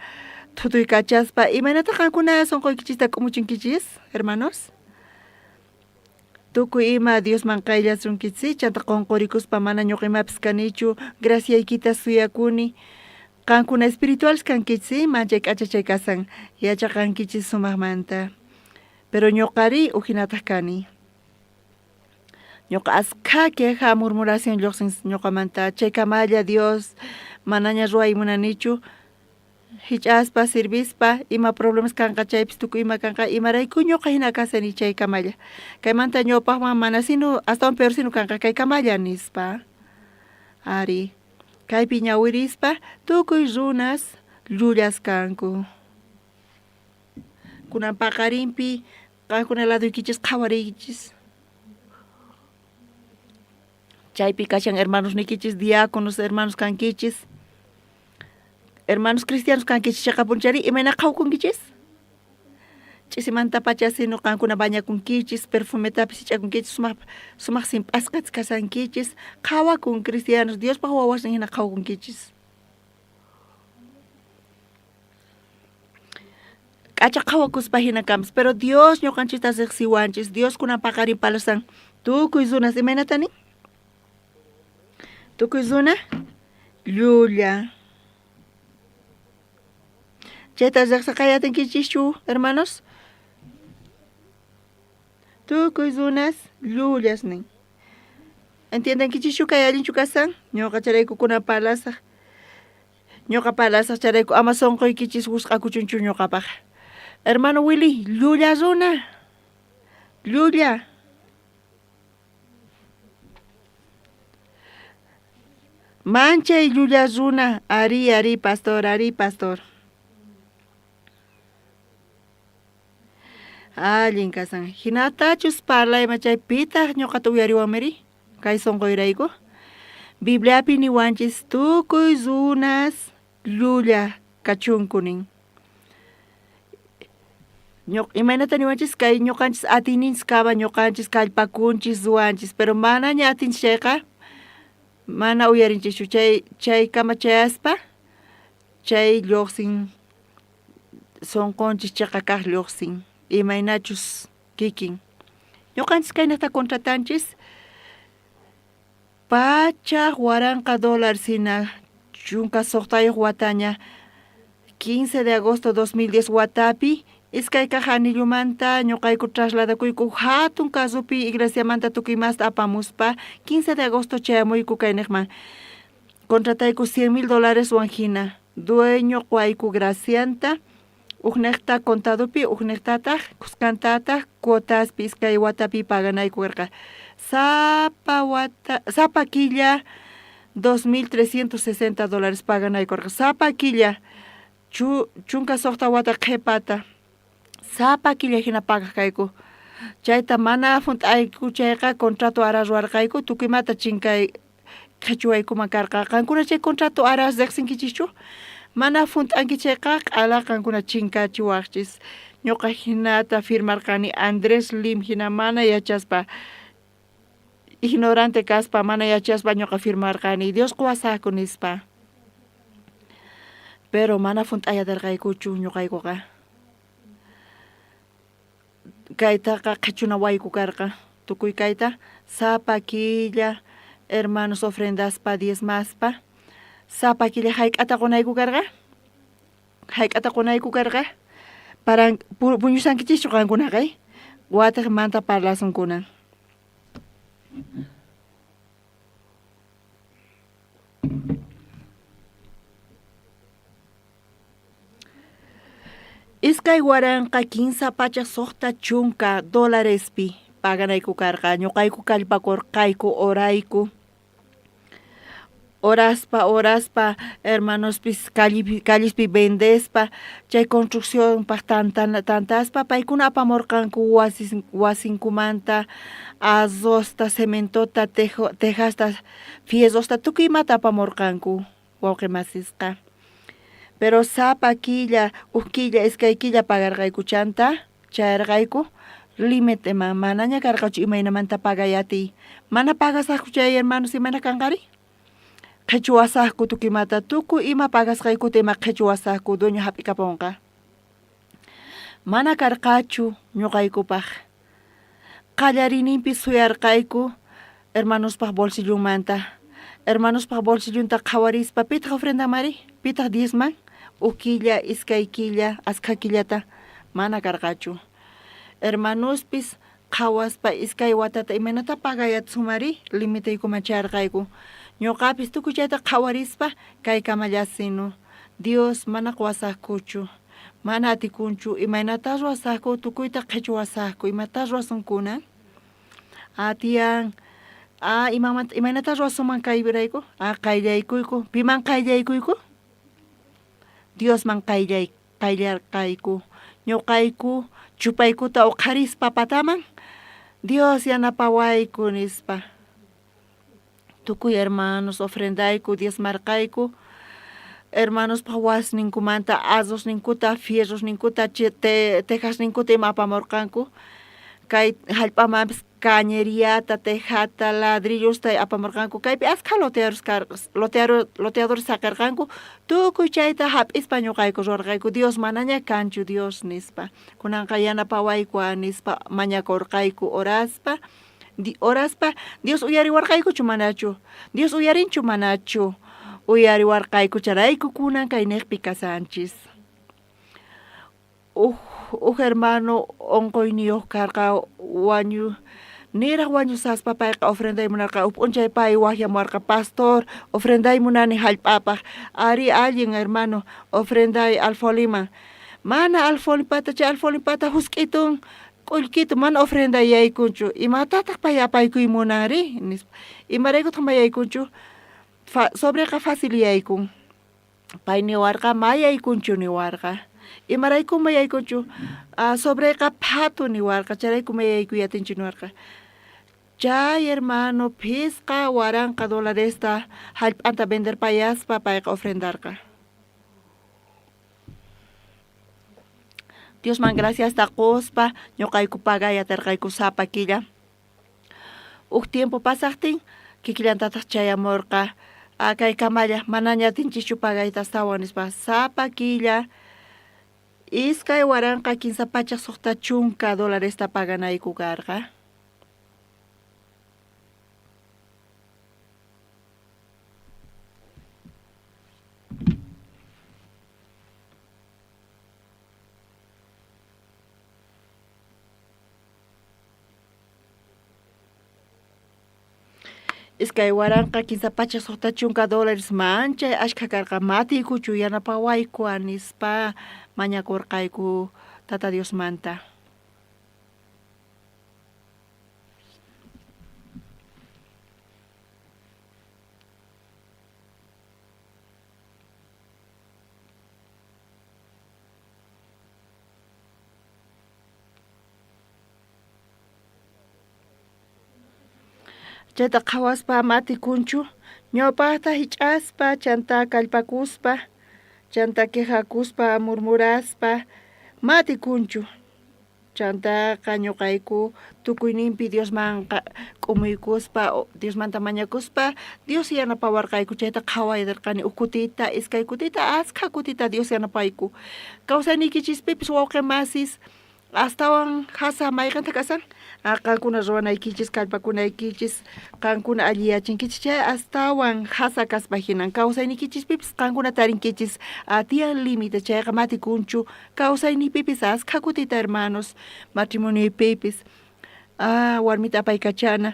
thutuykachaspa, imaynata qankuna sonqoykichista k'umuchinkichis, hermanos? Tukuy ima Diosman qayllasunkichis, chanta qonqorikuspa mana ñoqa imapis kanichu, graciaykita suyakuni. Qankuna espirituales kankichis, manchay k'achachay kasan, yachaqankichis sumajmanta. Pero ñoqarí ujinataj kani. Ñoqa askha queja, murmuración llojsin ñoqamanta, chaykamalla Dios manaña ruway munanichu, hich'aspa, sirvispa, ima problemas kanqa chaypis tukuy ima kanqa, imarayku ñoqa hina kasani chaykamalla. Kaymanta ñawpajman mana sino astawan peor sino kanqa kaykamalla nispa. Ari, kaypi ñawirispa tukuy runas llullas kanku. Kunan paqarinpi qankuna ladoykichis qhawariykichis. Chaypi kashan hermanosniykichis, diáconos hermanos kankichis. Hermanos cristianos kankichis cheqapunchari, imayna qhawakunkichis? Ch'isimantapacha sino qankuna bañakunkichis, perfumetapis hich'akunkichis, sumaq sumaq simp'asqas kashankichis, qhawakun cristianos Diospaj wawasnin hina qhawakunkichis. K'acha qhawakuspa hina kanpis, pero Dios ñoqanchista riqsiwanchis, Dios kunan paqarin parlasan tukuy runas, imaynata nin? Tukuy runa llulla. Chayta riqsiqay atinkichischu, hermanos? Tukuy runas llullas nin. Entiendenkichischu kay allinchu kasan? Ñoqa chayrayku kunan parlasaj. Ñoqa parlasaj chayrayku ama sonqoykichis wisq'akuchunchu ñoqapaj. Hermano Willy, llulla runa. Llulla. Manchay llulla runa, arí, arí, pastor, arí, pastor. Allin kasan. Hinatachus parlayman chay pitaq ñuqata uyariwanmari kay sunquyrayku? Bibliapi niwanchis tukuy runas llulla kachunku nin. Imaynata niwanchis kay ñuqanchis atiyninchis kama ñuqanchis kallpakunchis ruwanchis, pero manaña atinchis chayqa mana uyarinchischu chay chaykama chayaspa chay lluqsin sunqunchis chiqa kaq lluqsin imaynachus kikin. Ñuqanchis kaynata contratanchis pachaj waranqa dólar hina 16 wataña 15 de agosto 2010 watapi iskay kaq anillumanta ñuqayku trasladakuyku hatun carropi iglesiamanta tukuy imasta apamuspa 15 de agosto chayamuyku kayniqman contratayku 100 000 dólareswan hina dueño quwayku gracianta ujniqta contadopi ujniqtataq kuskantataq cuotaspi iskay watapi paganayku karqa sapa wata sapa killa 2360 dólares paganayku karqa sapa killa 16 wata qhipata sapa killa hina pagaq kayku chayta mana hunt'ayku chayqa contrato ara ruwarqayku tukuy imata chinkay qhichwaykuman karqa qankuna chay contrato ara riqsinkichischu mana hunt'anki chayqa q'ala qankuna chinkachiwaqchis ñuqa hinata firmarqani Andrés Lim hina mana yachaspa ignorante kaspa mana yachaspa ñuqa firmarqani Dios quwasaqku nispa pero mana hunt'ay atirqaykuchu ñuqaykuqa kaytaqa qhichunawayku karqa tukuy kayta sapa killa hermanos ofrendaspa diezmaspa sapa killa hayk'ata qunayku karqa hayk'ata qunayku karqa paran puñusankichischu qankunaqa watiqmanta parlasunkuna. 2360 dolarespi paganayku karqa ñuqayku kallpakurqayku orayku oraspa oraspa hermanospis callispi vendespa chay construccionpaq tantaspa paykuna apamurqanku wasinkumanta arrozta cementota tejasta fierrosta tukuy imata apamurqanku wawqi masisqa pero sapa killa uj killa iskay killa pagarqayku chanta chayarqayku limiteman manaña karqachu imaynamanta pagay atiy mana pagasaqku chay hermanos imayna kanqari qhichwasaqku tukuy imata tukuy ima pagasqaykuta ima qhichwasaqku dueño hap'ikapunqa mana karqachu ñuqaykupaq qallariyninpi suyarqayku hermanospaq bolsillunmanta hermanospaq bolsillunta qhawarispa pitaq ofrendanmari pitaq diezman uj killa iskay killa askha killata mana karqachu hermanospis qhawaspa iskay watata imaynata pagay atisumari limitaykuman chayarqayku ñuqapis tukuy chayta qhawarispa kaykamallasinu Dios mana quwasaqkuchu mana atikunchu imaynata ruwasaqku tukuyta qhichwasaqku imata ruwasunkuna atiyan a imamanta imaynata ruwasunman kayrayku a qayllaykuyku piman qayllaykuyku Diosman qayllarqayku ñuqayku chupaykuta uqharispa pataman Dios yanapawayku nispa tukuy hermanos ofrendayku diezmarqayku hermanospaq wasninkumanta arrozninkuta fierrosninkuta tejasninkuta ima apamurqanku kay jallp'amanpis cañeriata tejata ladrillosta apamurqanku kaypi askha lotearos loteadores saqirqanku tukuy chayta hap'ispa ñuqayku ruwarqayku Dios manaña kanchu Dios nispa kunanqa yanapawayku nispa mañakurqayku oraspa oraspa Dios uyariwarqaykuchu manachu Dios uyarinchu manachu uyariwarqayku chayrayku kunan kayniqpi kasanchis uj hermano unquyniyuq karqa wañu niraq wañusaspa payqa ofrenday munarqa uj p'unchay pay waqyamuwarqa pastor ofrenday munani jallp'apaq ari allin hermano ofrenday alfoliman mana alfolipata chay alfolipata jusk'itun k'ullkitu mana ofrenday yaykunchu imatataq pay apaykuy munanri nispa imaraykutaq mana yaykunchu. Sobreqa fácil yaykun. Pay niwarqa ma yaykunchu niwarqa. Imarayku ma yaykunchu? Sobreqa phatu niwarqa, chayrayku ma yaykuy atinchu niwarqa. Chay hermano phisqa waranqa dolaresta jallp'anta venderpayaspa payqa ofrendarqa. Diosman graciasta qospa ñoqayku pagay aterqayku sapa killa. Uj tiempo pasajtin kikillantataj chayamorqa kay kamalla manaña atinchischu pagayta astawan nispa sapa killa 2360 dolaresta paganayku karqa. 2360 dólares manchay ashkha karqa matiykuchu yanapawayku nispa mañakurqayku Tata Diosmanta. Chayta qhawaspa ama atikunchu, ñawpajta jich'aspa, chantá kallpakuspa, chantá quejakuspa, murmuraspa, ma atikunchu. Chantaqa ñuqayku tukuyninpi Diosmanqa k'umuykuspa, Diosmanta mañakuspa, Dios yanapawarqayku chayta qhawayarqani uj kutita, iskay kutita, askha kutita Dios yanapayku. Kawsayniykichispipis wawqe masis astawan jasa mayqenta kasan qankuna ruwanaykichis, kallpakunaykichis, qankuna alliyachinkichis chay astawan jasa kaspa hinan kawsayniykichispipis qankuna tarinkichis tiyan límite chayqa matikunchu kawsayniypipis askha kutita hermanos matrimonioypipis warmita apaykachana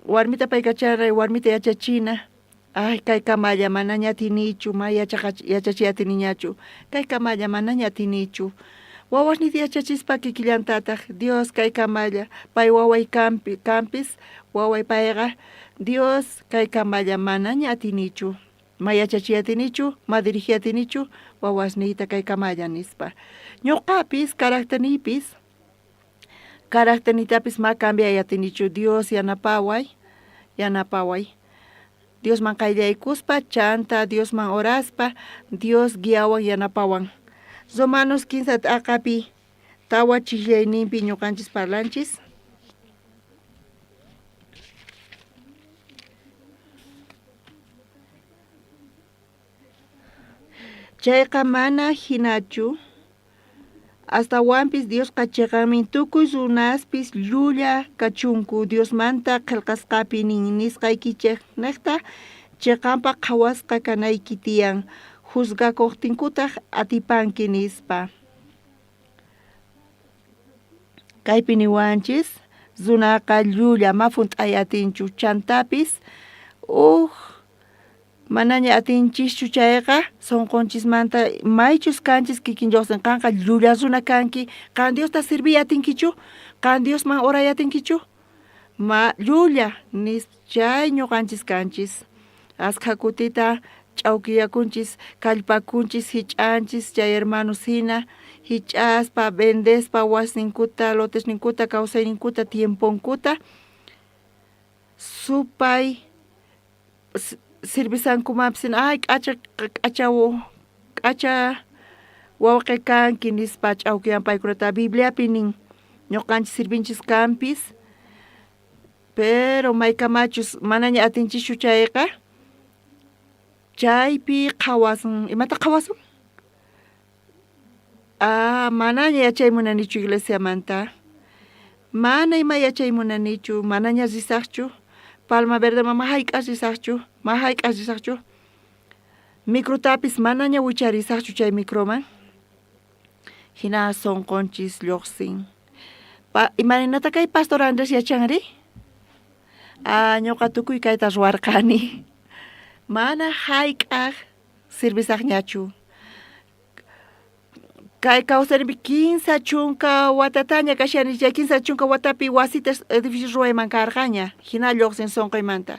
warmita apaykachana warmita yachachina ay kay kamalla manaña atinichu ma yachachiy atiniñachu kay kamalla manaña atinichu wawasniyta yachachispa kikillantataq Dios kay kamalla pay waway kampi kampis waway payqa Dios kay kamalla manaña atinichu ma yachachiy atinichu ma dirigiy atinichu wawasniyta kay kamalla nispa ñuqapis caracterniypis caracterniytapis ma cambiay atinichu Dios yanapaway yanapaway Diosman qayllaykuspa chanta Diosman oraspa Dios guiawan yanapawan Romanos 15 t'aqapi tawa chijllayninpi ñuqanchis parlanchis. Chayqa mana hinachu astawanpis Diosqa chiqanmin tukuy runaspis llulla kachunku Diosmanta qhelqasqapi nin nisqaykichejnejta chiqanpaq qhawasqa kanayki tiyan juzgakuqtinkutaq atipanki nispa. Kaypi niwanchis runaqa llulla ma junt'ay atinchu chantapis uj manaña atinchischu chayqa sonqonchismanta maychus kanchis kikin lluqsin qanqa llulla runa kanki qan Diosta sirviy atinkichu qan Diosman oray atinkichu ma llulla nis chay ñuqanchis kanchis askha kutita ch'awkiyakunchis kallpakunchis jich'anchis chay hermanos hina jich'aspa vendespa wasninkuta lotesninkuta kawsayninkuta tiemponkuta supay sirvisankumanpis ay k'acha k'acha k'acha wawqe kanki nispa ch'awkiyan paykunata Bibliapi nin ñuqanchis sirvinchis kanpis pero maykamachus manaña atinchischu chayqa chaypi qhawasun imata qhawasun manaña yachay munanichu iglesiamanta mana ima yachay munanichu manaña risaqchu Palma Verdeman ma hayk'as risaqchu ma hayk'as risaqchu microtapis manaña wicharisaqchu chay microman hina sonqonchis lluqsin imaynata kay pastor Andrés yachanri ñuqa tukuy kayta ruwarqani mana hayk'aq sirvisaqñachu kay kawsayninpi 30 watataña kashani chay 30 watapi wasita edificio ruwayman karqaña hina lluqsin sunquymanta.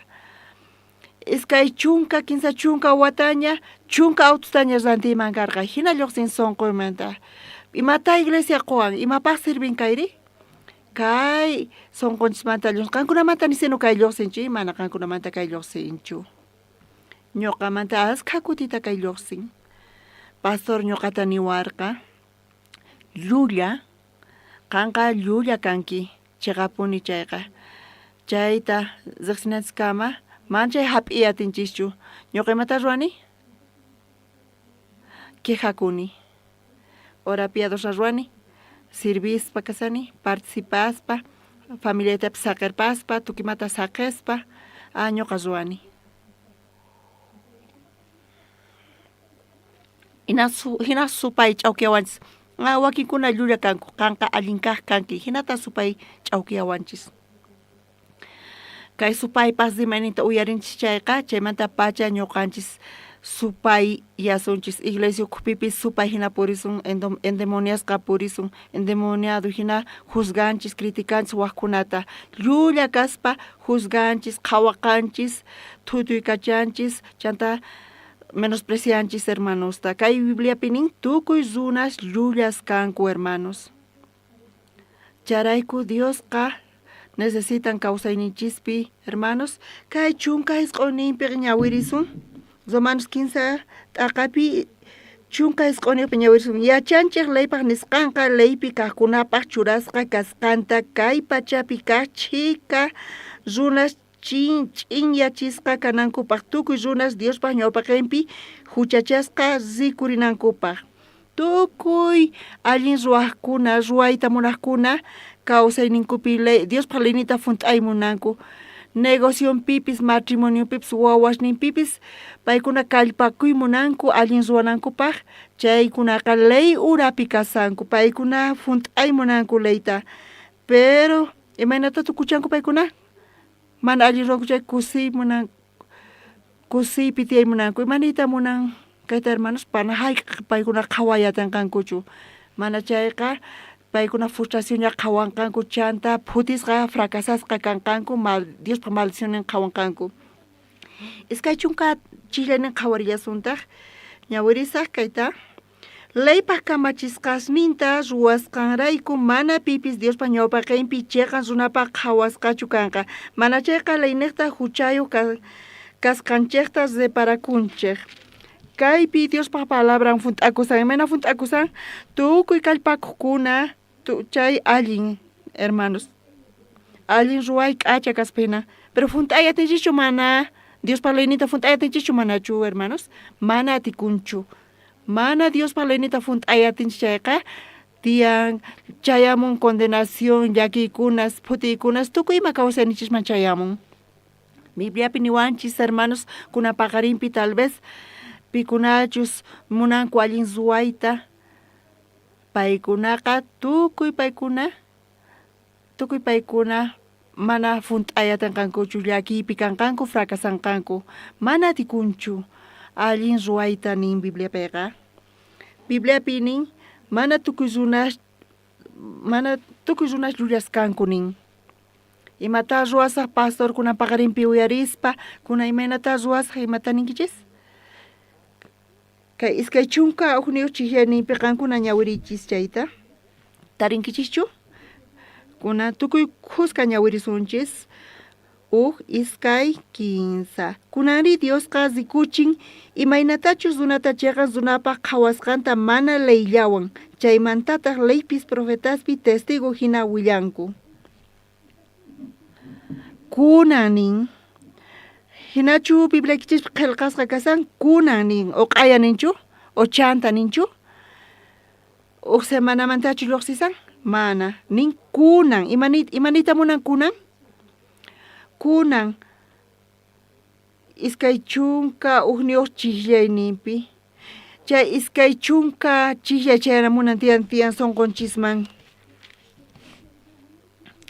20, 30 wataña, 10 autostaña rantiyman karqa. Hina lluqsin sunquymanta. Imata iglesia quwan? Imapaq sirvin kayri? Kay sunqunchismanta lluqsin. Qankunamanta nisinu kay lluqsinchu, mana qankunamanta kay lluqsinchu. Ñuqamanta askha kutita kay lluqsin. Pastor ñuqata niwarqa, llulla, qanqa llulla kanki, chiqapuni chayqa. Chayta riqsinanchiskama mana chay hap'iy atinchischu. Ñuqa imata ruwani? Quejakuni. Hora piadosa ruwani, sirvispa kasani, participaspa, familiaytapis saqerpaspa, tukimata saqespa, a ñuqa ruwani. Hina supay ch'awkiyawanchis. Wakinkuna llulla kanku, qanqa allin kaj kanki, hinata supay ch'awkiyawanchis. Kay supaypas rimayninta uyarinchis chayqa, chaymanta pacha ñuqanchis supay yasunchis, iglesia ukhupipis supay hina purisun, endemoniasqa purisun, endemoniado hina juzganchis, criticanchis wajkunata, llulla kaspa juzganchis, qhawaqanchis, thutuykachanchis, chanta menosprecianchis hermanosta. Kay Bibliapi nin tukuy runas llullas kanku, hermanos. Chayrayku Diosqa necesitan kawsayninchispi, hermanos. Kay 19ninpi ñawirisun, Romanos 15 t'aqapi 19niqpi ñawirisun. Yachanchej leypaj nisqanqa leypi kajkunapaj churasqa kasqanta kay pachapi kaj chhika runas ch'inyachisqa kanankupaj, tukuy runas Diospaj ñawpaqenpi juchachasqa rikurinankupaj. Tukuy allin ruwajkuna, ruwayta munajkuna kawsayninkupi Diospaj leyninta junt'ay munanku. Negocionpipis, matrimoniopipis, wawasninpipis paykuna kallpakuy munanku allin ruwanankupaj, chaykunaqa ley urapi kasanku, paykuna junt'ay munanku leyta. Pero imaynata tukuchanku paykuna? Mana allin ruwanku chay kusiy munan, kusiypi tiyay munanku. Imaniyta munan kayta hermanos? Pana hayk'aq paykuna qhaway atinqankuchu. Mana chayqa paykuna frustracionlla qhawanqanku, chanta phutisqa fracasasqa kanqanku, Diospaj maldicionnin qhawanqanku. 20 chijlaynin qhawarillasuntaj, ñawirisaj kayta. Leypaj kamachisqasninta ruwasqanrayku mana pipis Diospa ñawpaqenpi cheqan runapaj qhawasqachu kanqa. Mana chayqa leynejta juchayoj kasqanchejta reparakunchej. Kaypi Diospa palabran junt'akusan. Imayna junt'akusan? Tukuy kallpakojkuna chay allin, hermanos. Allin ruway k'acha kaspa hina. Pero junt'ay atinchischu mana? Diospa leyninta junt'ay atinchischu manachu, hermanos? Mana atikunchu. Mana Diospa leyninta junt'ay atinchis chayqa, tiyan chayamun condenación, llakiykunas, phutiykunas, tukuy ima kawsayninchisman chayamun. Bibliapi niwanchis, hermanos, kunan paqarinpi tal vez pikunachus munanku allin ruwayta, paykunaqa tukuy paykuna, tukuy paykuna mana junt'ay atinqankuchu, llakiypi kanqanku, fracasanqanku. Mana atikunchu allin ruwayta nin Bibliapiqa. Bibliapi nin mana tukuy runas, mana tukuy runas llullas kanku nin. Imata ruwasaj pastor kunan paqarinpi uyarispa, kunan imaynata ruwasaj, imata ninkichis? Kay 21 chijyayninpi qankuna ñawirichis chayta. Tarinkichischu? Kunan tukuy khuska ñawirisunchis. 1, 2, 3. Kunanri Diosqa rikuchin imaynatachus runata cheqan runapaj qhawasqanta mana leyllawan, chaymantataj leypis profetaspi testigo hina willanku. Kunan nin, hinachu Bibliaykichispi qhelqasqa kasan? Kunan nin, o q'aya ninchu? O chanta ninchu? Uj semanamantachu lluqsisan? Mana. Nin kunan. Imaniyta munan kunan? Kunan 21 chijllayninpi. Chay 20 chijllay chayana munan tiyan tiyan sonqonchisman.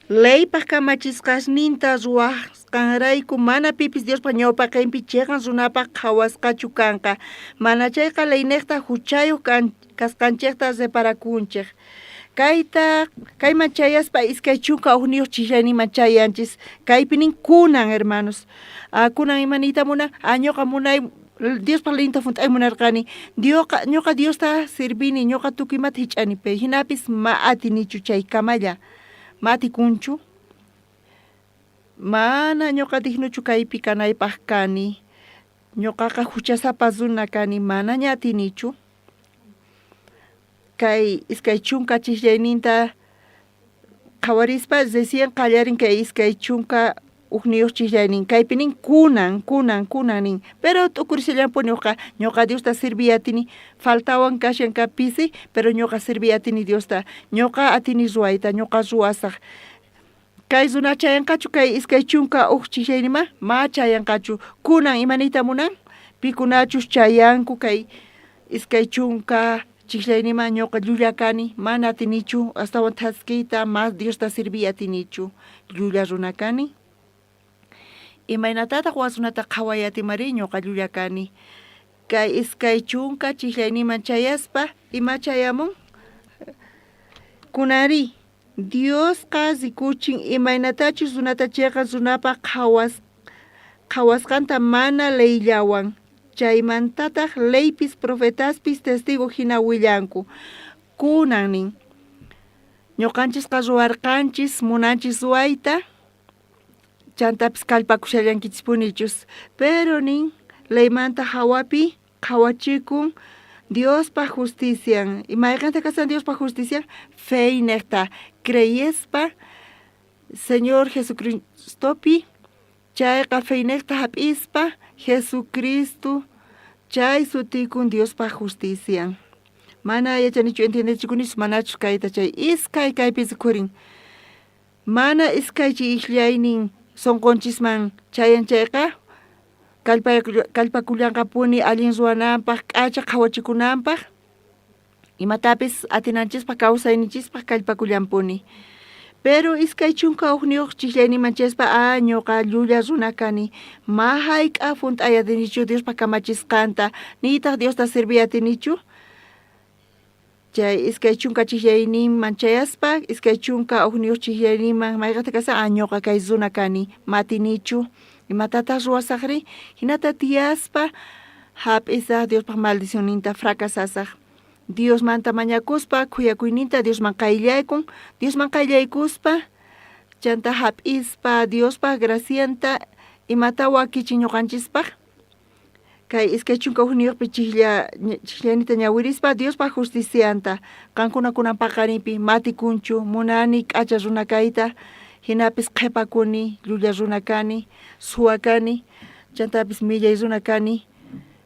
Leypaj kamachisqasninta ruwasqanrayku mana pipis Diospa ñawpaqenpi cheqan runapaj qhawasqachu kanqa. Mana chayqa leynejta juchayoj kasqanchejta reparakunchej. Kayta kayman chayaspa 21 chijllayninman chayanchis. Kaypi nin kunan hermanos. Ah, kunan ima niyta munan? Ah, ñuqa munay Diospaj leyninta junt'ay munarqani. Dioqa ñuqa Diosta sirvini, ñuqa tukuy imata jich'ani, pero jinapis ma atinichu chaykamalla. Ma atikunchu. Mana ñuqa dignochu kaypi kanaypaj kani. Ñuqaqa juchasapa runa kani, manaña atinichu. Kay 20 chijllayninta qhawarispa recién qallarin kay 21 chijllaynin. Kaypi nin kunan, kunan, kunan nin. Pero t'ukurishallanpuni uqa ñuqa Diosta sirviy atini, faltawan kashan ka pisi, pero ñuqa sirviy atini Diosta. Ñuqa atini ruwayta, ñuqa ruwasaj. Kay runa chayanqachu kay 21 chijllaynima? Ma chayanqachu. Kunan ima niyta munan? Pikunachus chayanku kay 20 chijllaynima ñuqa llulla kani, mana atinichu astawan thaskiyta, ma Diosta sirviy atinichu. Llulla runa kani. Imaynatataq waj runata qhaway atimari ñuqa llulla kani. Kay 20 chijllayniman chayaspa ima chayamun? Kunanrí Diosqa rikuchin imaynatachus runata cheqan runapaj qhawasqanta mana leyllawan. Chaymantataj leypis profetaspis testigo jina willanku. Kunan nin, ñuqanchisqa ruwarqanchis munanchis ruwayta, chantapis kallpakushallankichispunichus. Pero nin, leymanta jawapi qhawachikun Diospaj justician. Mayqenta kashan Diospaj justician? Feynejta creyespa Señor Jesucristopi, chayqa feynejta jap'ispa Jesucristo chay sutikun Diospaj justician. Mana yachanichu entiendechikunichu manachus kayta chay iskay kaypi rikhurin. Mana iskay chijllaynin sonqonchisman chayan chayqa kallpakullanqapuni allin ruwananpaj, k'acha qhawachikunanpaj, imatapis atinanchispaj, kawsayninchispaj kallpakullanpuni. Pero 21 chijllayninman chayaspa, ah, ñuqa llulla runa kani, ma jayk'a junt'ay atinichu Diospaj kamachisqanta, niytaj Diosta sirviy atinichu. Chay 20 chijllayninman chayaspa, 21 chijllayninman mayqata kashan, ah, ñuqa kay runa kani, ma atinichu, imatataq ruwasaqri? Jinata tiyaspa jap'isaj Diospaj maldicionninta, fracasasaj. Diosmanta mañakuspa khuyakuyninta Diosman qayllaykun, Diosman qayllaykuspa chanta jap'ispa Diospaj gracianta imata wakichin ñuqanchispaj. Kay 21pi chijllaynita ñawirispa Diospaj justicianta qankuna kunan paqarinpi matikunchu, munani k'acha runa kayta, jinapis qhepakuni, llulla runa kani, suwa kani, chantapis millay runa kani.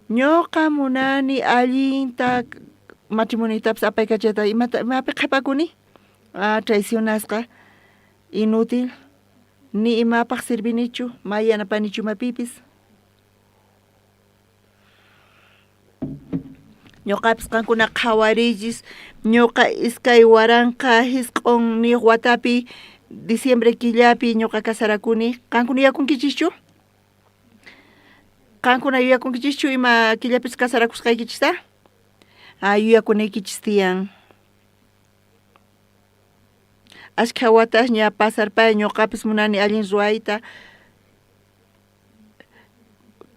Ñuqa munani allinta matrimonioytapis apaykachayta, imata imapi qhepakuni? Ah, traicionasqa, inútil, ni imapaj sirvinichu, ma yanapanichu imapipis. Ñuqapis qankuna qhawariychis, ñuqa 2009 watapi diciembre killapi ñuqa casarakuni. Qankuna yuyakunkichischu? Qankuna yuyakunkichischu ima killapis casarakusqaykichista? Ah, yuyakunaykichis tiyan. Ashkha watas ña pasarpay ñuqapis munani allin ruwayta,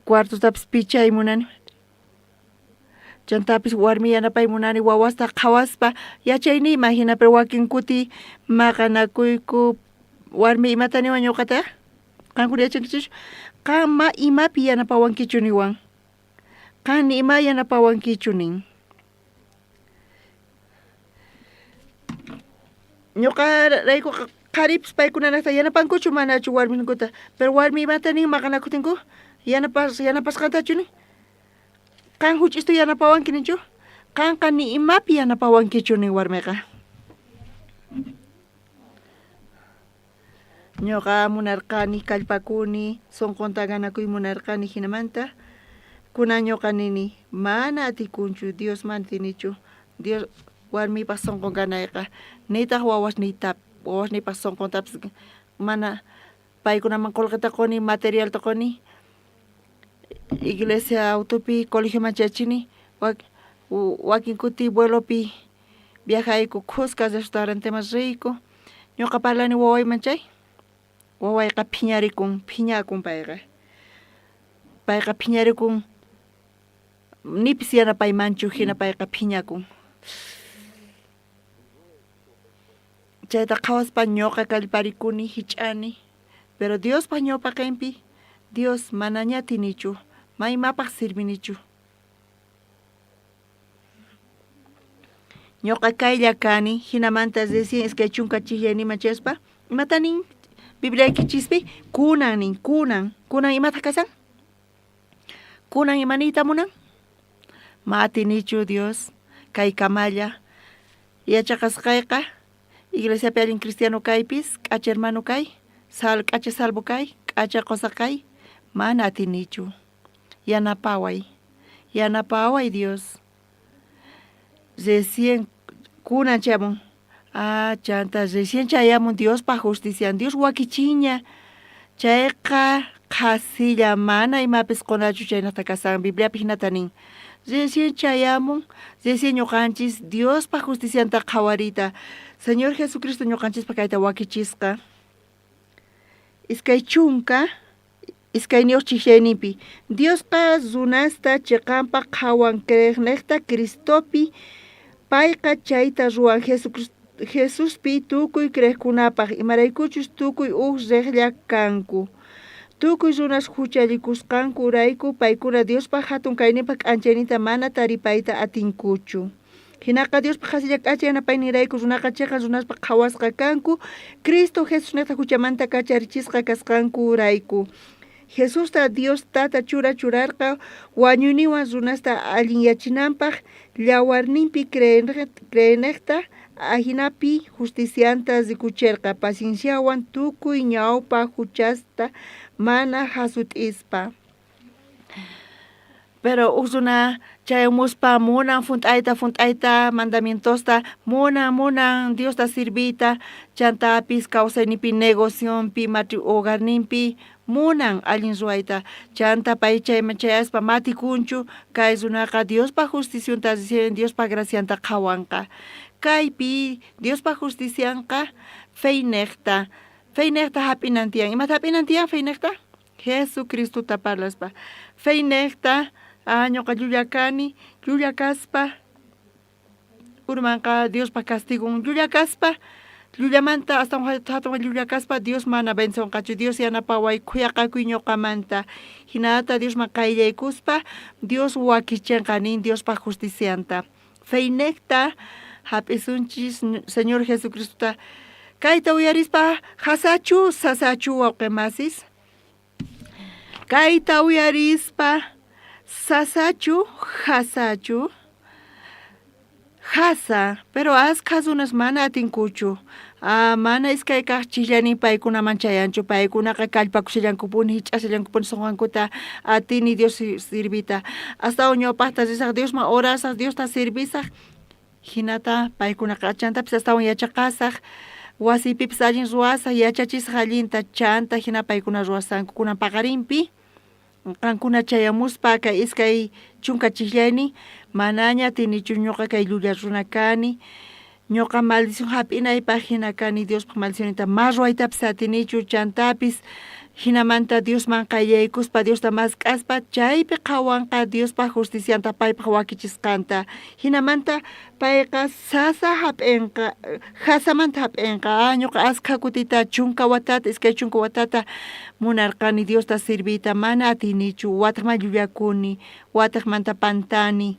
cuartotapis pichay munani. Chantapis warmi yanapay munani wawasta qhawaspa yachayniyman jina, pero wakin kuti maqanakuyku warmi imata niwan ñuqata? Qankuna yachankichischu? Qan ma imapi yanapawankichu niwan. Qan ni ima yanapawankichu nin. Ñuqaraykuqa qharipis paykunanaqta yanapankuchu manachu warminkuta, pero warmi imata nin maqanakutinku yanapas yanapasqantachu nin. Qan juch'istu yanapawanki ninchu? Qanqa ni imapi yanapawankichu nin warmiqa. Ñuqa munarqani, kallpakuni, sunqunta ganakuy munarqani jinamanta kunan ñuqa nini, mana atikunchu, Dios mana atinichu, Dios warmipaj sunqun ganayqa, nitaq wawasniyta, wawasniypaj sunquntapis mana paykunaman qullqita quni, materialta quni, iglesia autopi colegioman chayachini, wakin kuti vuelopi. Viajayku khuska restauranteman riyku. Ñuqa parlani wawayman chay, wawayqa phiñarikun, phiñakun payqa. Payqa phiñarikun, nipis yanapaymanchu hina payqa phiñakun. Chayta qhawaspa ñuqa kallparikuni, hich'ani. Pero Diospa ñawpaqenpi, Dios manaña atinichu, ma imapaj sirvinichu. Ñuqa kaylla kani, hinamanta recién 20 chijllayniman chayaspa, imata nin Bibliaykichispi? Kunan nin, kunan. Kunan imataq kashan? Kunan ima niyta munan? Ma atinichu Dios, kay kamalla. Yachaqasqayqa, iglesiapi allin cristiano kaypis, k'acha hermano kay, sal, k'acha salvo kay, k'acha qosa kay, mana atinichu. Yanapaway, yanapaway Dios. Recién kunan chayamun, ah, chanta recién chayamun Diospa justician, Dios wakichiña, chayqa qhasilla mana imapis qonachu chaynata kasan, Bibliapi hinata nin. Recién chayamun, recién ñuqanchis Diospa justicianta qhawariyta, Señor Jesucristo ñuqanchispa kayta wakichisqa. 22 chijllayninpi, Diosqa runasta cheqanpaj qhawan creejnejta Cristopi, payqa chayta ruwan Jesuspi tukuy creejkunapaj, imaraykuchus tukuy uj rejlla kanku. Tukuy runas juchallikusqankurayku paykuna Diospa hatun kayninpa k'anchayninta mana taripayta atinkuchu. Hinaqa Diospa qhasilla k'acha yanapayninrayku runaqa cheqan runaspa qhawasqa kanku, Cristo Jesusnejta juchamanta kacharichisqa kasqankurayku. Jesusta Dios Tata chura churarqa wañuyninwan runasta allinyachinanpaj llawarninpi creenejta, ajinapi justicianta rikucherqa pacienciawan tukuy ñawpa juchasta mana jasut'ispa. Pero uj runa chayamuspa munan junt'ayta junt'ayta mandamientosta, munan munan Diosta sirviyta, chantapis kawsayninpi negocionpi, hogarninpi munan allin ruwayta, chanta pay chayman chayaspa matikunchu, kay runaqa Diospa justicionta reciben, Diospa gracianta qhawanqa. Kaypi Diospa justicianqa feynejta, feynejta hap'inan tiyan. Imata hap'inan tiyan feynejta? Jesucristota parlaspa. Feynejta, ah, ñuqa llulla kani, llulla kaspa, urmanqa Diospa castigon, llulla kaspa, llullamanta astawan hatun llulla kaspa Dios mana vencionqachu, Dios yanapaway, khuyaqakuy ñuqamanta. Hinata Diosman qayllaykuspa, Dios wakichinqa nin Diospa justicianta. Feynejta hap'isunchis Señor Jesucristota. Kayta uyarispa jasachu, sasachu wawqe masis? Kayta uyarispa sasachu, jasachu? Jasa, pero askha runas mana atinkuchu. Ah, mana iskay kaq chijllanin paykunaman chayanchu, paykunaqa kallpakushallankupuni, hich'ashallankupuni sunqankuta atini Dios sirviyta. Astawan ñawpaqta risaq Diosman orasaq, Diosta sirvisaq, hinata paykunaqa chantapis astawan yachaqasaq, wasiypipis allin ruwasaq, yachachisaq allinta, chanta hina paykuna ruwasanku. Kunan paqarinpi qankuna chayamuspa kay 20 chijllaynin manaña atinichu ñuqa kay llulla runa kani, ñuqa maldición hap'inaypaj hina kani, Diospaj maldicionninta ma ruwaytapis atinichu, chantapis hinamanta Diosman qayllaykuspa Diosta mask'aspa chaypi qhawanqa Diospa justicianta paypaj wakichisqanta. Hinamanta payqa sasa hap'inqa, jasamanta hap'inqa. Ah, ñuqa askha kutita 10 watata, 20 watata munarqani Diosta sirviyta, mana atinichu, wataqman llullakuni, wataqmanta pantani.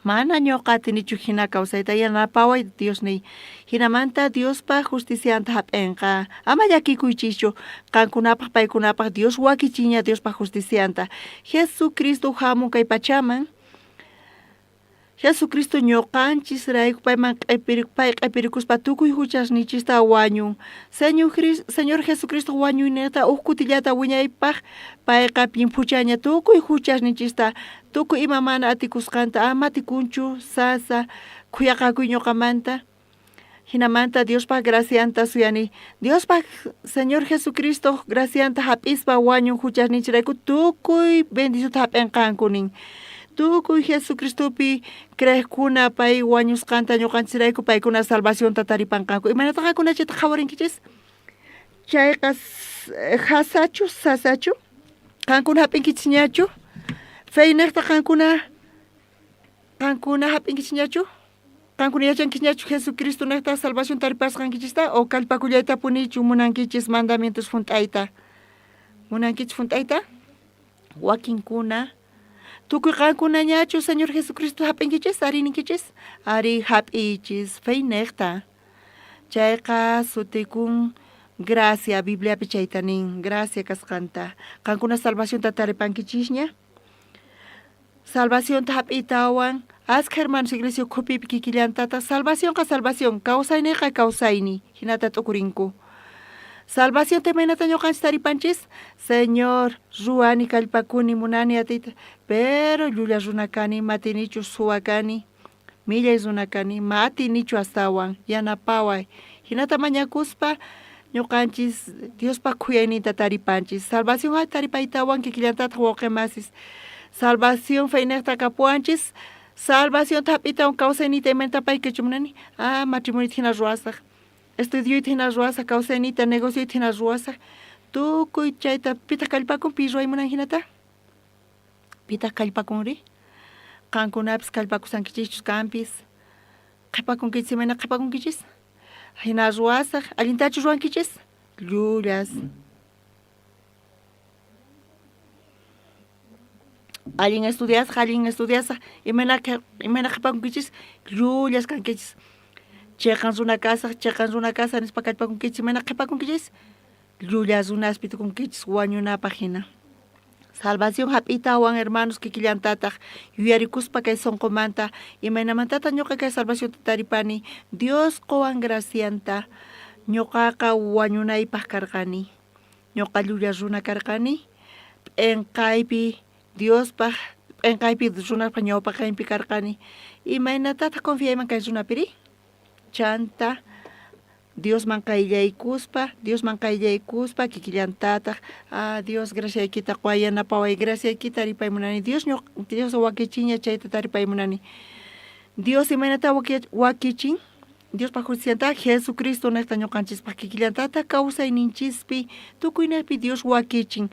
Mana ñuqa atinichu hina kawsayta, yanapaway Diosniy. Hinamanta Diospa justicianta hap'inqa. Ama llakikuychischu, qankunapaj paykunapaj Dios wakichiña Diospa justicianta. Jesucristo hamun kay pachaman. Jesucristo ñuqanchisrayku payman pay q'epirikuspa tukuy juchasninchista wañun. Señor Jesucristo wañuyninta uj kutillata wiñaypaj payqa llimphuchaña tukuy juchasninchista, tukuy ima mana atikusqanta, ama atikunchu, sasa, khuyaqakuy ñuqamanta. Hinamanta Diospa gracianta suyani. Diospa Señor Jesucristo gracianta hap'ispa wañun juchasninchirayku tukuy bendicionta hap'inqanku nin. Tukuy Jesucristopi creejkuna pay wañusqanta ñoqanchisrayku paykuna salvacionta taripanqanku. Imaynataq qankuna chayta qhawarinkichis? Chayqa jasachu, sasachu? Qankuna hap'inkichisñachu? Feynejta qankuna qankuna hap'inkichisñachu? Qankuna yachankichisñachu Jesucristo nejta salvación taripasqankichista o kallpakullaytapunichu munankichis mandamientos junt'ayta? Munankichis junt'ayta? Wakinkuna tukuy qankunañachu Señor Jesucristo hap'inkichis? Ari ninkichis? Ari hap'iychis feynejta. Chayqa sutikun gracia, Bibliapi chayta nin, gracia kasqanta. Qankuna salvacionta taripankichisña? Salvacionta hap'iytawan, askha hermanos iglesia ukhupipi kikillantataq salvacionqa salvación, kawsayniqa kawsayni, hinata t'ukurinku. Salvacionta imaynata ñuqanchis taripanchis? Señor, ruwani, kallpakuni, munani atiyta, pero llulla runa kani, matinichu suwa kani, millay runa kani, ma atinichu astawan, yanapaway. Hinata mañakuspa ñuqanchis Diospa khuyayninta taripanchis. Salvación taripaytawan kikillantataq wawqi masis. Salvación feynejta kapuwanchis, salvacionta hap'iytawan kawsayniyta imaynata paykichu munani? Ah, matrimonioyta hina ruwasaq, estudioyta hina ruwasaq, kawsayniyta, negocioyta hina ruwasaq. Tukuy chayta pitaq kallpakun, pi ruway munan hinata? Pitaq kallpakunri? Qankunapis kallpakusankichischus kanpis. Qhipakunkichis imayna qhipakunkichis? Hina ruwasaq, allintachu ruwankichis? Llullas. Allin estudiasaq, allin estudiasaq, imayna imayna qhipakunkichis? Llullas kankichis. Chiqan runa kasaq, chiqan runa kasaq nispa kallpakunkichis, imayna qhipakunkichis? Llulla runaspi tukunkichis wañunapaj jina. Salvación jap'iytawan, hermanos, kikillantataj yuyarikuspa kay sonqomanta, imaynamantataj ñoqa kay salvacionta taripani? Dios qowan gracianta, ñoqaqa wañunaypaj karqani. Ñoqa llulla runa karqani, p'enqaypi Diospaj, p'enqaypi runaspa ñawpaqenpi karqani. Imaynatataj confiayman kay runapiri? Chanta Diosman qayllaykuspa, Diosman qayllaykuspa kikillantataj, ah, Dios graciaykita qoway, yanapaway, graciaykita taripay munani. Dios Dios wakichiña chayta taripay munani. Dios imaynata wakichin? Diospa justicianta Jesucristo nejta ñoqanchispaj kikillantataj kawsayninchispi tukuynejpi Dios wakichin.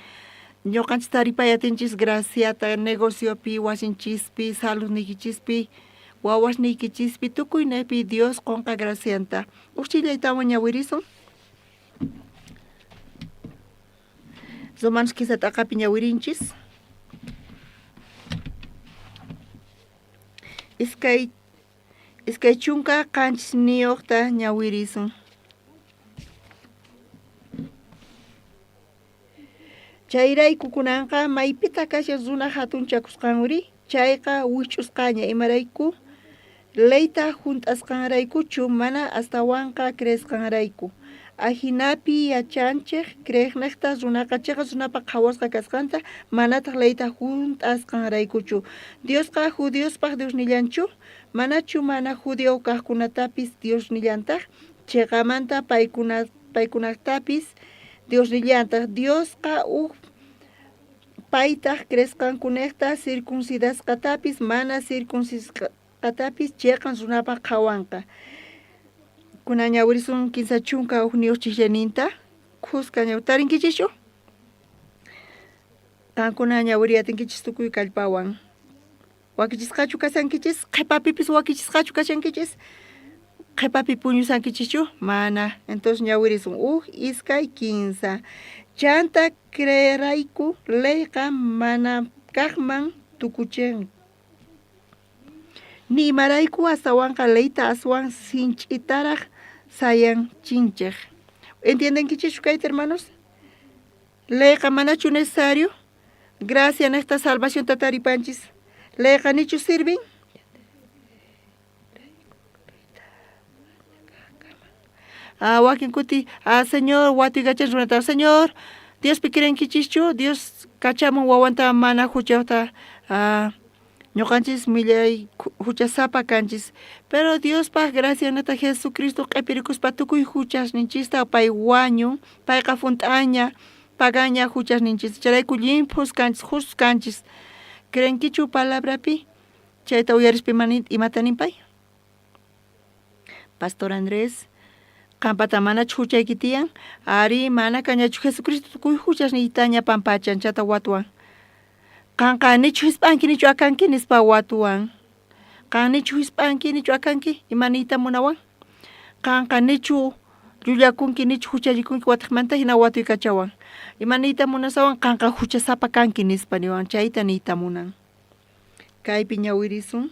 Ñoqanchis taripay atinchis graciata negociopi, wasinchispi, saludniykichispi, Wawasniykichispi tukuynejpi Dios qonqa gracianta. Uj chillaytawan ñawirisun. Romanos kinsa t'aqapi ñawirinchis. Iskay 27niyojta ñawirisun. Chayrayku kunanqa maypitaq kashan runa jatunchakusqanri? Chayqa wijch'usqaña, imarayku? Leyta junt'asqanraykuchu mana astawanqa creesqanrayku. Ajinapi yachanchej creejnejta runaqa cheqa runapaj qhawasqa kasqanta, manataj leyta junt'asqanraykuchu. Diosqa judiospaj Diosnillanchu? Manachu mana judío kajkunatapis Diosnillantaj? Cheqamanta paykunajtapis Diosnillantaj. Diosqa uj paytaj creesqankunejta circuncidasqatapis mana circuncidasqatapis cheqan runapaj qhawanqa. Kunan ñawirisun 31 chijllaninta khuska ñaw tarinkichischu? Qankuna ñawiriyatinkichis tukuy kallpawan. Wakichisqachu kashankichis? Qhepapipis wakichisqachu kashankichis? Qhepapi puñusankichischu? Mana. Entonces ñawirisun uj, iskay, kinsa. Chanta creerayku leyqa mana kajman tukuchin. Ni imarayku astawanqa leyta aswan sinch'itaraj sayanchinchej. ¿Entiendenkichischu kayta, hermanos? Leyqa manachu necesario? Gracia nejta salvacionta taripanchis. Leyqa nichu sirvin? Ah, wakin kuti, ah, Señor, watuykachan runata, Señor, Diospi creenkichischu? Dios kachamun wawanta mana huchayojta, ah, ñoqanchis millay huchasapa kanchis. Pero Diospaj gracianata Jesucristo q'epirikuspa tukuy huchasninchista pay wañun, payqa junt'aña, pagaña huchasninchista. Chayrayku llimphus kanchis, justos kanchis. Creenkichu palabrapi? Chayta uyarispa imata nin pay? Pastor Andrés, qampata manachu huchayki tiyan? Ari, mana kañachu Jesucristo tukuy huchasniytaña pampachan chata watuwan. Qanqa nichu hisp'anki nichu akanki nispa watuwan. Qan nichu hisp'anki nichu akanki ima niyta munawan? Qanqa nichu llullakunki nichu huchallikunki watiqmanta hina watuykachawan. Ima niyta munasawan qanqa huchasapa kanki nispa niwan chayta niyta munan. Kaypi ñawirisun.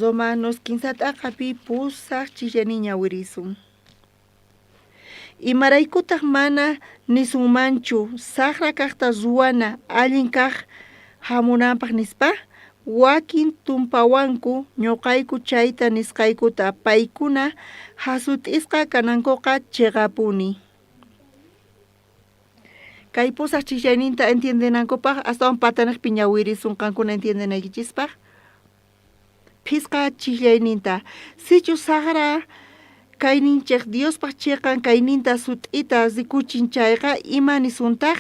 Romanos kinsa t'aqapi pusaq chillani ñawirisun. Imaraykutaq mana nisunmanchu saqra kaqta ruwana allin kaq hamunanpaq nispa? Wakin tumpawanku ñuqayku chayta nisqaykuta paykuna hasut'isqa kanankuqa chiqapuni. Kay pusaq chijllayninta entiendenankupaq astawan pataniqpi ñawirisun qankuna entiendenaykichispaq. Phisqa chijllayninta sichus saqra kayninchik Diospaq chiqan kayninta sut'ita rikuchin chayqa ima nisuntaq?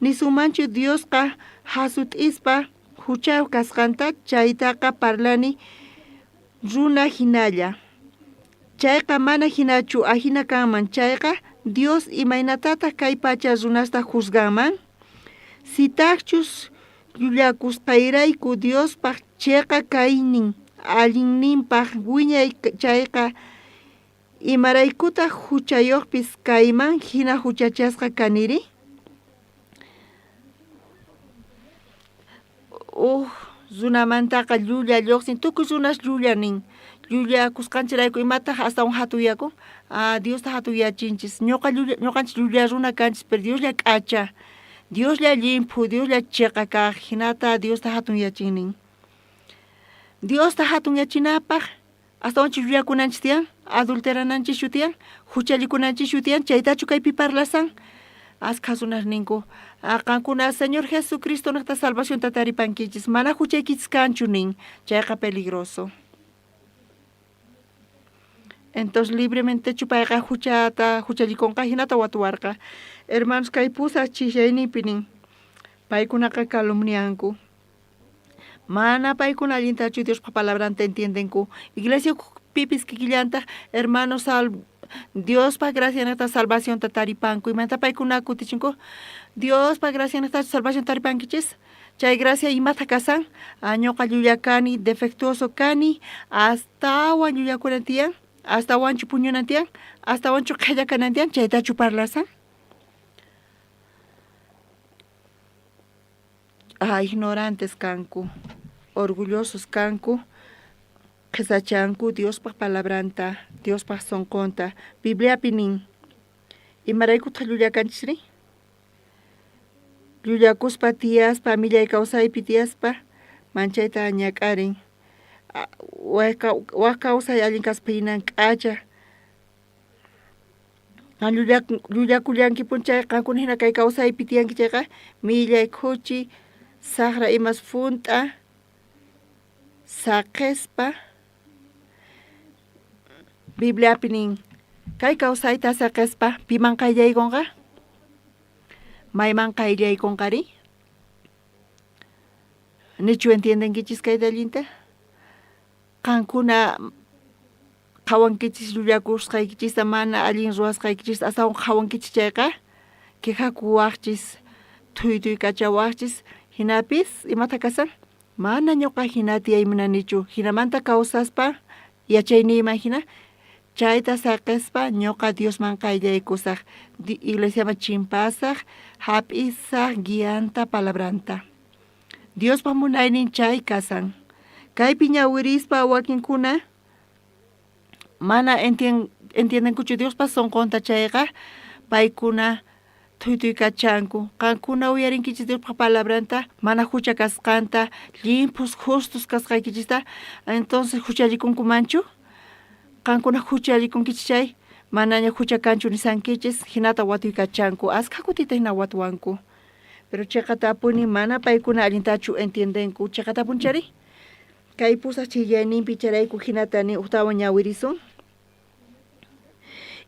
Nisunmanchu Diosqa hasut'ispa huchayuq kasqanta? Chaytaqa parlani runa hinalla. Chayqa mana hinachu ahina kanman chayqa Dios imaynatataq kay pacha runasta juzganman? Sitaqchus llullakusqayrayku Diospaq chiqa kaynin allinninpaq wiñay chayqa imaraykutaq huchayuqpis kayman hina huchachasqa kaniri? Uj runamantaqa llulla lluqsin tukuy runas llulla nin. Llullakusqanchikrayku imataq astawan hatuyakun? Ah, Diosta hatuyachinchis. Ñuqa llulla ñuqanchis llulla runa kanchis, pero Dioslla k'acha. Dioslla llimphu, Dioslla chiqa kaq, hinata Diosta hatunyachin nin. Diosta hatunyachinapaq astawanchu llullakunanchis tiyan, adulterananchischu tiyan, huchallikunanchischu tiyan, chaytachu kaypi parlasan? Askha runas ninku, qankuna Señor Jesucristo niqta salvacionta taripankichis, mana huchaykichis kanchu nin, chayqa peligroso. Entonces librementechu payqa huchata huchallikunqa hinata watuwarqa. Hermanos kay pusaq chijllayninpi nin, paykunaqa calumnianku. Mana paykuna allintachu Diospa palabranta entiendenku. Iglesia pipis kikillantaq hermanos sal Diospa gracianata salvacionta taripanku. Imanta paykuna kutichinku? Diospa gracianata salvación taripankichis? Chay gracia imata kasan? Ñuqa llulla kani, defectuoso kani, astawan llullakunan tiyan, astawanchu puñunan tiyan, astawanchu qhella kanan tiyan, chaytachu parlasan? Ignorantes kanku, orgullosos kanku, qhisachanku Diospaq palabranta, Diospaq sunqunta. Bibliapi nin, imaraykutaq llullakanchisri? Llullakuspa tiyaspa, millay kawsaypi tiyaspa, manchayta ñak'arin. Wak kawsay allin kaspa hinan k'acha. Qan llullakullankipuni chayqa, qankuna hina kay kawsaypi tiyanki chayqa, millay khuchi, saqra imas funt'a, saqespa, Bibliapi nin, kay kawsayta saqespa, piman qayllaykunqa? Mayman qayllaykunqari? Nichu entiendenkichis kayta allinta? Qankuna qhawankichis llullakusqaykichista mana allin ruwasqaykichista astawan qhawankichis chayqa quejakuwaqchis thuytuykachawaqchis hinapis imata kasan? Mana ñuqa hina tiyay munanichu hinamanta kawsaspa yachayniyman hina chayta saqespa ñuqa Diosman qayllaykusaq iglesiaman chimpasaq hap'isaq guianta palabranta. Diospa munaynin chay kasan. Kaypi ñawirispa wakinkuna mana entiendenkuchu Diospa sunqunta chayqa paykuna thuytuykachanku. Qankuna uyarinkichis Diospa palabranta mana hucha kasqanta, llimphus justos kasqaykichista, entonces huchallikunkumanchu? Qankuna huchallikunkichis chay manaña hucha kanchu nisankichis, hinata watuykachanku, askha kutita hina watuwanku. Pero chiqatapuni mana paykuna allintachu entiendenku, chiqatapuni chari? Kay pusaq chillayninpi charayku hinata ni ujtawan ñawirisun.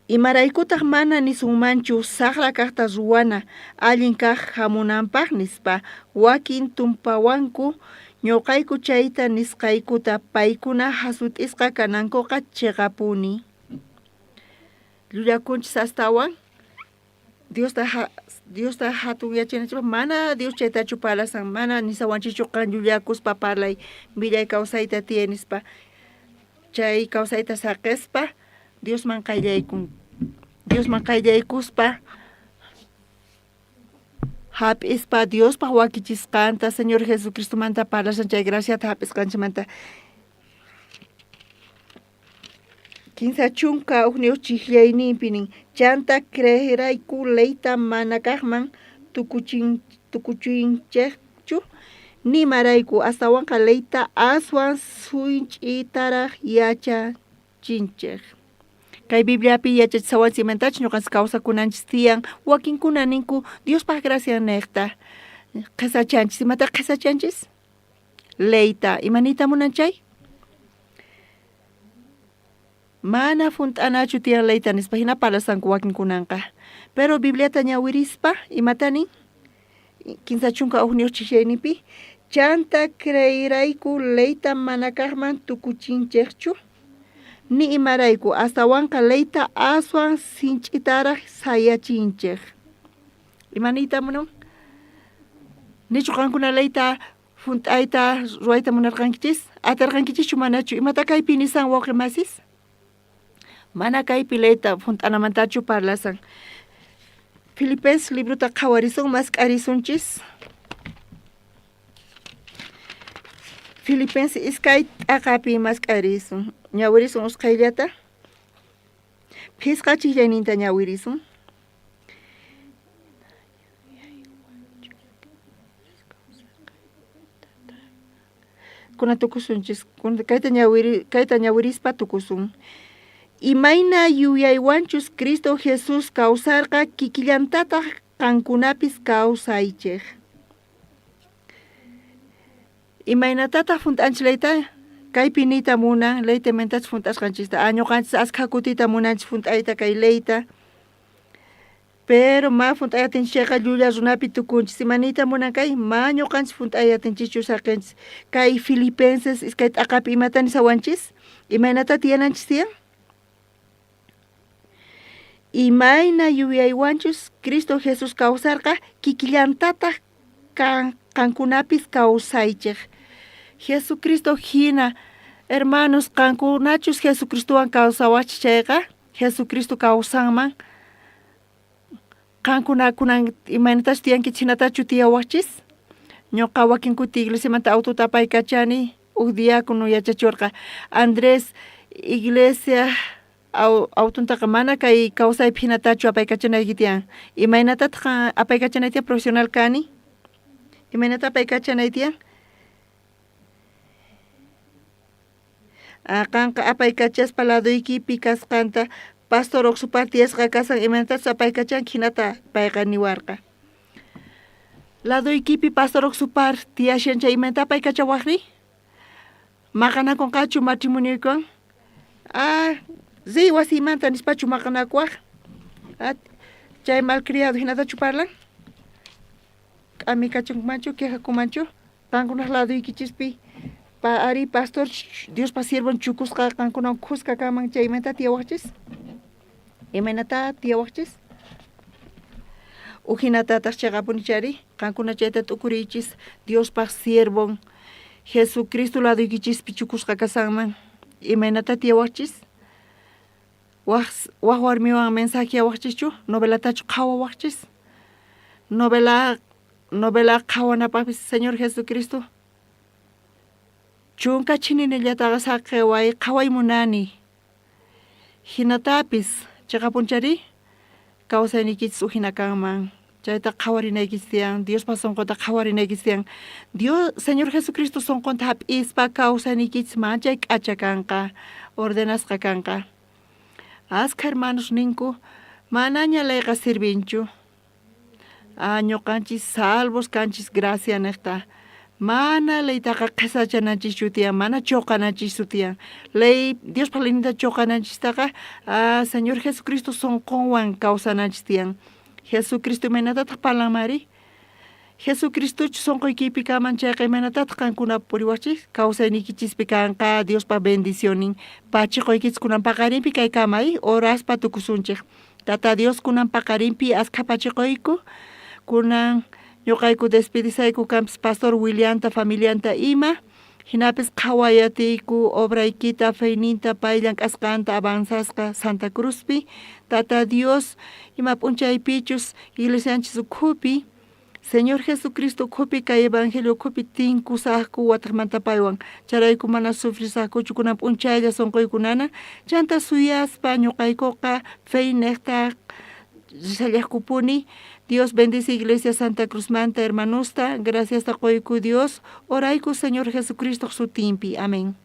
Imaraykutaj mana nisunmanchu sajra kajta ruwana allin kaj jamunanpaj nispa? Wakin tumpawanku ñoqayku chayta nisqaykuta, paykuna jasut'isqa kanankoqa cheqapuni. Llullakunchis astawan Diosta jatunyachinanchikpaj mana Dios chaytachu parlasan, mana nisawanchikchu qan llullakuspa parlay, millay kawsayta tiyay nispa. Chay kawsayta saqespa Diosman qayllaykun, Diosman qayllaykuspa jap'ispa Diospaj wakichisqanta, Señor Jesucristomanta parlashan chay graciata jap'isqanchikmanta. 31 chijllayninpi nin, chanta creerayku leyta mana kajman tukuchinchejchu, nimarayku astawanqa leyta aswan sinch'itaraj yachachinchej. Kay Bibliapi yachachisawanchis imatachus ñoqanchis kawsakunanchis tiyan, wakinkuna ninku Diospaj gracia nejta qhesachanchis. Imata qhesachanchis? Leyta. Ima niyta munan chay? Mana junt'anachu tiyan leyta nispa jina parlasanku wakinkunanqa. Pero Bibliata ñawirispa imata nin? 31 chijllayninpi, chanta creeyrayku leyta mana kajman tukuchinchejchu, ni imarayku astawanqa leyta aswan sinch'itaraj sayachinchej. Ima niyta munan? Nichu qankuna leyta junt'ayta ruwayta munarqankichis? Atarqankichischu manachu? Imata kaypi nisan wawqe masis? Mana kaypi leyta junt'anamantachu parlasan. Filipenses librota qhawarisun, mask'arisunchis. Filipenses iskay t'aqapi mask'arisun. Ñawirisun usqhayllata. Phisqa chijllayninta ñawirisun. Kuna tukusunchis, kayta ñawiri, kayta ñawirispa tukusun. Imayna yuyaywanchus Cristo Jesús kawsarqa, kikillantataj qankunapis kawsaychej. Imaynatataj junt'anchis leyta? Kaypi niyta munan, leyta imaynatachus junt'asqanchista. Ah, ñoqanchis askha kutita munanchis junt'ayta kay leyta. Pero ma junt'ay atinchis chayqa llulla runapi tukunchis. Ima niyta munan kay? Ma ñoqanchis junt'ay atinchischu saqenchis. Kay Filipenses iskay t'aqapi imata nisawanchis? Imaynata tiyananchis tiyan? Imayna yuyaywanchus Cristo Jesús kawsarqa, kikillantataj qankunapis kawsaychej. Jesucristo jina, hermanos, qankunachus Jesucristowan kawsawachis chayqa, Jesucristo kawsanman, qankuna kunan imaynatachus tiyankichis jinatachu tiyawajchis? Ñoqa wakin kuti iglesiamanta autota apaykachani, uj diácono yachachiwarqa, Andrés, iglesia autontaqa mana kay kawsaypi jinatachu apaykachanayki tiyan. Imaynatataq qan apaykachanay tiyan? Profesional kani. Imaynata apaykachanay tiyan? Qanqa apaykachaspa ladoykipi kasqanta pastor Oxupar tiyasqa kasan imaynatachus apaykachanki jinata payqa niwarqa. Ladoykipi pastor Oxupar tiyashan chay imaynata apaykachawajri? Maqanakonqachu matrimonioykiwan? Ah, riy wasiymanta nispachu maqanakuwaj? Ah, chay malcriado jinatachu parlan? K'amikachunkumanchu, quejakumanchu? Qankunaj ladoykichispi pa ari pastor Diospa siervon chukusqa qankunawan khuska kanman chay imaynatá tiyawajchis? Imaynatá tiyawajchis? Ujinatataj cheqapuni chayri, qankuna chayta t'ukuriychis Diospaj siervon Jesucristo ladoykichispi chukusqa kashanman, imaynatá tiyawajchis? Waj waj warmiwan mensajeawajchischu? Novelatachu qhawawajchis? Novela novela qhawanapajpis Señor Jesucristo chunka chininillataqa saqeway qhaway munani. Jinatapis cheqapunchari kawsayniykichis ujina kanman. Chayta qhawarinaykichis tiyan, Diospa sonqonta qhawarinaykichis tiyan. Dios, Señor Jesucristo sonqonta hap'ispa kawsayniykichis manchay k'acha kanqa, ordenasqa kanqa. Askha hermanos ninku, manaña leyqa sirvinchu. Ah, ñoqanchis salvos kanchis gracia niqta. Mana leytaqa qhesachananchischu tiyan, mana choqananchischu tiyan. Ley, Diospa leyninta choqananchistaqa, ah, Señor Jesucristo sonqonwan kawsananchis tiyan. Jesucristo imaynatataq parlanmanri? Jesucristochu sonqoykipi kaman chayqa imaynatataq qankuna puriwajchis? Kawsayniykichispi kanqa Diospa bendicionnin. Pachiqoykichis kunan paqarinpi kay kamay oraspa tukusunchej. Tata Dios kunan paqarinpi askha pachiqoyku. Kunan ñoqayku despedisayku kanpis pastor Williamta familianta ima. Jinapis qhawayatiyku obraykita, feyninta, pay llank'asqanta avanzasqa Santa Cruzpi. Tata Dios ima p'unchaypichus iglesianchis ukhupi, Señor Jesucristo ukhupi kay evangelio ukhupi tinkusajku watejmanta paywan. Chayrayku mana sufrisajkuchu kunan p'unchaylla sonqoykunana. Chanta suyaspa ñoqaykoqa feynejta risallajkupuni. Dios bendice Iglesia Santa Cruzmanta hermanosta. Graciasta qoyku Dios. Orayku Señor Jesucristoj sutinpi. Amén.